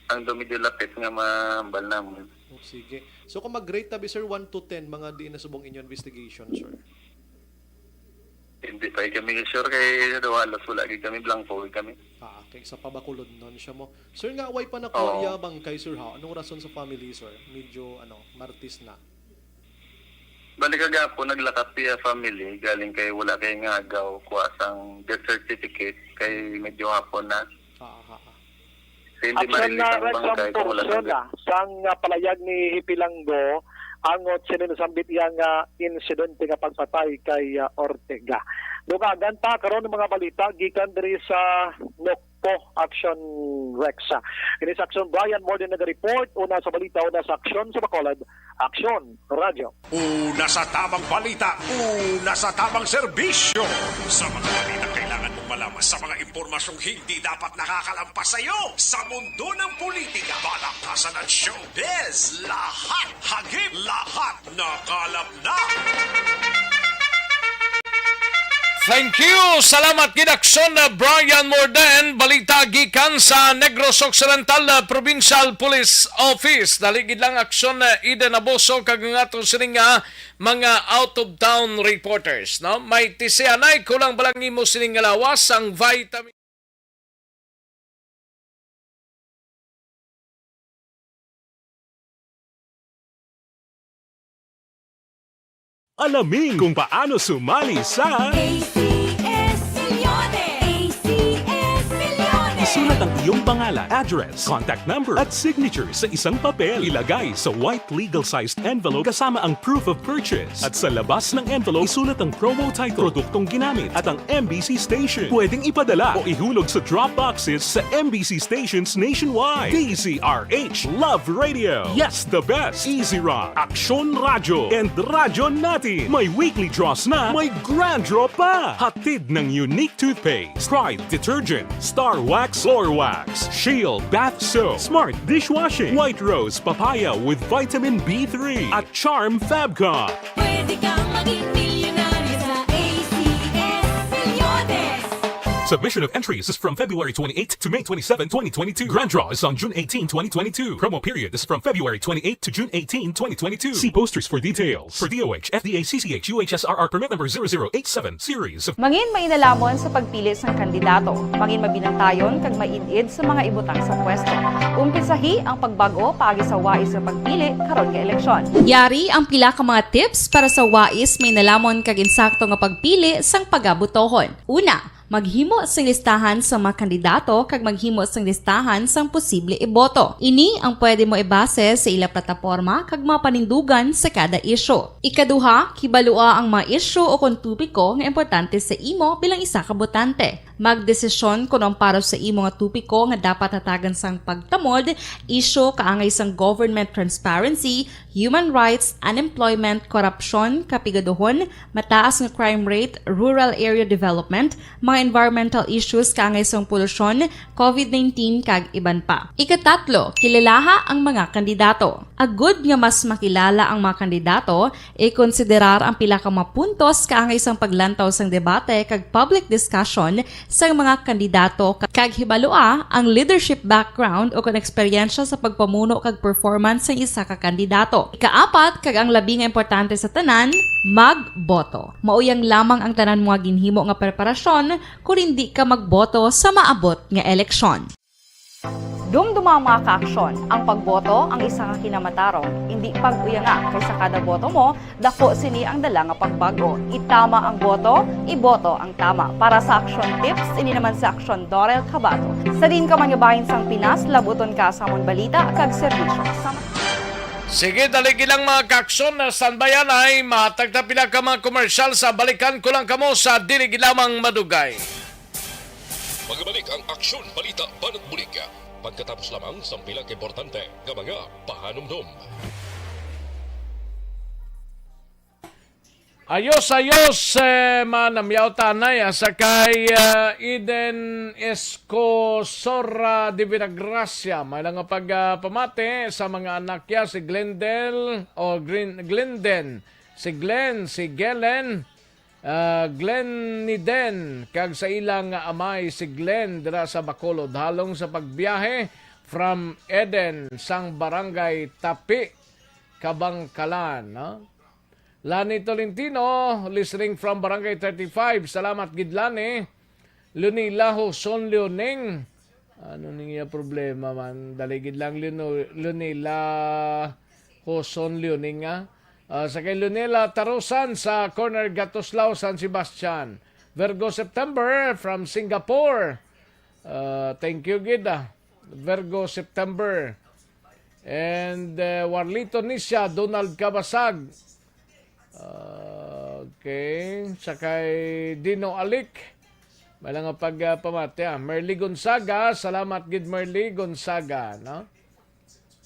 Ang daw medyo lapit nga mahambal namon. Oh, sige. So, kung mag-rate tabi, sir, one to ten, mga diin na subong inyo investigation, sir? Hindi pa kami sure kay daw halos wala gid kami, blanco gid kami. Ah, kay sa pabakulod nun siya mo. Sir, nga way pa nakuha Oo. iya bangkay, sir, ha? Anong rason sa family, sir? Medyo, ano, Martes na. Bali kagahapon, naglakat iya family, galing kay wala kay nga agaw kuha sang death certificate, kay medyo hapon na. Ah, ah, ah. Kay hindi Action ma-release na ang red bangkay kung wala sang death. Sang, ah, palayag ni Hipilanggo, angot sini nasambit iya nga insidente nga pagpatay kay, ah, Ortega. Dugangan ta karon ang mga balita gikan diri sa Nokpo, Action Rex. Ini sa Action, Brian Morden naga-report. Una sa balita, una sa aksyon sa Bacolod, Action Radyo. Una sa tamang balita, una sa tamang serbisyo. Sa mga balita kailangan mong malaman, sa mga impormasyong hindi dapat nakakalampas sa iyo, sa mundo ng politika, balakasan at showbiz, lahat hagip, lahat nakalap na. Thank you. Salamat gid, Aksyon, uh, Brian Morden. Balita gikan sa Negros Occidental, uh, Provincial Police Office. Dali gid lang, Aksyon, uh, Eden Abuso, kag ang ato sining nga mga out-of-town reporters, no? May tisianay, kulang ba lang imo sining nga lawas ang vitamin? Alamin kung paano sumali sa A C S Milyones! A C S Milyones! Isulat ang iyong pangalan, address, contact number, at signature sa isang papel. Ilagay sa white legal-sized envelope kasama ang proof of purchase. At sa labas ng envelope, isulat ang promo title, produktong ginamit, at ang M B C station. Pwedeng ipadala o ihulog sa drop boxes sa M B C stations nationwide. D Z R H, Love Radio. Yes, the best. Easy Rock, Aksyon Radyo, and Radyo Natin. May weekly draws na, may grand draw pa. Hatid ng Unique Toothpaste, Pride Detergent, Star Wax Floor Wax, Shield Bath Soap, Smart Dishwashing, White Rose Papaya with Vitamin B three, at Charm Fabcon. Pwede kang maging milyonaryo sa A C S Milyones. Submission of entries is from February twenty-eighth to May twenty-seven, twenty twenty-two. Grand draw is on June eighteen, twenty twenty-two. Promo period is from February twenty-eighth to June eighteen, twenty twenty-two. See posters for details. For D O H, F D A, C C H, U H S R R permit number zero zero eight seven, series of Mangin mainalomon sa pagpili sang kandidato. Mangin mabinantayon kag maid-id sa mga ibutang sa pwesto. Umpisahi ang pagbag-o paagi sa wais nga pagpili karon nga eleksyon. Yari ang pila ka mga tips para sa wais, mainalomon kag insakto nga pagpili sang pagabotohon. Una, maghimo sing listahan sa mga kandidato kag maghimo sing listahan sang posible iboto. Ini ang pwede mo ibase sa ila plataporma kag mga panindugan sa kada isyu. Ikaduha, kibalua ang mga isyu o kon topiko nga importante sa imo bilang isa ka botante. Magdesisyon kon ang para sa imo nga topiko nga dapat hatagan sang pagtamod, isyu kaangay sang government transparency, human rights, unemployment, korupsyon, kapigaduhon, mataas nga crime rate, rural area development, mga environmental issues kaangay sang polusyon, covid nineteen, kag iban pa. Ikatatlo, kilalaha ang mga kandidato. Agud nga mas makilala ang mga kandidato, ikonsiderar ang pila ka mga puntos kaangay sang paglantaw sang debate kag public discussion sang mga kandidato, kag hibalua ang leadership background o kon eksperyensya sa pagpamuno kag performance sang isa ka kandidato. Ikaapat, kag ang labi nga importante sa tanan, magboto. Mauyang lamang ang tanan mo nga ginhimo nga preparasyon kon indi ka magboto sa maabot nga eleksyon. Dumduma, mga kaaksyon, ang pagboto ang isa ka kinamatarong. Indi pag-uyanga, kay sa kada boto mo, dako sini ang dala nga pagbag-o. Itama ang boto, iboto ang tama. Para sa Aksyon Tips, ini naman si Aksyon Dorel Cabato. Sa diin ka man nga bahin sang Pinas, labuton ka sa amon balita kag serbisyo. Sa Sige, dali lang, mga kaaksyon, na standby-an ay matagta pila ka mga komersyal sa balikan ko lang kamo sa dili gid lamang madugay. Magabalik ang Aksyon Balita Banat Bulig pagkatapos lamang sang pila ka importante nga mga pahanumdom. Ayos, ayos, eh, manamyaw tanay, ah, sa kay, ah, Eden Escosora de Vinagracia. May lang nga pag, ah, pamati sa mga anak niya, si Glendel, o Glen-, Glenden, si Glenn, si Gelen, ah, Gleniden, kag sa ilang amay, si Glenn, dira sa Bacolod. Halong sa pagbiyahe, from Eden sang Barangay Tapi, Kabangkalan, no? Lani Tolentino, listening from Barangay thirty-five. Salamat gid, Lani. Lunila Hoson Leoning. Ano ning iya problema man? Dali gid lang, Lino-, Lunila Hoson Leoning, ah. Ah, sa kay Lunila Tarusan sa corner Gatuslao, San Sebastian. Virgo September from Singapore. Ah, thank you gid, ah. Virgo September. And, eh, Warlito Nisha, Donald Kabasag. Ah, okay. Sa kay Dino Alik. May lang nga pag, ah, pamati, ah. Merly Gonzaga, salamat gid, Merly Gonzaga, no?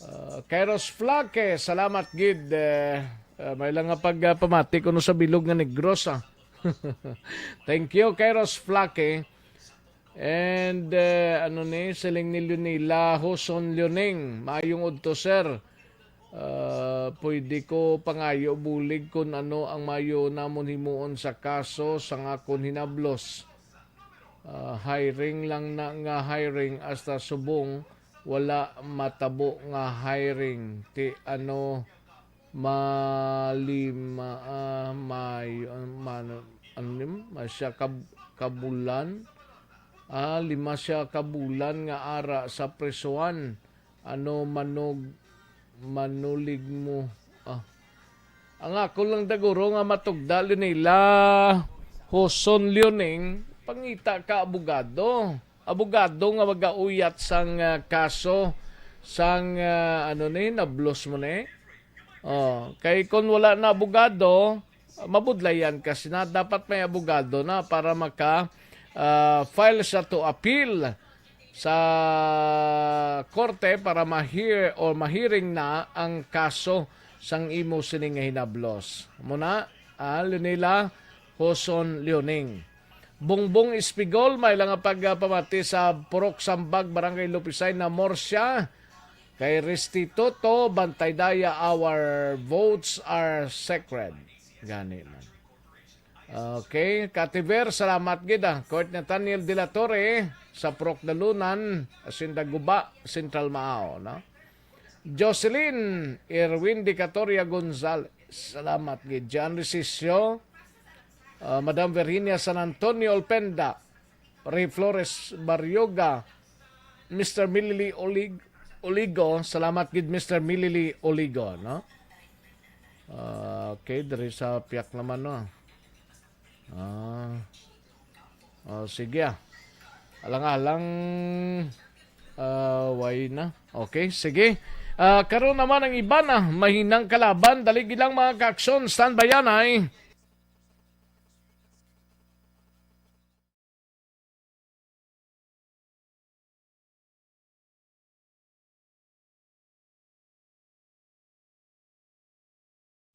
Ah, Kairos Flake, salamat gid, eh, ah, may lang nga pag, ah, pamati kuno sa bilog nga Negros, ah. Thank you, Kairos Flake. And, eh, ano ni, siling ni Leonila Hoson Leoning, maayong udto, sir. Ah, pwede ko pangayo bulig kun ano ang mayo namon himuon sa kaso sang akon hinablos. Ah, hiring lang na nga hiring, hasta subong wala matabo nga hiring. Ti ano, malima, ah, may, ah, man-, ano ni, masya kab-, kabulan? Ah, lima siya kabulan nga ara sa presohan. Ano, manog-, manulig mo? Ah. Ang ako lang daguro nga matugda nila, Hoson Leoning, pangita ka abogado. Abogado nga magauyat sang, ah, kaso sang, ah, ano ni, nablos mo ni. Oh, kay kon wala na abogado, mabudlayan ka sina. Dapat may abogado na para maka, ah, file siya to appeal sa korte para ma-hear or ma-hearing na ang kaso sang imo sini nga hinablos. Muna, ah, Leonila Hoson Leoning. Bongbong Espigol, may lang nga pagpamati sa Purok Sambag, Barangay Lupisay na Morsia. Kay Restituto, Bantay Daya, our votes are sacred. Gani man. Okay, Kativer, salamat gid, ah. Court Nathaniel de la Torre sa Purok Dalunan, Hacienda Guba, Central Mao, no? Jocelyn Erwin Dicatoria Gonzalez, salamat gid. John Resisio, ah, Madam Virginia San Antonio Olpenda, Ray Flores Barrioga, Mister Milili Olig-, Oligo, salamat gid, Mister Milili Oligo, no? Ah, okay, diri sa piyak naman, no? Ah. Oh, sige, ah. Alang-alang, ah, way na. Okay, sige. Ah, karon naman ang iban, ah, mahinang kalaban. Dali gid lang, mga ka-aksyon. Standby yan, ay.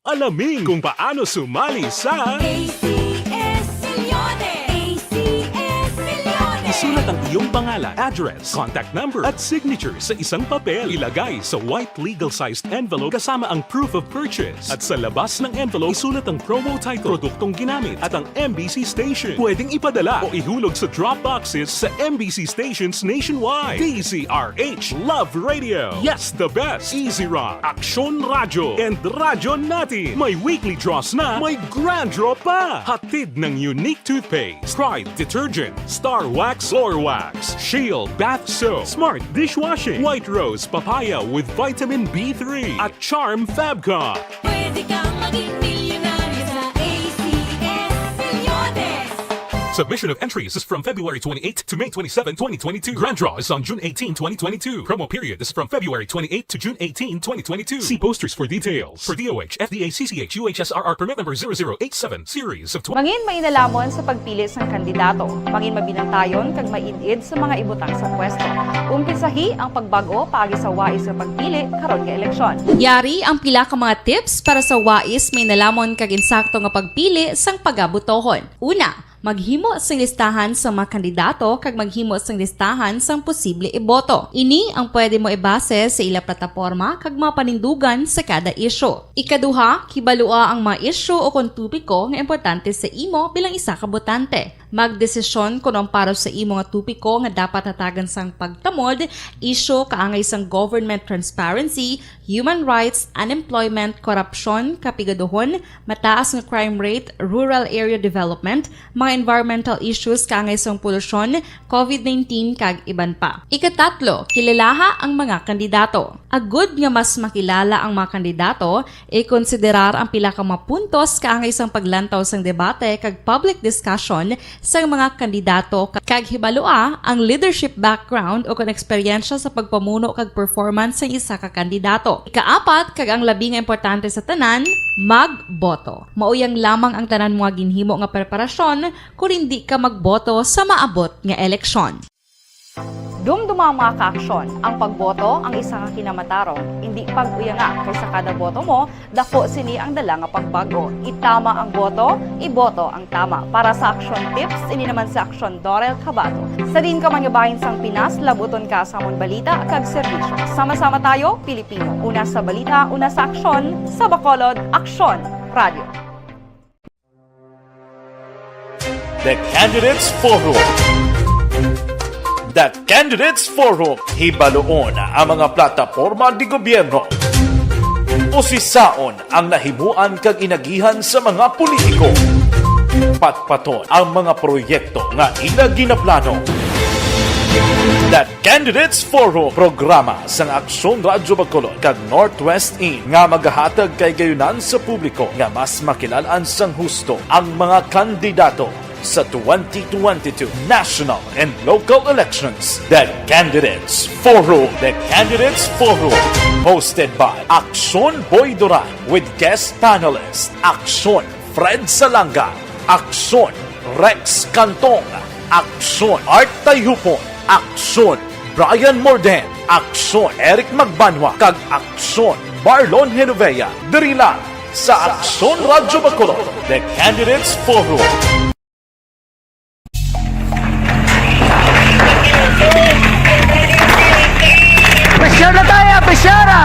Alamin kung paano sumali sa A C S Milyones! A C S Milyones! Isulat ang iyong pangalan, address, contact number, at signature sa isang papel. Ilagay sa white legal-sized envelope kasama ang proof of purchase. At sa labas ng envelope, isulat ang promo title, produktong ginamit, at ang M B C station. Pwedeng ipadala o ihulog sa drop boxes sa M B C stations nationwide. D Z R H Love Radio. Yes, the best. Easy Rock, Aksyon Radyo, and Radyo Natin. May weekly draws na, may grand draw pa. Hatid ng Unique Toothpaste, Pride Detergent, Star Wax Floor Wax, Shield Bath Soap, Smart Dishwashing, White Rose Papaya with Vitamin B three, at Charm Fabcon. Pwede kang maging milyonaryo sa A C S Milyones. Submission of entries is from February twenty-eighth to May twenty-seven, twenty twenty-two. Grand draw is on June eighteen, twenty twenty-two. Promo period is from February twenty-eighth to June eighteen, twenty twenty-two. See posters for details. For D O H, F D A, C C H, U H S R R permit number zero zero eight seven, series of twenty. Mangin mainalhamon sa pagpili sang kandidato. Mangin mabinantayon kag maid-id sa mga ibutang sa pwesto. Umpisahi ang pagbag-o paagi sa wais nga pagpili karon nga eleksyon. Yari ang pila ka mga tips para sa wais, mainalhamon kag insakto nga pagpili sang pagabotohon. Una, maghimo sing listahan sa mga kandidato kag maghimo sing listahan sang posible iboto. Ini ang pwede mo ibase sa ila plataporma kag mga panindugan sa kada isyu. Ikaduha, kibalua ang mga isyu o kon topiko nga importante sa imo bilang isa ka botante. Magdesisyon kon ang para sa imo nga topiko nga dapat hatagan sang pagtamod, isyu kaangay sang government transparency, human rights, unemployment, korupsyon, kapigaduhon, mataas nga crime rate, rural area development, mga environmental issues kaangay sang polusyon, covid nineteen, kag iban pa. Ikatatlo, kilalaha ang mga kandidato. Agud nga mas makilala ang mga kandidato, ikonsiderar ang pila ka mga puntos kaangay sang paglantaw sang debate kag public discussion sang mga kandidato, ka-, kag hibalua ang leadership background o kon eksperyensya sa pagpamuno kag performance sang isa ka kandidato. Ikaapat, kag ang labi nga importante sa tanan, magboto. Mauyang lamang ang tanan mo nga ginhimo nga preparasyon kon indi ka magboto sa maabot nga eleksyon. Dumduma ang mga kaaksyon. Ang pagboto ang isa ka kinamatarong. Indi pag-uyanga, kay sa kada boto mo, dako sini ang dala nga pagbago. Itama ang boto, iboto ang tama. Para sa Aksyon Tips, ini naman si Aksyon Dorel Cabato. Sa diin ka man nga bahin sang Pinas, labuton ka sa amon balita kag serbisyo. Sama-sama tayo, Pilipino. Una sa balita, una sa aksyon, sa Bacolod, Aksyon Radio. The Candidates Forum. The Candidates Forum, hibaluon ang mga plataporma de gobyerno. Usisaon ang nahimuan kag inagihan sa mga politiko. Patpaton ang mga proyekto nga ila ginaplano. The Candidates Forum, programa sang Aksyon Radyo Bacolod kag Northwest In nga magahatag kahigayunan sa publiko nga mas makilal-an sang husto ang mga kandidato sa twenty twenty-two national and local elections. The Candidates Forum. The Candidates Forum, hosted by Aksyon Boy Duran with guest panelist Aksyon Fred Salanga, Aksyon Rex Cantong, Aksyon Art Tayhupon, Aksyon Brian Morden, Aksyon Eric Magbanwa, kag Aksyon Marlon Genovea. Diri lang sa Aksyon Radyo Bacolod, The Candidates Forum. Pressure na tayo! Pressure na!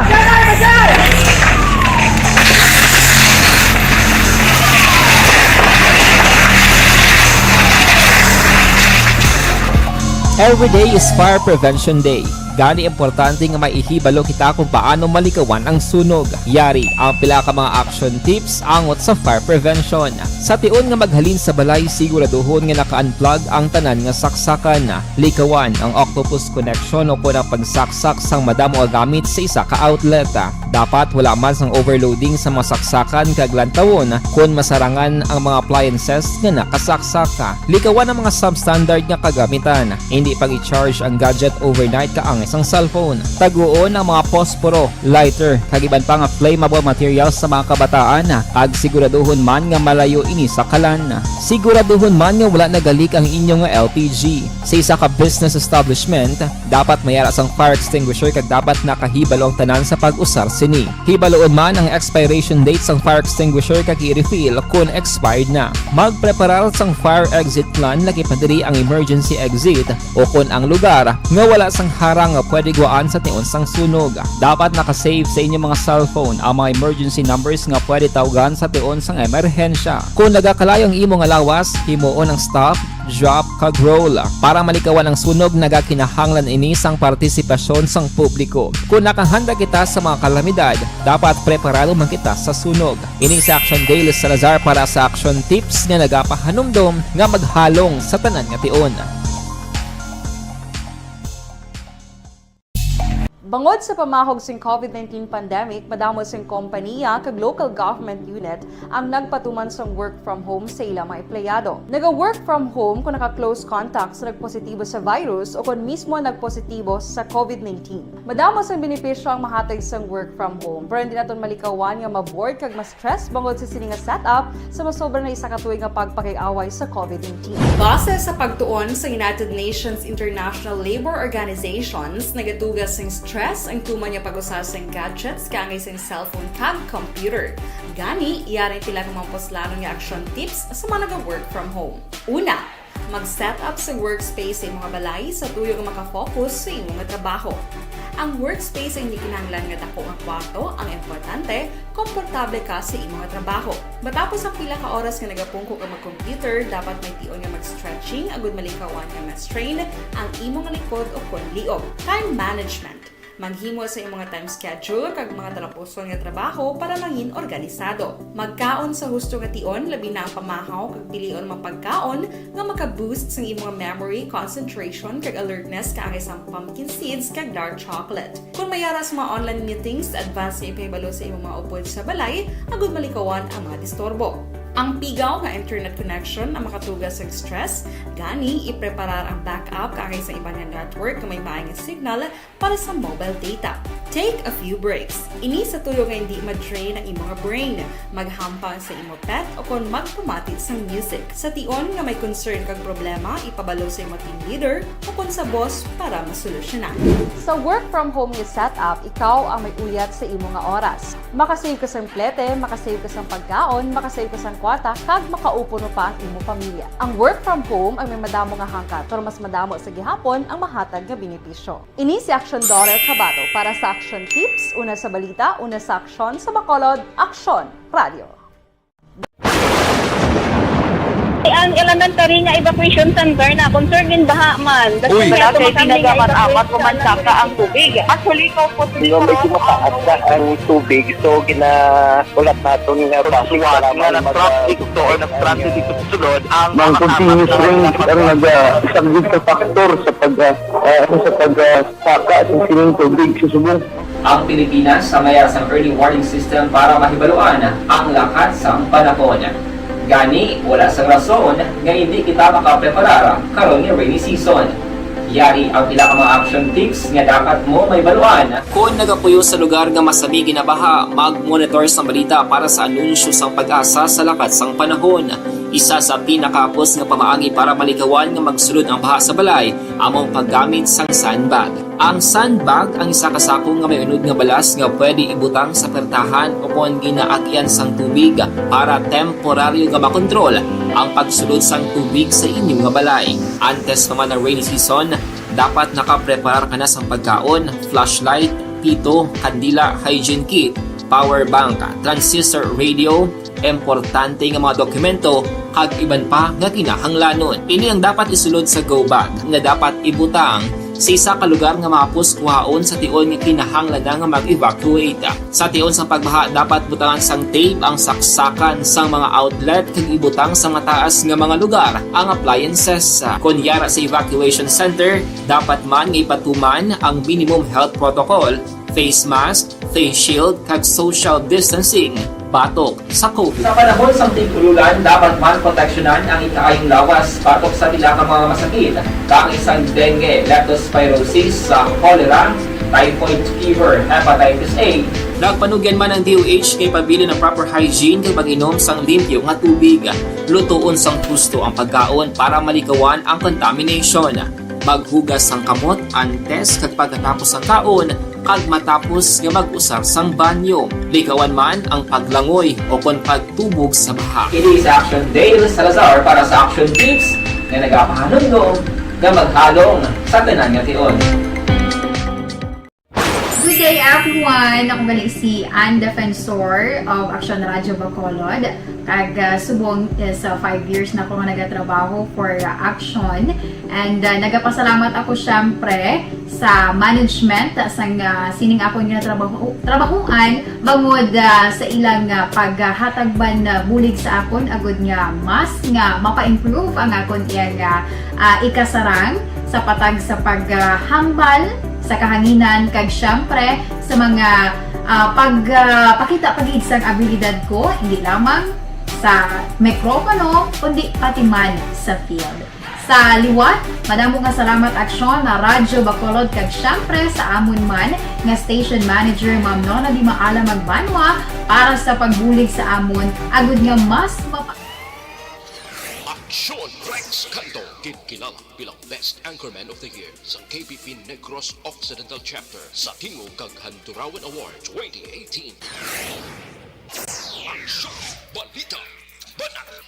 Every day is Fire Prevention Day. Gani, importante nga maihibalo kita kung paano malikawan ang sunog. Yari ang pila ka mga action tips angot sa fire prevention. Sa tion nga maghalin sa balay, siguraduhon nga naka-unplug ang tanan nga saksakan. Likawan ang octopus connection o kon ang pagsaksak sang madamo nga gamit sa isa ka outlet. Dapat wala man sang overloading sa mga saksakan kag lantawon kon masarangan ang mga appliances nga nakasaksak. Likawan ang mga substandard nga kagamitan. Indi pag-i-charge ang gadget overnight kaangay sang cellphone. Taguon ang mga posporo, lighter, kag iban pa nga flammable materials sa mga kabataan, kag siguraduhon man nga malayo ini sa kalan. Siguraduhon man nga wala nagalik ang inyo nga L P G. Sa isa ka business establishment, dapat may ara sang fire extinguisher kag dapat nakahibalo ang tanan sa pag-usar sini. Hibaluon man ang expiration date sang fire extinguisher kag i-refill kon expired na. Magpreparar sang fire exit plan, lakip na diri ang emergency exit o kon ang lugar nga wala sang harang nga pwede guwaan sa tion sang sunog. Dapat naka-save sa inyo mga cellphone ang mga emergency numbers nga pwede tawgan sa tion sang emerhensya. Kon nagakalayo ang imo nga lawas, himuon ang stop, drop, kag roll. Para malikawan ang sunog, nagakinahanglan ini sang partisipasyon sang publiko. Kon nakahanda kita sa mga kalamidad, dapat preparado man kita sa sunog. Ini si Action Dale Salazar para sa Action Tips nga nagapahanumdom nga maghalong sa tanan nga tion. Bangod sa pamahog sing covid nineteen pandemic, madamo sing kompaniya kag local government unit ang nagpatuman sang work from home sa ila mga empleyado. Naga-work from home kon naka-close contact sa nagpositibo sa virus o kon mismo nagpositibo sa covid nineteen. Madamo sang benepisyo ang mahatag sang work from home, pero hindi naton malikawan nga ma-bored kag ma-stress bangod sa sini nga setup sa masobra na isa ka tuig nga pagpakig-away sa covid nineteen. Base sa pagtuon sa United Nations International Labour Organizations, nagatuga sing stress ang tuman nga pag-usa sing gadgets kaangay sing cellphone kag computer. Gani, yari ang pila ka mga puslanon nga action tips sa mga naga-work from home. Una, mag-set up sa workspace sa imong balay sa tuyo nga makafocus sa imong trabaho. Ang workspace ay hindi kinahanglan nga dako nga kwarto, ang importante, komportable ka sa imo nga trabaho. Matapos ang pila ka oras nga nagapungko ka mag-computer, dapat may tion nga mag-stretching agud malikawan nga ma-strain ang imo nga likod o kon liog. Time management. Maghimo sa imo nga time schedule kag mga talapuson nga trabaho para mangin organisado. Magkaon sa husto nga tion, labi na ang pamahaw kag pilion mga pagkaon nga maka-boost sang imo nga memory, concentration, kag alertness kaangay sang pumpkin seeds kag dark chocolate. Kon may ara sa mga online meetings, advance nga ipahibalo sa imo mga upod sa balay agud malikawan ang mga disturbo. Ang pigaw nga internet connection ang makatuga sa stress, gani ipreparar ang backup kaangay sa iban nga network nga may maayo nga signal para sa mobile data. Take a few breaks. Ini sa tuyo nga hindi ma-drain ang imo nga brain. Maghampang sa imo pet o kon magpamati sang music. Sa tion nga may concern kag problema, ipabalo sa imo team leader o kon sa boss para masolusyonan. Sa work from home nga setup, ikaw ang may uyat sa imo nga oras. Makasave ka sang plete, makasave ka sang pagkaon, makasave ka sang kwarta, kag makaupuno pa ang imo pamilya. Ang work from home ang may madamo nga hangkat, pero mas madamo sa gihapon ang mahatag nga benepisyo. Ini si Aksyon Daughter Kabato para sa Aksyon Tips, una sa balita, una sa aksyon, sa Bacolod, Aksyon Radio. Ang elementary nga evacuation center na concern din baha man. Uy. Wala kay tinaga man amat o mansaka ang tubig. Actually, ko po. Medyo mataas na ang tubig, so ginaulat naton nga bus nga nag-traffic to or nag-transit dito sa sulod ang mga continuous rain ang nagasaglit sa factor sa pag, ah, ah, sa pag, ah, saka sa sining tubig sa subong. Ang Pilipinas ang may ara sang early warning system para mahibaluan ang lakat sang panahon. Gani, wala sang rason nga hindi kita makapreparar karon nga rainy season. Yari ang pila ka mga action tips nga dapat mo mahibaluan. Kon nagapuyo sa lugar nga masami ginabaha, mag-monitor sang balita para sa anunsyo sang PAGASA sa lakat sang panahon. Isa sa pinakahapos nga pamaagi para malikawan nga magsulod ang baha sa balay amo ang paggamit sang sandbag. Ang sandbag ang isa ka sako nga may unod nga balas nga pwede ibutang sa pertahan o kon ginaagyan sang tubig para temporaryo nga makontrol ang pagsulod sang tubig sa inyo nga balay. Antes pa man ang rainy season, dapat nakapreparar ka na sang pagkaon, flashlight, pito, kandila, hygiene kit, power bank, transistor radio, importante nga mga dokumento, kag iban pa nga kinahanglanon. Ini ang dapat isulod sa go bag nga dapat ibutang sa isa ka lugar nga mahapos kuhaon sa tion nga kinahanglan na nga mag-evacuate. Sa tion sang pagbaha, dapat butangan sang tape ang saksakan sang mga outlet kag ibutang sa mataas nga mga lugar ang appliances. Kon yara sa evacuation center, dapat man nga ipatuman ang minimum health protocol, face mask, face shield, kag social distancing batok sa COVID. Sa panahon sang tig-ululan, dapat man proteksyonan ang ikaayong lawas batok sa pila ka mga masakit, kaangay sang dengue, leptospirosis, sa cholera, typhoid fever, hepatitis A. Nagpanugyan man ang D O H nga ipabilin ang proper hygiene kag pag-inom sang limpyo nga tubig. Lutoon sang husto ang pagkaon para malikawan ang contamination. Maghugas sang kamot antes kag pagkatapos sang kaon, kag matapos nga mag-usar sang banyo. Likawan man ang paglangoy o kon pagtubog sa baha. Ini si Action Dale Salazar para sa Action Tips nga nagapahanumdom nga maghalong sa tanan nga tion. Good day, everyone! Ako gali si Ann Defensor of Action Radio Bacolod. Kag, ah, subong is, ah, five years na ako nga nagatrabaho for, ah, Action. And, ah, nagapasalamat ako, syempre, sa management, ah, sang, ah, sining akon nga trabaho, trabahuan, bangod, ah, sa ilang, ah, paghatag man, ah, bulig sa akon, agud nga mas nga mapa-improve ang akon iyang, ah, ah, ikasarang sa patag sa paghambal sa kahanginan, kag syempre sa mga, ah, pag, ah, pakita pa gid sang abilidad ko, hindi lamang sa mikropono, kundi pati man sa field. Sa liwat, madamo nga salamat, Aksyon, na Radyo Bacolod, kag syempre sa amon man nga station manager, Ma'am Nona Di Maala Magbanwa, para sa pagbulig sa amon, agud nga mas mapa- Aksyon Rex Canto, ginkilala bilang Best Anchorman of the Year sa K P P Negros Occidental Chapter sa Tingog kag Handurawan Award twenty eighteen. Aksyon! Balita! Banat!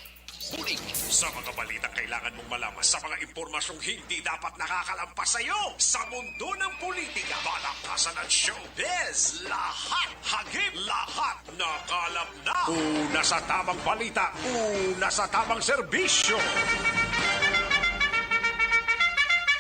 Bulig! Sa mga balitang kailangan mong malaman, sa mga impormasyong hindi dapat nakakalampas sa iyo, sa mundo ng politika, balakasan at showbiz, lahat, hagip, lahat, nakalap na. Una sa tamang balita, una sa tamang serbisyo.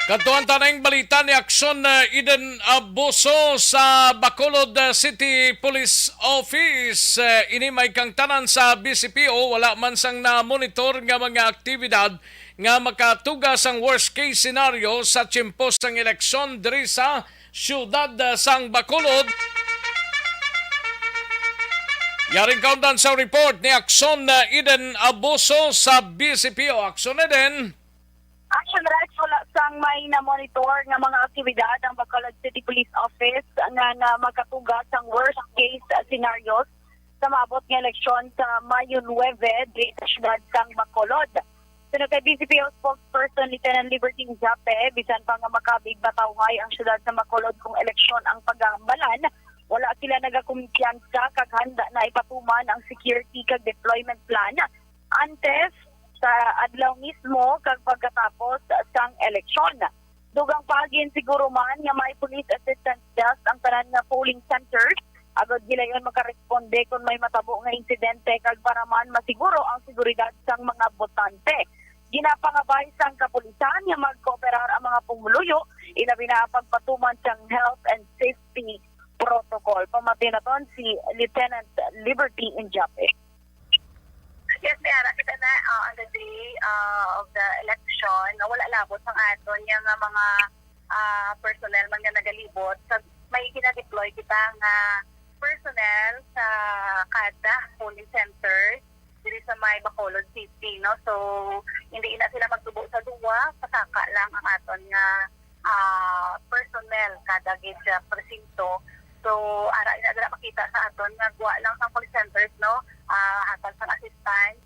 Kadtuan ta na ning balita ni Aksyon, uh, Eden Abuso sa Bacolod, uh, City Police Office. Uh, ini may kangtanan sa B C P O, wala man sang na-monitor nga mga aktibidad nga makatuga sang worst case scenario sa tiyempo sang eleksyon diri sa siyudad, uh, sang Bacolod. Yaring kaundan sa report ni Aksyon, uh, Eden Abuso sa B C P O. Aksyon, Eden. Action Rex, wala sang may na-monitor nga mga aktibidad ang Bacolod City Police Office nga, nga magkatuga sang worst case scenarios sa maabot nga eleksyon sa Mayo nuebe diri sa siyudad sang Bacolod. Suno kay B C P O spokesperson Lieutenant Liberty Jape, bisan pa nga makabig matawhay ang siyudad sa Bacolod kung eleksyon ang pagahambalan, wala sila nagakumpiyansa kag handa na ipatuman ang security kag deployment plan antes sa adlaw mismo kag pagkatapos sang eleksyon. Dugang pa, ginsiguro man nga may police assistance desk ang tanan nga polling centers agod gilayon makaresponde kon may matabo nga insidente kag para man masiguro ang seguridad sang mga botante. Ginapangabay sang kapulisan nga magkooperar ang mga pumuluyo, ilabi na ang pagpatuman sang health and safety protocol. Pamati naton si Lieutenant Liberty Injape. Yes, may ara kita na, uh, on the day, uh, of the election, na wala labot ang aton nga, nga mga, uh, personnel man nga nagalibot. Sa, may gina-deploy kita nga personnel sa kada polling center diri sa may Bacolod City, no? So, hindi na sila magtubo sa duwa, pasaka lang ang aton nga ah, personnel kada gid sa presinto. So, ara ina dira makita sa aton nga gwa lang sang call centers, no? Ah, hatag sang assistance.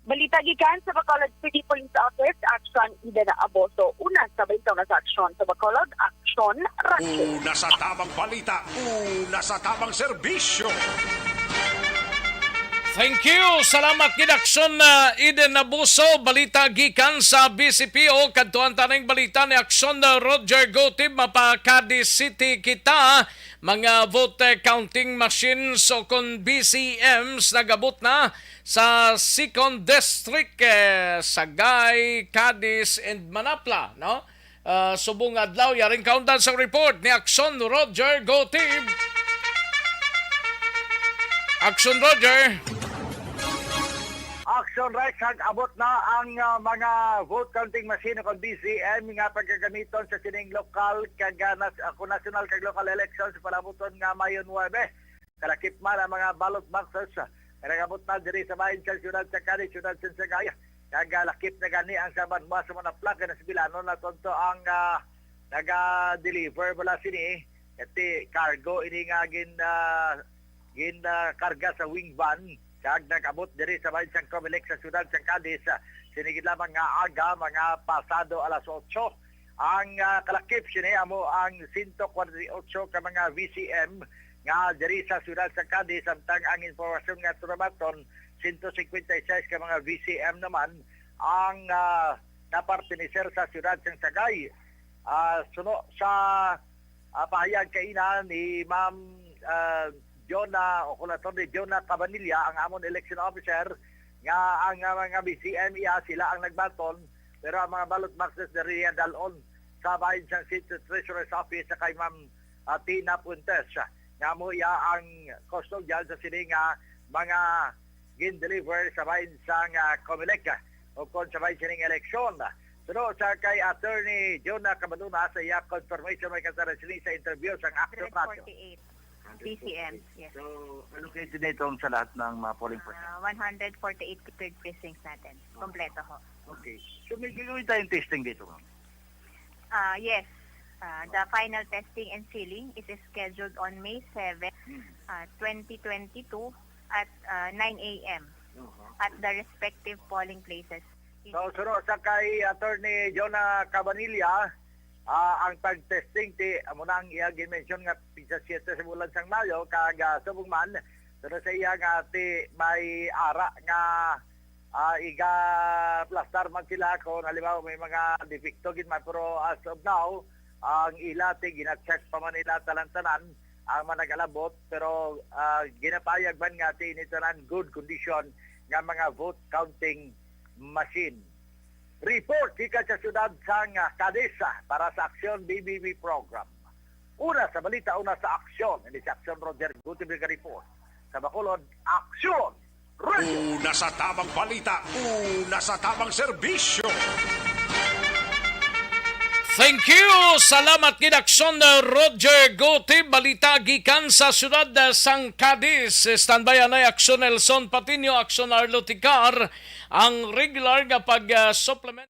Balita gikan sa Bacolod City Police Office, Action Eden Abuso. Una sa bentana sa aksyon sa Bacolod, Action Radyo. Una sa tamang balita, una sa tamang serbisyo. Thank you. Salamat gid, Aksyon, uh, Eden Abuso. Balita gikan sa B C P O. Kadtuan ta ning balita ni Aksyon, uh, Roger Gotib. Mapa-Cadiz City kita. Mga vote, uh, counting machines o kon B C Ms nag-abot na sa Second District, eh, Sagay, Cadiz, and Manapla, no? Ah, subong adlaw, yaring kaundan sang report ni Aksyon Roger Gotib. Aksyon Roger. Aksyon Rex, nag-abot na ang, ah, mga vote counting machine o kon B C M nga pagkagamiton sa sining lokal kag, ah, nas-, ah, kon national kag local elections sa palabuton nga Mayo nuebe. Kalakip man ang mga ballot boxes, ah, nga nag-abot na diri sa bahin sa siyudad sa Cadiz, siyudad sa Sagay. Kag, ah, lakip na gani ang sa Banwa sa Manapla, kay nasibilanon na tonto ang, ah, naga-deliver bala sini. Iti cargo ini nga gin, ah, gin, ah, karga sa wing van kag nag-abot diri sa bahin sang Comelec sa siyudad sa Cadiz. Ah, sini gid lamang nga aga, mga pasado alas otso. Ang, ah, kalakip sini amo ang sento kwarenta y otso ka mga V C M nga diri sa siyudad sa Cadiz, samtang ang impormasyon nga tumabaton, sento singkwenta y seis ka mga V C M naman ang, ah, napartineser sa siyudad sang Sagay. Ah, suno sa, ah, pahayag kaina ni Ma'am, ah, Jonah, o kon Attorney Jonah Cabanilla, ang amon election officer, nga ang, ah, mga V C M iya sila ang nagbaton, pero ang mga ballot boxes diri iya dal-on sa bahin sang City Treasurer's Office sa kay Ma'am, ah, Tina Fuentes, nga amo iya ang custodian sa sini nga mga gin-deliver sa bahin sang, ah, Comelec, o kon sa bahin sining eleksyon. Suno sa kay Attorney Jonah Cabanilla sa iya confirmation may kasara sini sa interview sang Action Radio. Hundred forty-eight. P C M, yes. So, allocated na itong sa lahat ng mga polling personnel? Ah, one hundred forty-eight prepared precincts natin. Kompleto ho. Okay. So, may gagawin tayong testing dito, ma'am? Ah, yes. Ah, the final testing and sealing is scheduled on May seven, Hmm. ah, twenty twenty-two at, ah, nine A M Uh-huh. at the respective polling places. So, suno sa kay Attorney Jonah Cabanilla, ah, ang pag-testing ti, amo na ang iya gin-mention nga pizza siete sa bulan sang Mayo, kag, ah, subong man, suno sa iya nga ti may ara nga ah, iga-plastar man sila kung halimbawa may mga depekto gid man. Pero as of now, ang ila ti gina-check pa man nila tanan-tanan ang mga nag-alabot, pero, ah, ginapayag man nga ti ini tanan good condition nga mga vote counting machine. Report gikan sa siyudad sang, ah, Cadiz, ah, para sa Aksyon B B B program. Una sa balita, una sa aksyon. Ini si Aksyon Roger Gutierrez report. Sa Bacolod, Aksyon! Una sa tamang balita, una sa tamang serbisyo. Thank you. Salamat gid, Aksyon, uh, Roger Gutib. Balita gikan sa siyudad, uh, sang Cadiz. Standby anay, Aksyon Nelson Patiño, Aksyon Arlo Ticar, ang regular nga pag, uh, supplement.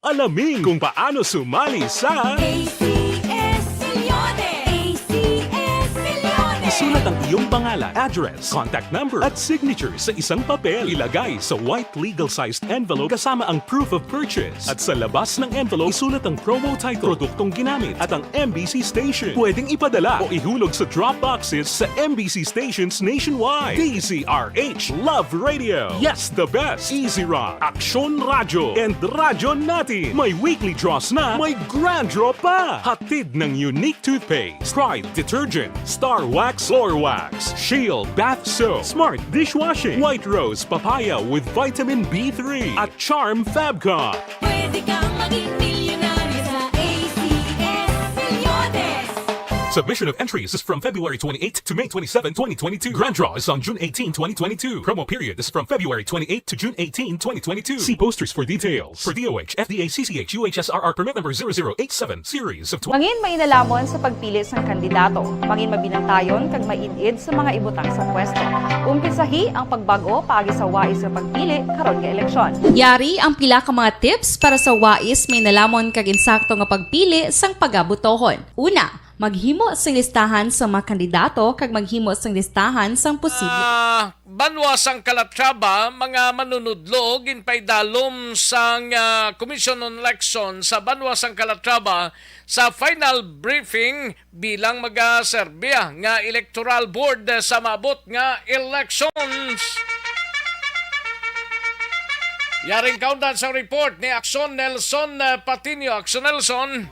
Alamin kung paano sumali sa A C S Millones. A C S Millones. Isulat ang iyong pangalan, address, contact number, at signature sa isang papel. Ilagay sa white legal-sized envelope kasama ang proof of purchase. At sa labas ng envelope, isulat ang promo title, produktong ginamit, at ang M B C station. Pwedeng ipadala o ihulog sa drop boxes sa M B C stations nationwide. D Z R H, Love Radio. Yes, the best. Easy Rock, Aksyon Radyo, and Radyo Natin. May weekly draws na, may grand draw pa. Hatid ng Unique Toothpaste, Pride Detergent, Star Wax Floor Wax, Shield Bath Soap, Smart Dishwashing, White Rose Papaya with Vitamin B three, at Charm Fabcon. Pwede kang maging milyonaryo sa A C S Millones. Submission of entries is from February twenty-eight to May twenty-seven, twenty twenty-two. Grand draw is on June eighteen, twenty twenty-two. Promo period is from February twenty-eight to June eighteen, twenty twenty-two. See posters for details. For D O H, F D A, C C H, U H S R R permit number zero zero eight seven, series of twenty. Mangin mainalhamon sa pagpili sang kandidato. Mangin mabinantayon kag maid-id sa mga ibutang sa pwesto. Umpisahi ang pagbag-o paagi sa wais nga pagpili karon nga eleksyon. Yari ang pila ka mga tips para sa wais, mainalhamon kag insakto nga pagpili sang pagabotohon. Una, maghimo sing listahan sa mga kandidato kag maghimo sing listahan sang posible. Ah, banwa sang Calatrava, mga manunudlo ginpaidalom sang, ah, Commission on Election sa banwa sang Calatrava sa final briefing bilang magaserbi nga electoral board sa maabot nga elections. Yaring kaundan sang report ni Aksyon Nelson, ah, Patiño. Aksyon Nelson.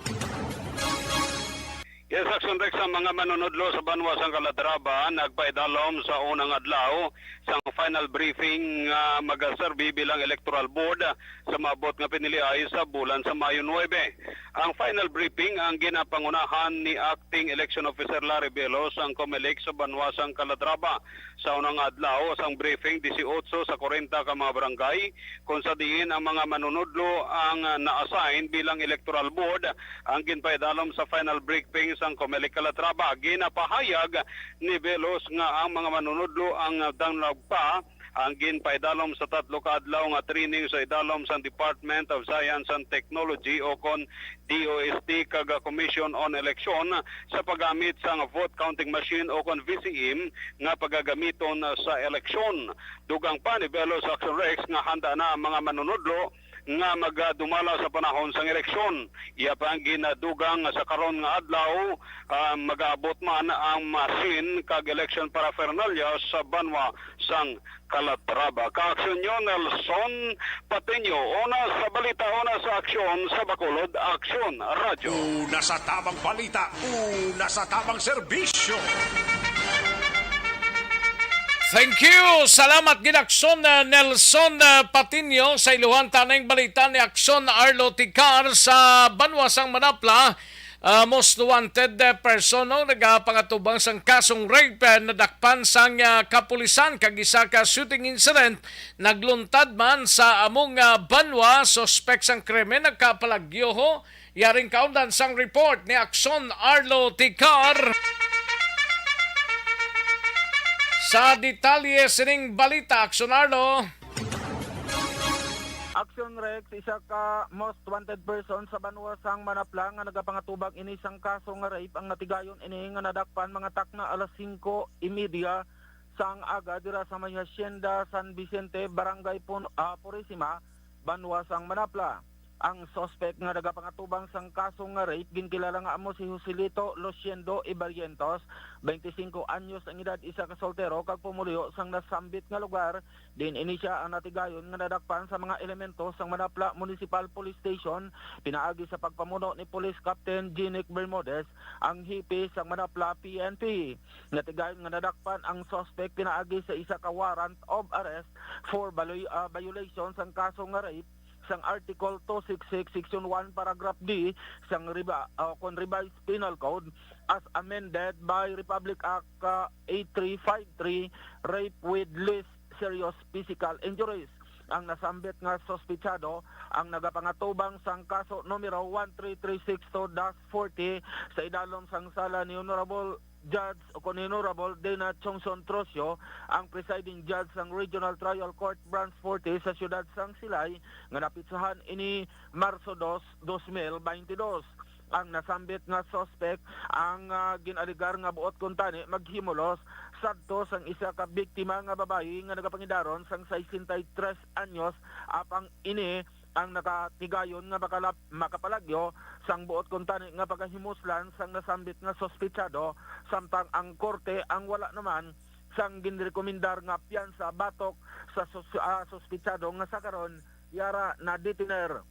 Yes, Aksyon Rex, ang mga manunudlo sa banwa sang Calatrava nagpaidalom sa unang adlaw sang final briefing nga magaserbi bilang electoral board sa maabot nga piniliay sa bulan sa Mayo nuebe. Ang final briefing ang ginapangunahan ni Acting Election Officer Larry Velos, ang Comelec sa banwa sang Calatrava. Sa unang adlaw sang briefing, disiotso sa kwarenta ka mga barangay kung sa diin ang mga manunudlo ang, ah, na-assign bilang electoral board ang ginpaidalom sa final briefing sang Comelec Calatrava. Ginapahayag ni Velos nga ang mga manunudlo ang, ah, danlag pa ang ginpaidalom sa tatlo ka adlaw nga training sa idalom sang Department of Science and Technology o kon D O S T kag Commission on Election sa paggamit sang vote counting machine o kon V C M nga pagagamiton sa eleksyon. Dugang pa ni Velos, Aksyon Rex, nga handa na ang mga manunudlo nga magadumala sa panahon sang eleksyon. Iya pa ang ginadugang nga sa karon nga adlaw, ah, magaabot man ang machine kag election paraphernalia sa banwa sang Calatrava. Kaaksyon nyo, Nelson Patiño. Una sa balita, una sa aksyon, sa Bacolod Aksyon Radyo. Una sa tamang balita, una sa tamang serbisyo. Thank you. Salamat gid, Aksyon, uh, Nelson, uh, Patiño, sa iluhan ta ning balita ni Aksyon Arlo Ticar sa banwa sang Manapla. Ah, most wanted, eh, person, no, nagapangatubang sang kasong rape, eh, nadakpan sang, ah, kapulisan kag isa ka shooting incident nagluntad man sa among, ah, banwa. Suspek sang krimen nagkapalagyo, ho. Yaring kaundan sang report ni Aksyon Arlo Ticar. Sa detalye sining balita, Aksyon Arlo. Action Rex, isa ka most wanted person sa banwa sang Manapla nga nagapangatubang ini sang kaso nga rape ang natigayon ini nga nadakpan mga takna alas singko y media sang aga dira sa may Hacienda San Vicente, Barangay Pun-, ah, Purisima, banwa sang Manapla. Ang suspect nga nagapangatubang sang kaso nga rape ginkilala nga amo si Joselito Luciendo Ibarrientos, twenty-cinco anyos ang edad, isa ka soltero kag pumuluyo sang nasambit nga lugar. Diin ini sia ang natigayon nga nadakpan sa mga elemento sang Manapla Municipal Police Station pinaagi sa pagpamuno ni Police Captain Ginic Bermudez, ang hepe sang Manapla P N P. Natigayon nga nadakpan ang suspect pinaagi sa isa ka warrant of arrest for baloy-, ah, violation sang kaso nga rape sang Article two six six, Section one, Paragraph D sang reba-, ah, kon Revised Penal Code as amended by Republic Act, ah, eight three five three, rape with least serious physical injuries. Ang nasambit nga suspitsado ang nagapangatubang sang kaso numero one three three six two dash forty sa idalom sang sala ni Honorable Judge o kon Honorable Dena Chongson Trocio, ang presiding judge sang Regional Trial Court Branch forty sa siyudad sang Silay, nga napitsahan ini Marso dos, dos mil baynte dos. Ang nasambit nga suspect ang, ah, gin-alegar nga buot kuntani maghimulos sadto sang isa ka biktima nga babayi nga nagapangidaron sang sesenta y tres anyos, apang ini ang nakatigayon nga makalap-, makapalagyo sang buot kuntani nga pagahimuslan sang nasambit nga suspitsado, samtang ang korte ang wala naman sang ginrekomendar nga piyansa batok sa sus-, ah, suspitsado nga sa karon yara na-detener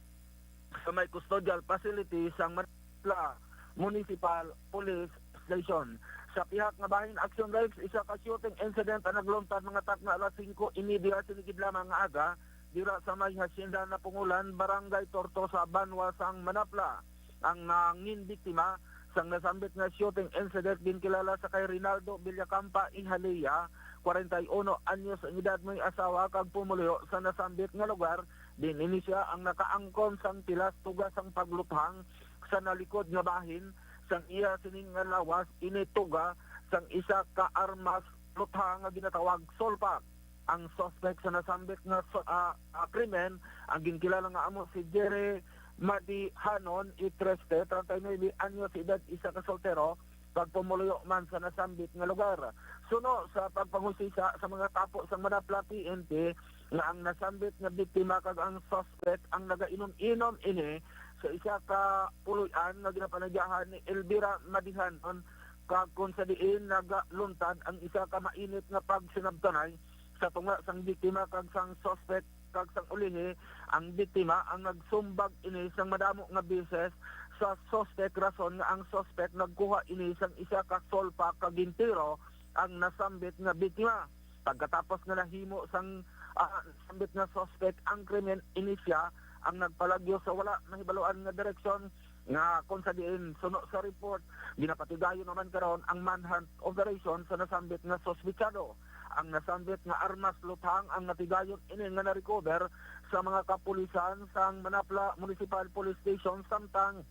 sa may custodial facility sang Manila Municipal Police Station. Sa pihak nga bahin, aksyon, Rex, isa ka shooting incident ang nagluntad mga takna alas singko y media sini gid lamang nga aga, dira sa may Hacienda Napungulan, Barangay Tortosa, banwa sang Manapla. Ang nangin biktima sang nasambit nga shooting incident ginkilala sa kay Rinaldo Villacampa Ihalea, kwarenta y uno anyos ang edad, may asawa kag pumuluyo sa nasambit nga lugar. Diin ini sia ang nakaangkon sang pilas tuga sang pagluthang sa nalikod nga bahin sang iya sining nga lawas, ini tuga sang isa ka armas luthang nga ginatawag sulpak. Ang suspect sa nasambit nga su-, ah, ah, krimen ang ginkilala nga amo si Jerry Madihanon Itreste, treinta y nuebe anyos edad, isa ka soltero, kag pumuluyo man sa nasambit nga lugar. Suno sa pagpanghusisa sa mga kapo sang Manapla P N P nga ang nasambit nga biktima kag ang suspect ang nagainom-inom ini sa isa ka puloy-an nga ginapanagyahan ni Elvira Madihanon, kag kon sa diin nagaluntad ang isa ka mainit nga pagsinabtanay sa tunga sang biktima kag sang suspect, kag sang ulihi ang biktima ang nagsumbag ini sang madamo nga beses sa suspect, rason nga ang suspect nagkuha ini sang isa ka sulpak kag gintiro ang nasambit nga biktima. Pagkatapos nga nahimo sang, ah, nasambit nga suspect ang krimen, ini sia ang nagpalagyo sa wala mahibaluan nga direksyon, nga kon sa diin, suno sa report, ginapatigayon naman karon ang manhunt operation sa nasambit nga suspitsado. Ang nasambit nga armas luthang ang natigayon ini nga na-recover sa mga kapulisan sang Manapla Municipal Police Station, samtang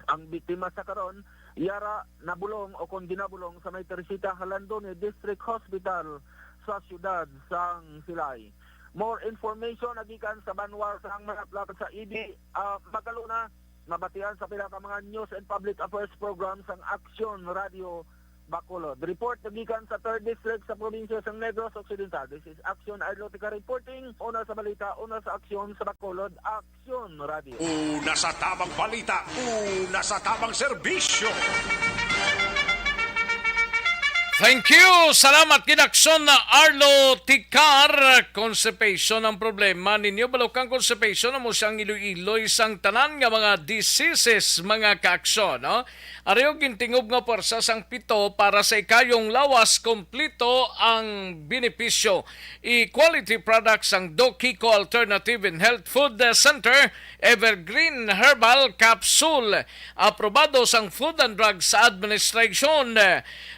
ang biktima sa karon yara nabulong o kon ginabulong sa may Teresita Jalandoni District Hospital sa siyudad sang Silay. More information nagikan sa banwa sang Manapla sa E D, ah, Magalona, mabatian sa pila ka mga news and public affairs program sang Aksyon Radio Bacolod. Report nagikan sa Third District sa probinsya sang Negros Occidental. This is Aksyon Arlo Tika reporting. Una sa balita, una sa aksyon sa Bacolod, Aksyon Radio. Una sa tamang balita, una sa tamang serbisyo. Thank you. Salamat gid, Aksyon na Arlo Tikar. Constipation ang problema ninyo. Balukang constipation, amo siyang iloy-iloy sang tanan nga mga diseases, mga kaaksyon, no? Ari ang gintingob nga pwersa sang pito para sa ikayong lawas, kompleto ang benepisyo. E-quality products sang Doc Kiko Alternative and Health Food Center, Evergreen Herbal Capsule. Aprobado sang Food and Drugs Administration.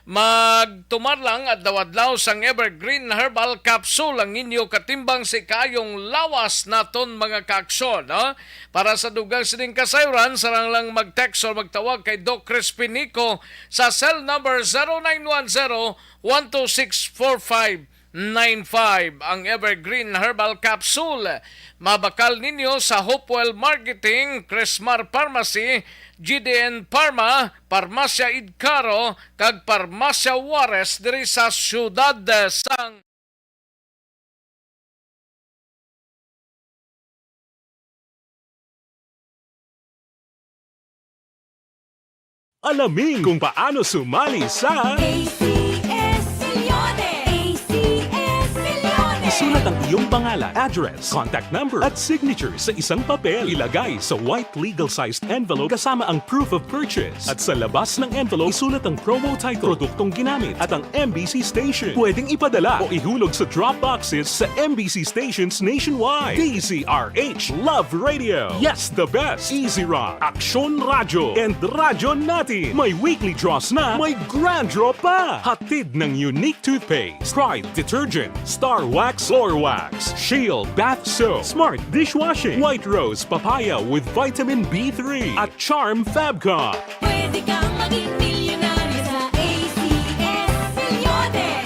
Magtumar lang adlaw-adlaw sang Evergreen Herbal Capsule, ang inyo katimbang sa ikayong lawas naton, mga kaaksyon, no? Para sa dugang sining kasayuran, sarang lang mag-text or magtawag kay Doc Crispin Nico sa cell number zero nine one zero, one two six, four five nine five. Ang Evergreen Herbal Capsule, mabakal ninyo sa Hopewell Marketing, Crismar Pharmacy, G D N Pharma, Parmasya Idcaro, kag Parmasya Juarez diri sa siyudad sang Alamin kung paano sumali sa A C S Millones. A C S Millones. Isulat ang iyong pangalan, address, contact number, at signature sa isang papel. Ilagay sa white legal-sized envelope kasama ang proof of purchase. At sa labas ng envelope, isulat ang promo title, produktong ginamit, at ang M B C station. Pwedeng ipadala o ihulog sa drop boxes sa M B C stations nationwide. D Z R H Love Radio. Yes, the best. Easy Rock, Aksyon Radyo, and Radyo Natin. May weekly draws na, may grand draw pa. Hatid ng Unique Toothpaste, Pride Detergent, Star Wax Floor Wax, Shield Bath Soap, Smart Dishwashing, White Rose Papaya with Vitamin B three, at Charm Fabcon. Pwede kang maging milyonaryo sa A C S Millones.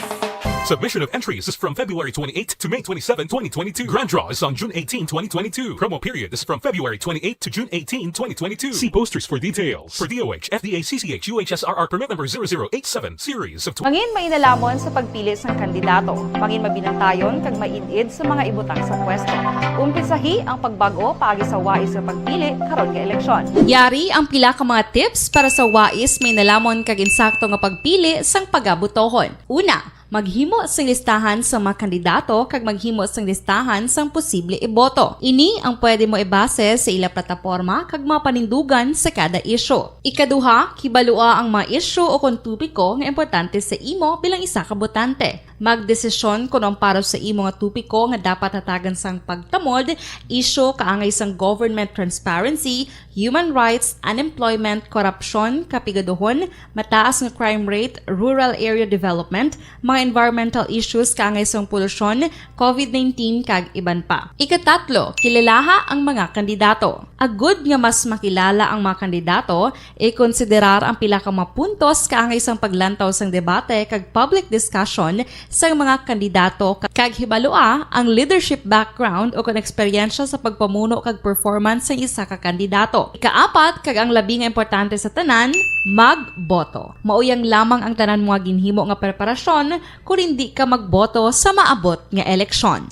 Submission of entries is from February twenty-eighth to May twenty-seven, twenty twenty-two. Grand draw is on June eighteen, twenty twenty-two. Promo period is from February twenty-eighth to June eighteen, twenty twenty-two. See posters for details. For D O H, F D A, C C H, U H S R R permit number zero zero eight seven, series of tw- Mangin mainalhamon sa pagpili sang kandidato. Mangin mabinantayon kag maid-id sa mga ibutang sa pwesto. Umpisahi ang pagbag-o paagi sa wais nga pagpili karon nga eleksyon. Yari ang pila ka mga tips para sa wais, mainalhamon kag insakto nga pagpili sang pagabotohon. Una, maghimo sing listahan sa mga kandidato kag maghimo sing listahan sang posible iboto. Ini ang pwede mo ibase sa ila plataporma kag mga panindugan sa kada isyu. Ikaduha, hibalua ang mga isyu o kon topiko nga importante sa imo bilang isa ka botante. Magdesisyon kon ang para sa imo nga topiko nga dapat hatagan sang pagtamod, isyu kaangay sang government transparency, human rights, unemployment, korupsyon, kapigaduhon, mataas nga crime rate, rural area development, mga environmental issues kaangay sang polusyon, covid nineteen, kag iban pa. Ikatatlo, kilalaha ang mga kandidato. Agud nga mas makilala ang mga kandidato, ikonsiderar ang pila ka mga puntos kaangay sang paglantaw sang debate kag public discussion sang mga kandidato, kag hibalua ang leadership background o kon eksperyensya sa pagpamuno kag performance sang isa ka kandidato. Ikaapat, kag ang labi nga importante sa tanan, magboto. Mauyang lamang ang tanan mo nga ginhimo nga preparasyon kon indi ka magboto sa maabot nga eleksyon.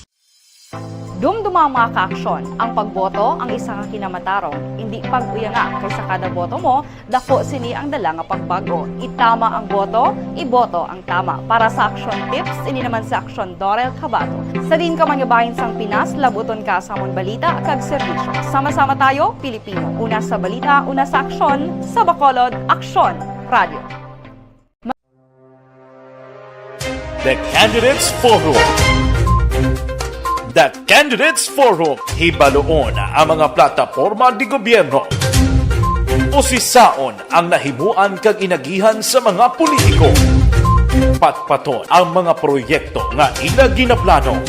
Dumduma ang mga kaaksyon. Ang pagboto ang isa ka kinamatarong. Indi pag-uyanga, kay sa kada boto mo, dako sini ang dala nga pagbag-o. Itama ang boto, iboto ang tama. Para sa Aksyon Tips, ini naman si Aksyon Dorel Cabato. Sa diin ka man nga bahin sang Pinas, labuton ka sa amon balita kag serbisyo. Sama-sama tayo, Pilipino. Una sa balita, una sa aksyon, sa Bacolod, Aksyon Radio. The Candidates Forum. The Candidates Forum, hibaluon ang mga plataporma de gobyerno. Usisaon ang nahimuan kag inagihan sa mga politiko. Patpaton ang mga proyekto nga ila ginaplano.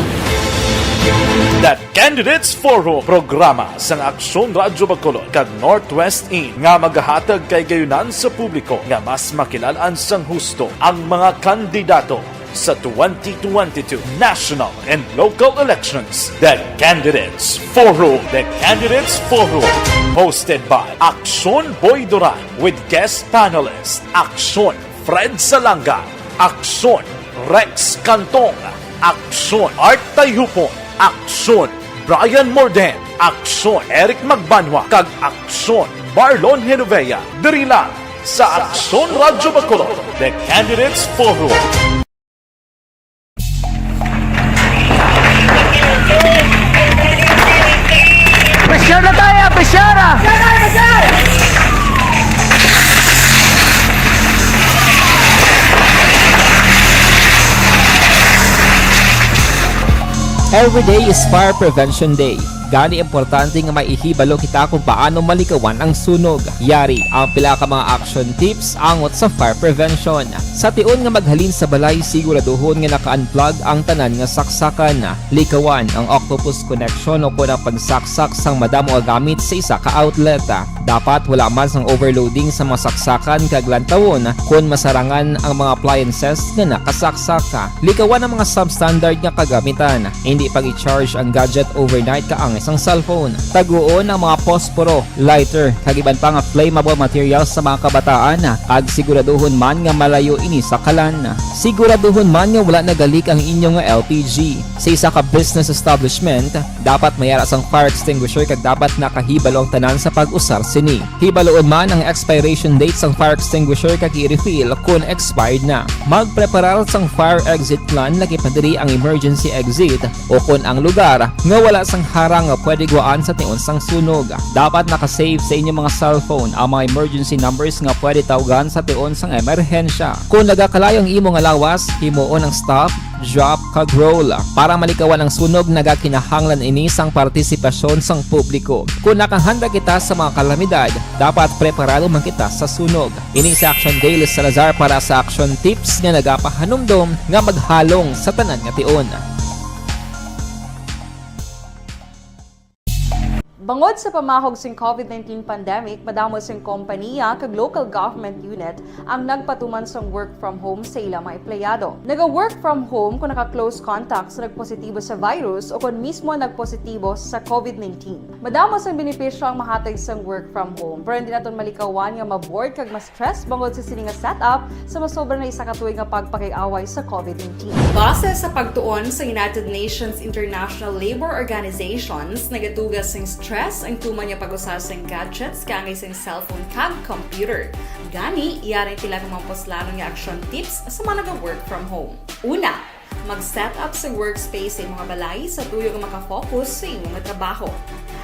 The Candidates Forum, programa sang Aksyon Radyo Bacolod kag Northwest In nga magahatag kay gayunan sa publiko nga mas makilal-an sang husto ang mga kandidato sa twenty twenty-two national and local elections. The Candidates Forum. The Candidates Forum, hosted by Aksyon Boy Duran with guest panelist Aksyon Fred Salanga, Aksyon Rex Cantong, Aksyon Art Tayhupon, Aksyon Brian Morden, Aksyon Eric Magbanwa, kag Aksyon Marlon Genovea. Diri lang sa Aksyon Radyo Bacolod, The Candidates Forum. Pressure na tayo, pressure na! Every day is Fire Prevention Day. Gani, importante nga maihibalo kita kung paano malikawan ang sunog. Yari ang pila ka mga action tips angot sa fire prevention. Sa tion nga maghalin sa balay, siguraduhon nga naka-unplug ang tanan nga saksakan. Likawan ang octopus connection o kon ang pagsaksak sang madamo nga gamit sa isa ka outlet. Dapat wala man sang overloading sa mga saksakan kag lantawon kon masarangan ang mga appliances nga nakasaksak. Likawan ang mga substandard nga kagamitan. Indi pag-i-charge ang gadget overnight kaangay sang cellphone. Taguon ang mga posporo, lighter, kag iban pa nga flammable materials sa mga kabataan, kag siguraduhon man nga malayo ini sa kalan. Siguraduhon man nga wala nagalik ang inyo nga L P G. Sa isa ka business establishment, dapat may ara sang fire extinguisher kag dapat nakahibalo ang tanan sa pag-usar sini. Hibaluon man ang expiration date sang fire extinguisher kag i-refill kon expired na. Magpreparar sang fire exit plan, laki pa diri ang emergency exit o kon ang lugar nga wala sang harang nga pwede gwaan sa tion sang sunog. Dapat naka-save sa inyo mga cellphone ang mga emergency numbers nga pwede tawgan sa tion sang emerhensya. Kon nagakalayo ang imo nga lawas, himuon ang stop, drop, kag roll. Para malikawan ang sunog, nagakinahanglan ini sang partisipasyon sang publiko. Kon nakahanda kita sa mga kalamidad, dapat preparado man kita sa sunog. Ini si Action Daily Salazar para sa Action Tips nga nagapahanumdom nga maghalong sa tanan nga tion. Bangod sa pamahog sing COVID nineteen pandemic, madamo sing kompaniya kag local government unit ang nagpatuman sang work from home sa ila mga empleyado. Naga-work from home kung naka-close contact sa nagpositibo sa virus o kung mismo nagpositibo sa COVID nineteen. Madamo sang benepisyo ang mahatag sang work from home, pero hindi naton malikawan nga ma-bored kag ma-stress bangod sa sini nga setup sa masobra na isa ka tuig nga pagpakig-away sa COVID nineteen. Base sa pagtuon sa United Nations International Labour Organizations, nagatuga sing stress ang tuman nga pag-usa sing gadgets kaangay sing cellphone kag computer. Gani, yari ang pila ka mga puslanon nga action tips sa mga naga-work from home. Una, mag-set up sa workspace sa imong balay sa tuyo nga makafocus sa imong trabaho.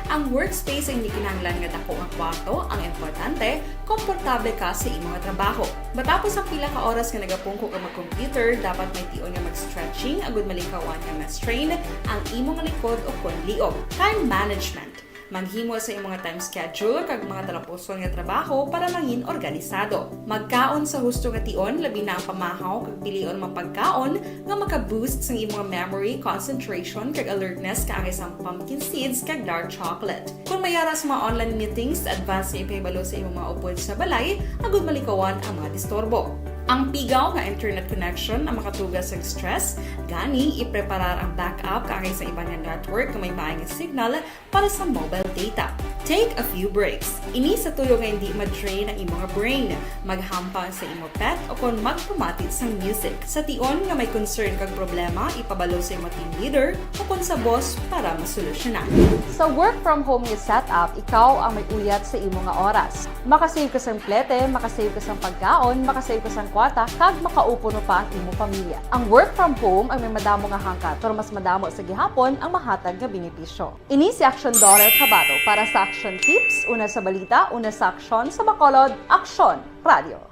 Ang workspace hindi kinahanglan nga dako nga kwarto, ang importante, komportable ka sa imong trabaho. Matapos ang pila ka oras nga nagapungko ka mag-computer, dapat may tion nga mag-stretching agud malikawan nga ma-strain ang imong likod o kon liog. Time management. Maghimo sa imong time schedule kag mga talapuson nga trabaho para mangin organisado. Magkaon sa husto nga tion, labi na ang pamahaw kag pilion mga pagkaon nga maka-boost sang imong memory, concentration, kag alertness kaangay sang pumpkin seeds kag dark chocolate. Kung may ara sa mga online meetings, advance nga ipahibalo sa imong mga upod sa balay agud malikawan ang mga disturbo. Ang pigaw nga internet connection ang makatuga sang stress, gani ipreparar ang backup kaangay sa iban nga network nga may maay nga signal para sa mobile data. Take a few breaks. Ini sa tuyo nga hindi ma-drain ang imong brain. Maghampang sa imo pet o kon magpamati sang music. Sa tion nga may concern kag problema, ipabalo sa imo team leader o kon sa boss para masolusyonan. Sa work from home nga setup, ikaw ang may uyat sa imo nga oras. Makasave ka sang plete, makasave ka sang pagkaon, makasave ka sang kwarta, kag makaupo pa ang imo pamilya. Ang work from home ang may madamo nga hangkat, pero mas madamo sa gihapon ang mahatag nga benepisyo. Ini si Action Dorel Cabato para sa Action Tips, una sa balita, una sa aksyon, sa Bacolod, Aksyon Radio.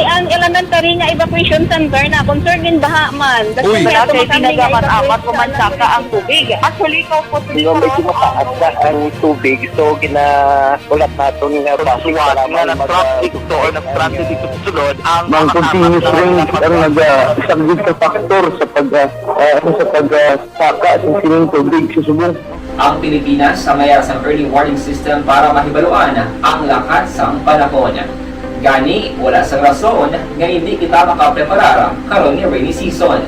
Ang elementary nga evacuation center na concern din baha man. Uy, wala kay tinaga man amat ko man saka ang tubig. Actually, ko po. Di ba may tumataas na ang tubig, so ginaulat naton nga basi nga nag-traffic to or nag-transit dito sa sulod ang mga continuous rain ang nag-, ah, isang good factor sa pag, ah, ah, sa pag, ah, saka sa sining tubig sa subong. Ang Pilipinas ang may sang early warning system para mahibaluan ang lakat sang panahon. Gani, wala sang rason nga hindi kita makapreparar karon nga rainy season.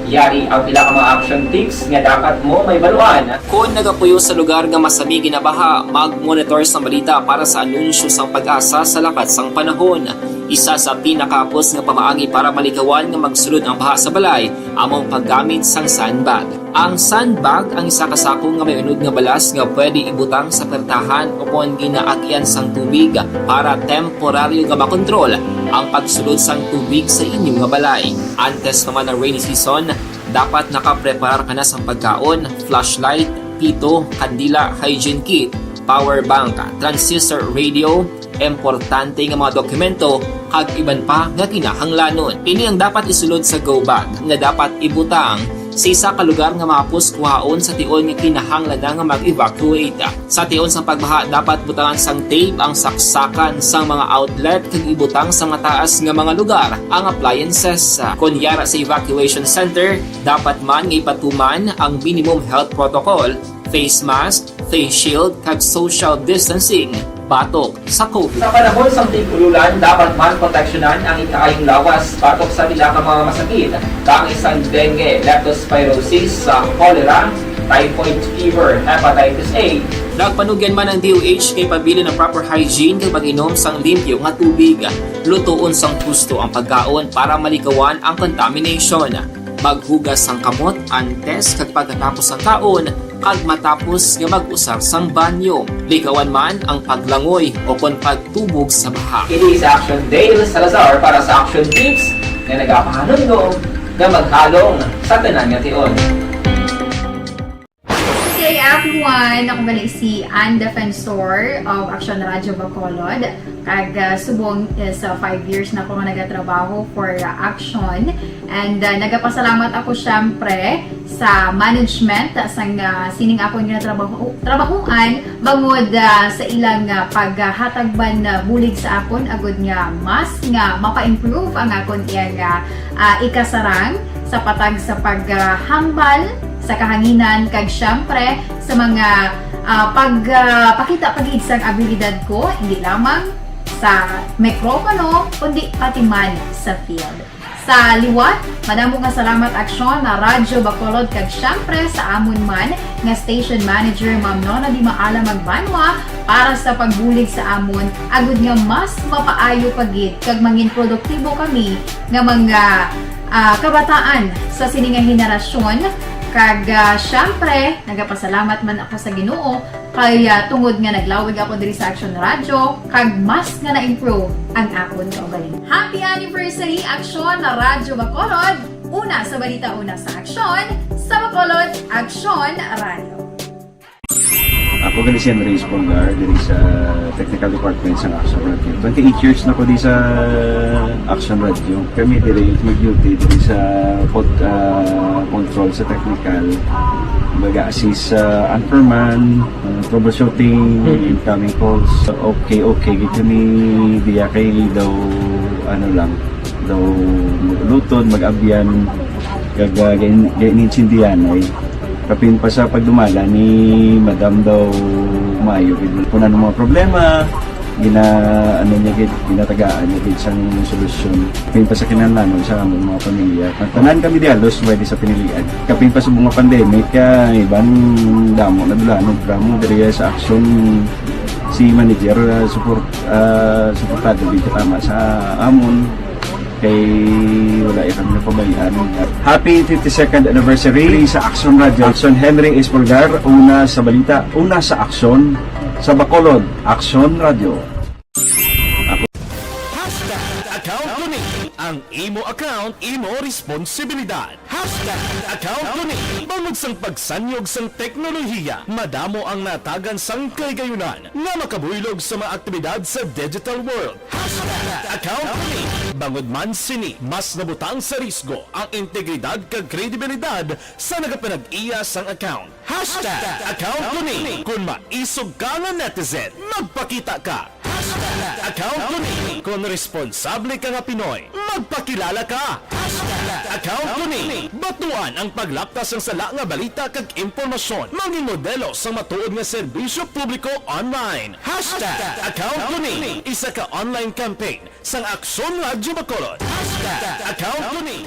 Yari ang pila ka mga action tips nga dapat mo mahibaluan. Kon nagapuyo sa lugar nga masami ginabaha, mag-monitor sang balita para sa anunsyo sang PAGASA sa lakat sang panahon. Isa sa pinakahapos nga pamaagi para malikawan nga magsulod ang baha sa balay amo ang paggamit sang sandbag. Ang sandbag ang isa ka sako nga may unod nga balas nga pwede ibutang sa pertahan o kon ginaagian sang tubig para temporaryo nga makontrol ang pagsulod sang tubig sa inyo nga balay. Antes pa man ang rainy season, dapat nakapreparar ka na sang pagkaon, flashlight, pito, kandila, hygiene kit, power bank, transistor radio, importante nga mga dokumento, kag iban pa nga kinahanglanon. Ini ang dapat isulod sa go bag nga dapat ibutang sa isa ka lugar nga mahapos kuhaon sa tion nga kinahanglan na nga mag-evacuate. Sa tion sang pagbaha, dapat butangan sang tape ang saksakan sang mga outlet kag ibutang sa mataas nga mga lugar ang appliances. Kon yara sa evacuation center, dapat man nga ipatuman ang minimum health protocol, face mask, face shield, kag social distancing. batok sa COVID. Sa panahon sang tig-ululan, dapat man proteksyonan ang ikaayong lawas batok sa pila ka mga masakit, kaangay sang dengue, leptospirosis, sa cholera, typhoid fever, hepatitis A. Nagpanugyan man ang D O H kay pabilin ang proper hygiene kag pag-inom sang limpyo nga tubig. Lutoon sang husto ang pagkaon para malikawan ang contamination. Maghugas sang kamot antes kag pagkatapos sang kaon, kag matapos nga mag-usar sang banyo. Likawan man ang paglangoy o kon pagtubog sa baha. Ini si Action Dale Salazar para sa Action Tips nga nagapahanumdom nga maghalong sa tanan nga tion. Good day, everyone! Ako gali si Ann Defensor of Action Radio Bacolod. Kag, ah, subong is, ah, five years na ako nga nagatrabaho for, ah, Action. And, ah, nagapasalamat ako, syempre, sa management, ah, sang, ah, sining akon ginatrabaho-, trabahuan, bangod, ah, sa ilang, ah, paghatag man, ah, bulig sa akon, agud nga mas nga mapa-improve ang akon iyang, ah, ah, ikasarang sa patag sa paghambal sa kahanginan, kag, syempre, sa mga, ah, pag, ah, pakita pa gid sang abilidad ko, hindi lamang sa mikropono, kundi pati man sa field. Sa liwat, madamo nga salamat, Aksyon, na Radyo Bacolod, kag, syempre, sa amon man nga station manager, Ma'am Nona Di Maala Magbanwa, para sa pagbulig sa amon, agud nga mas mapaayo pa gid kag mangin produktibo kami nga mga, ah, kabataan sa sini nga henerasyon. Kag, ah, syempre, nagapasalamat man ako sa Ginoo kay, ah, tungod nga naglawig ako diri sa Action Radio, kag mas nga na-improve ang akon kaugalingon. Happy anniversary, Aksyon na Radyo Bacolod! Una sa balita, una sa aksyon, sa Bacolod, Aksyon Radio. Ako gali si Henry Espolgar diri sa technical department sa Action Radio. Twenty-eight years na ko di sa Action Radio. Kami diri mag-duty diri sa pod-, ah, control sa technical. Mag-assist sa anchorman, ah, troubleshooting, Mm. incoming calls. Okay, okay. Gid kami diya kay daw, ano lang, daw mag-ulutod, mag-abyan, kag, ah, gain-, gain-, gaintindihan ay. Kapin pa sa pagdumala ni Madam daw maayo gid. Kung ano mga problema, gina-, ano niya gid, ginatagaan niya gid sang solusyon. Kapin pa sa kinahanglanon sa among mga pamilya. Tanan kami di halos pwede sa pinilian. Kapin pa sa mga pandemic, kaya iban damo na dula, ano, damo diri sa aksyon si manager, ah, support, ah, suportado gid tama sa amon. Kay wala ya kami napabayaan. Happy fifty-second anniversary sa Action Radio. Action Henry Espolgar, una sa balita, una sa aksyon, sa Bacolod, Action Radio. Hashtag account ko ni. Ang imo account, imo responsibilidad. Hashtag account ko ni. Bangod sang pagsanyog sang teknolohiya, madamo ang natagan sang kahigayunan nga makabuylog sa mga aktibidad sa digital world. Hashtag account ko ni. Bangod man sini, mas nabutang sa risgo ang integridad kag kredibilidad sa nagapanag-iya sang account. Hashtag account ko ni. Kon maisog ka nga netizen, magpakita ka. Hashtag account ko ni. Kon responsable ka nga Pinoy, magpakilala ka. Hashtag account ko ni. Batuan ang paglaptas sang sala nga balita kag impormasyon. Mangin modelo sang matuod nga serbisyo publiko online. Hashtag account ko ni. Isa ka online campaign sang Aksyon Radyo Bacolod. Hashtag account ko ni.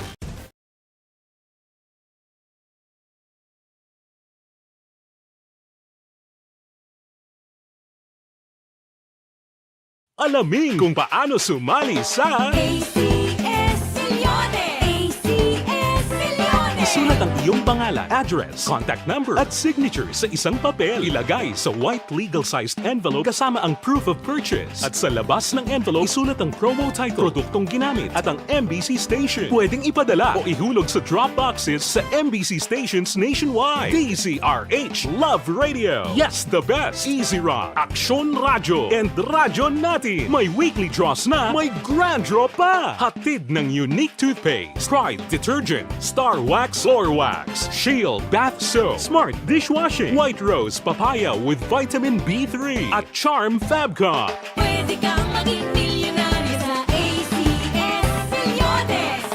Alamin kung paano sumali sa A C S Milyones! A C S Milyones! Isulat ang iyong pangalan, address, contact number, at signature sa isang papel. Ilagay sa white legal-sized envelope kasama ang proof of purchase. At sa labas ng envelope, isulat ang promo title, produktong ginamit, at ang M B C station. Pwedeng ipadala o ihulog sa drop boxes sa M B C stations nationwide. D Z R H Love Radio. Yes, the best. Easy Rock, Aksyon Radyo, and Radyo Natin. May weekly draws na, may grand draw pa. Hatid ng Unique Toothpaste, Pride Detergent, Star Wax Floor Wax, Shield Bath Soap, Smart Dishwashing, White Rose Papaya with Vitamin B three, at Charm Fabcon. Pwede kang maging milyonaryo sa A C S Milyones.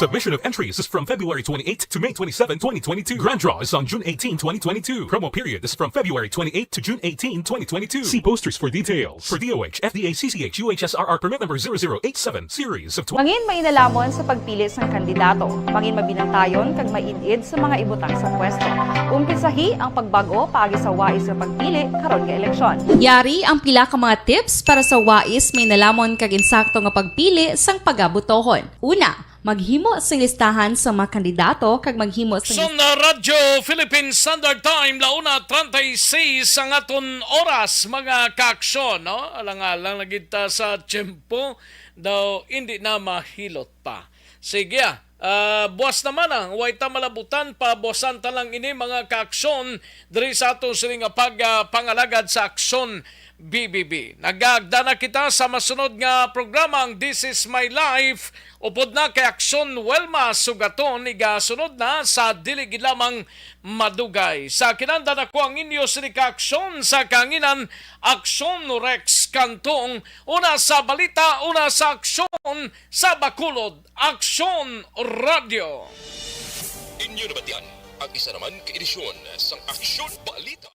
Submission of entries is from February twenty-eighth to May twenty-seven, twenty twenty-two. Grand draw is on June eighteen, twenty twenty-two. Promo period is from February twenty-eighth to June eighteen, twenty twenty-two. See posters for details. For D O H, F D A, C C H, U H S R R permit number zero zero eight seven, series of twenty. Mangin mainalamon sa pagpili sang kandidato. Mangin mabinantayon kag maid-id sa mga ibutang sa pwesto. Umpisahi ang pagbag-o paagi sa wais nga pagpili karon nga eleksyon. Yari ang pila ka mga tips para sa wais mainalamon kag insakto nga pagpili sang pagabutohon. Una, maghimo sing listahan sa mga kandidato kag maghimo sing Son, uh, Radyo Philippine Standard Time, la una treinta y seis ang aton oras, mga kaaksyon, no? Alang-alang na gid ta sa tiyempo, daw hindi na mahilot pa. Sige, ah. Ah, buwas naman ang way ta malabutan, pabuwasan ta lang ini, mga kaaksyon, diri sa aton sini nga pag, ah, pangalagad sa Aksyon B B B. Nagaagda na kita sa masunod nga programa, ang This Is My Life, upod na kay Aksyon Welma Sugaton, igasunod na sa dili gid lamang madugay. Sa kinanda nako ang inyo sini ka Aksyon sa kahanginan, Aksyon Rex Cantong, una sa balita, una sa aksyon, sa Bacolod, Aksyon Radio. Inyo nabatian ang isa naman ka edisyon sang Aksyon Balita.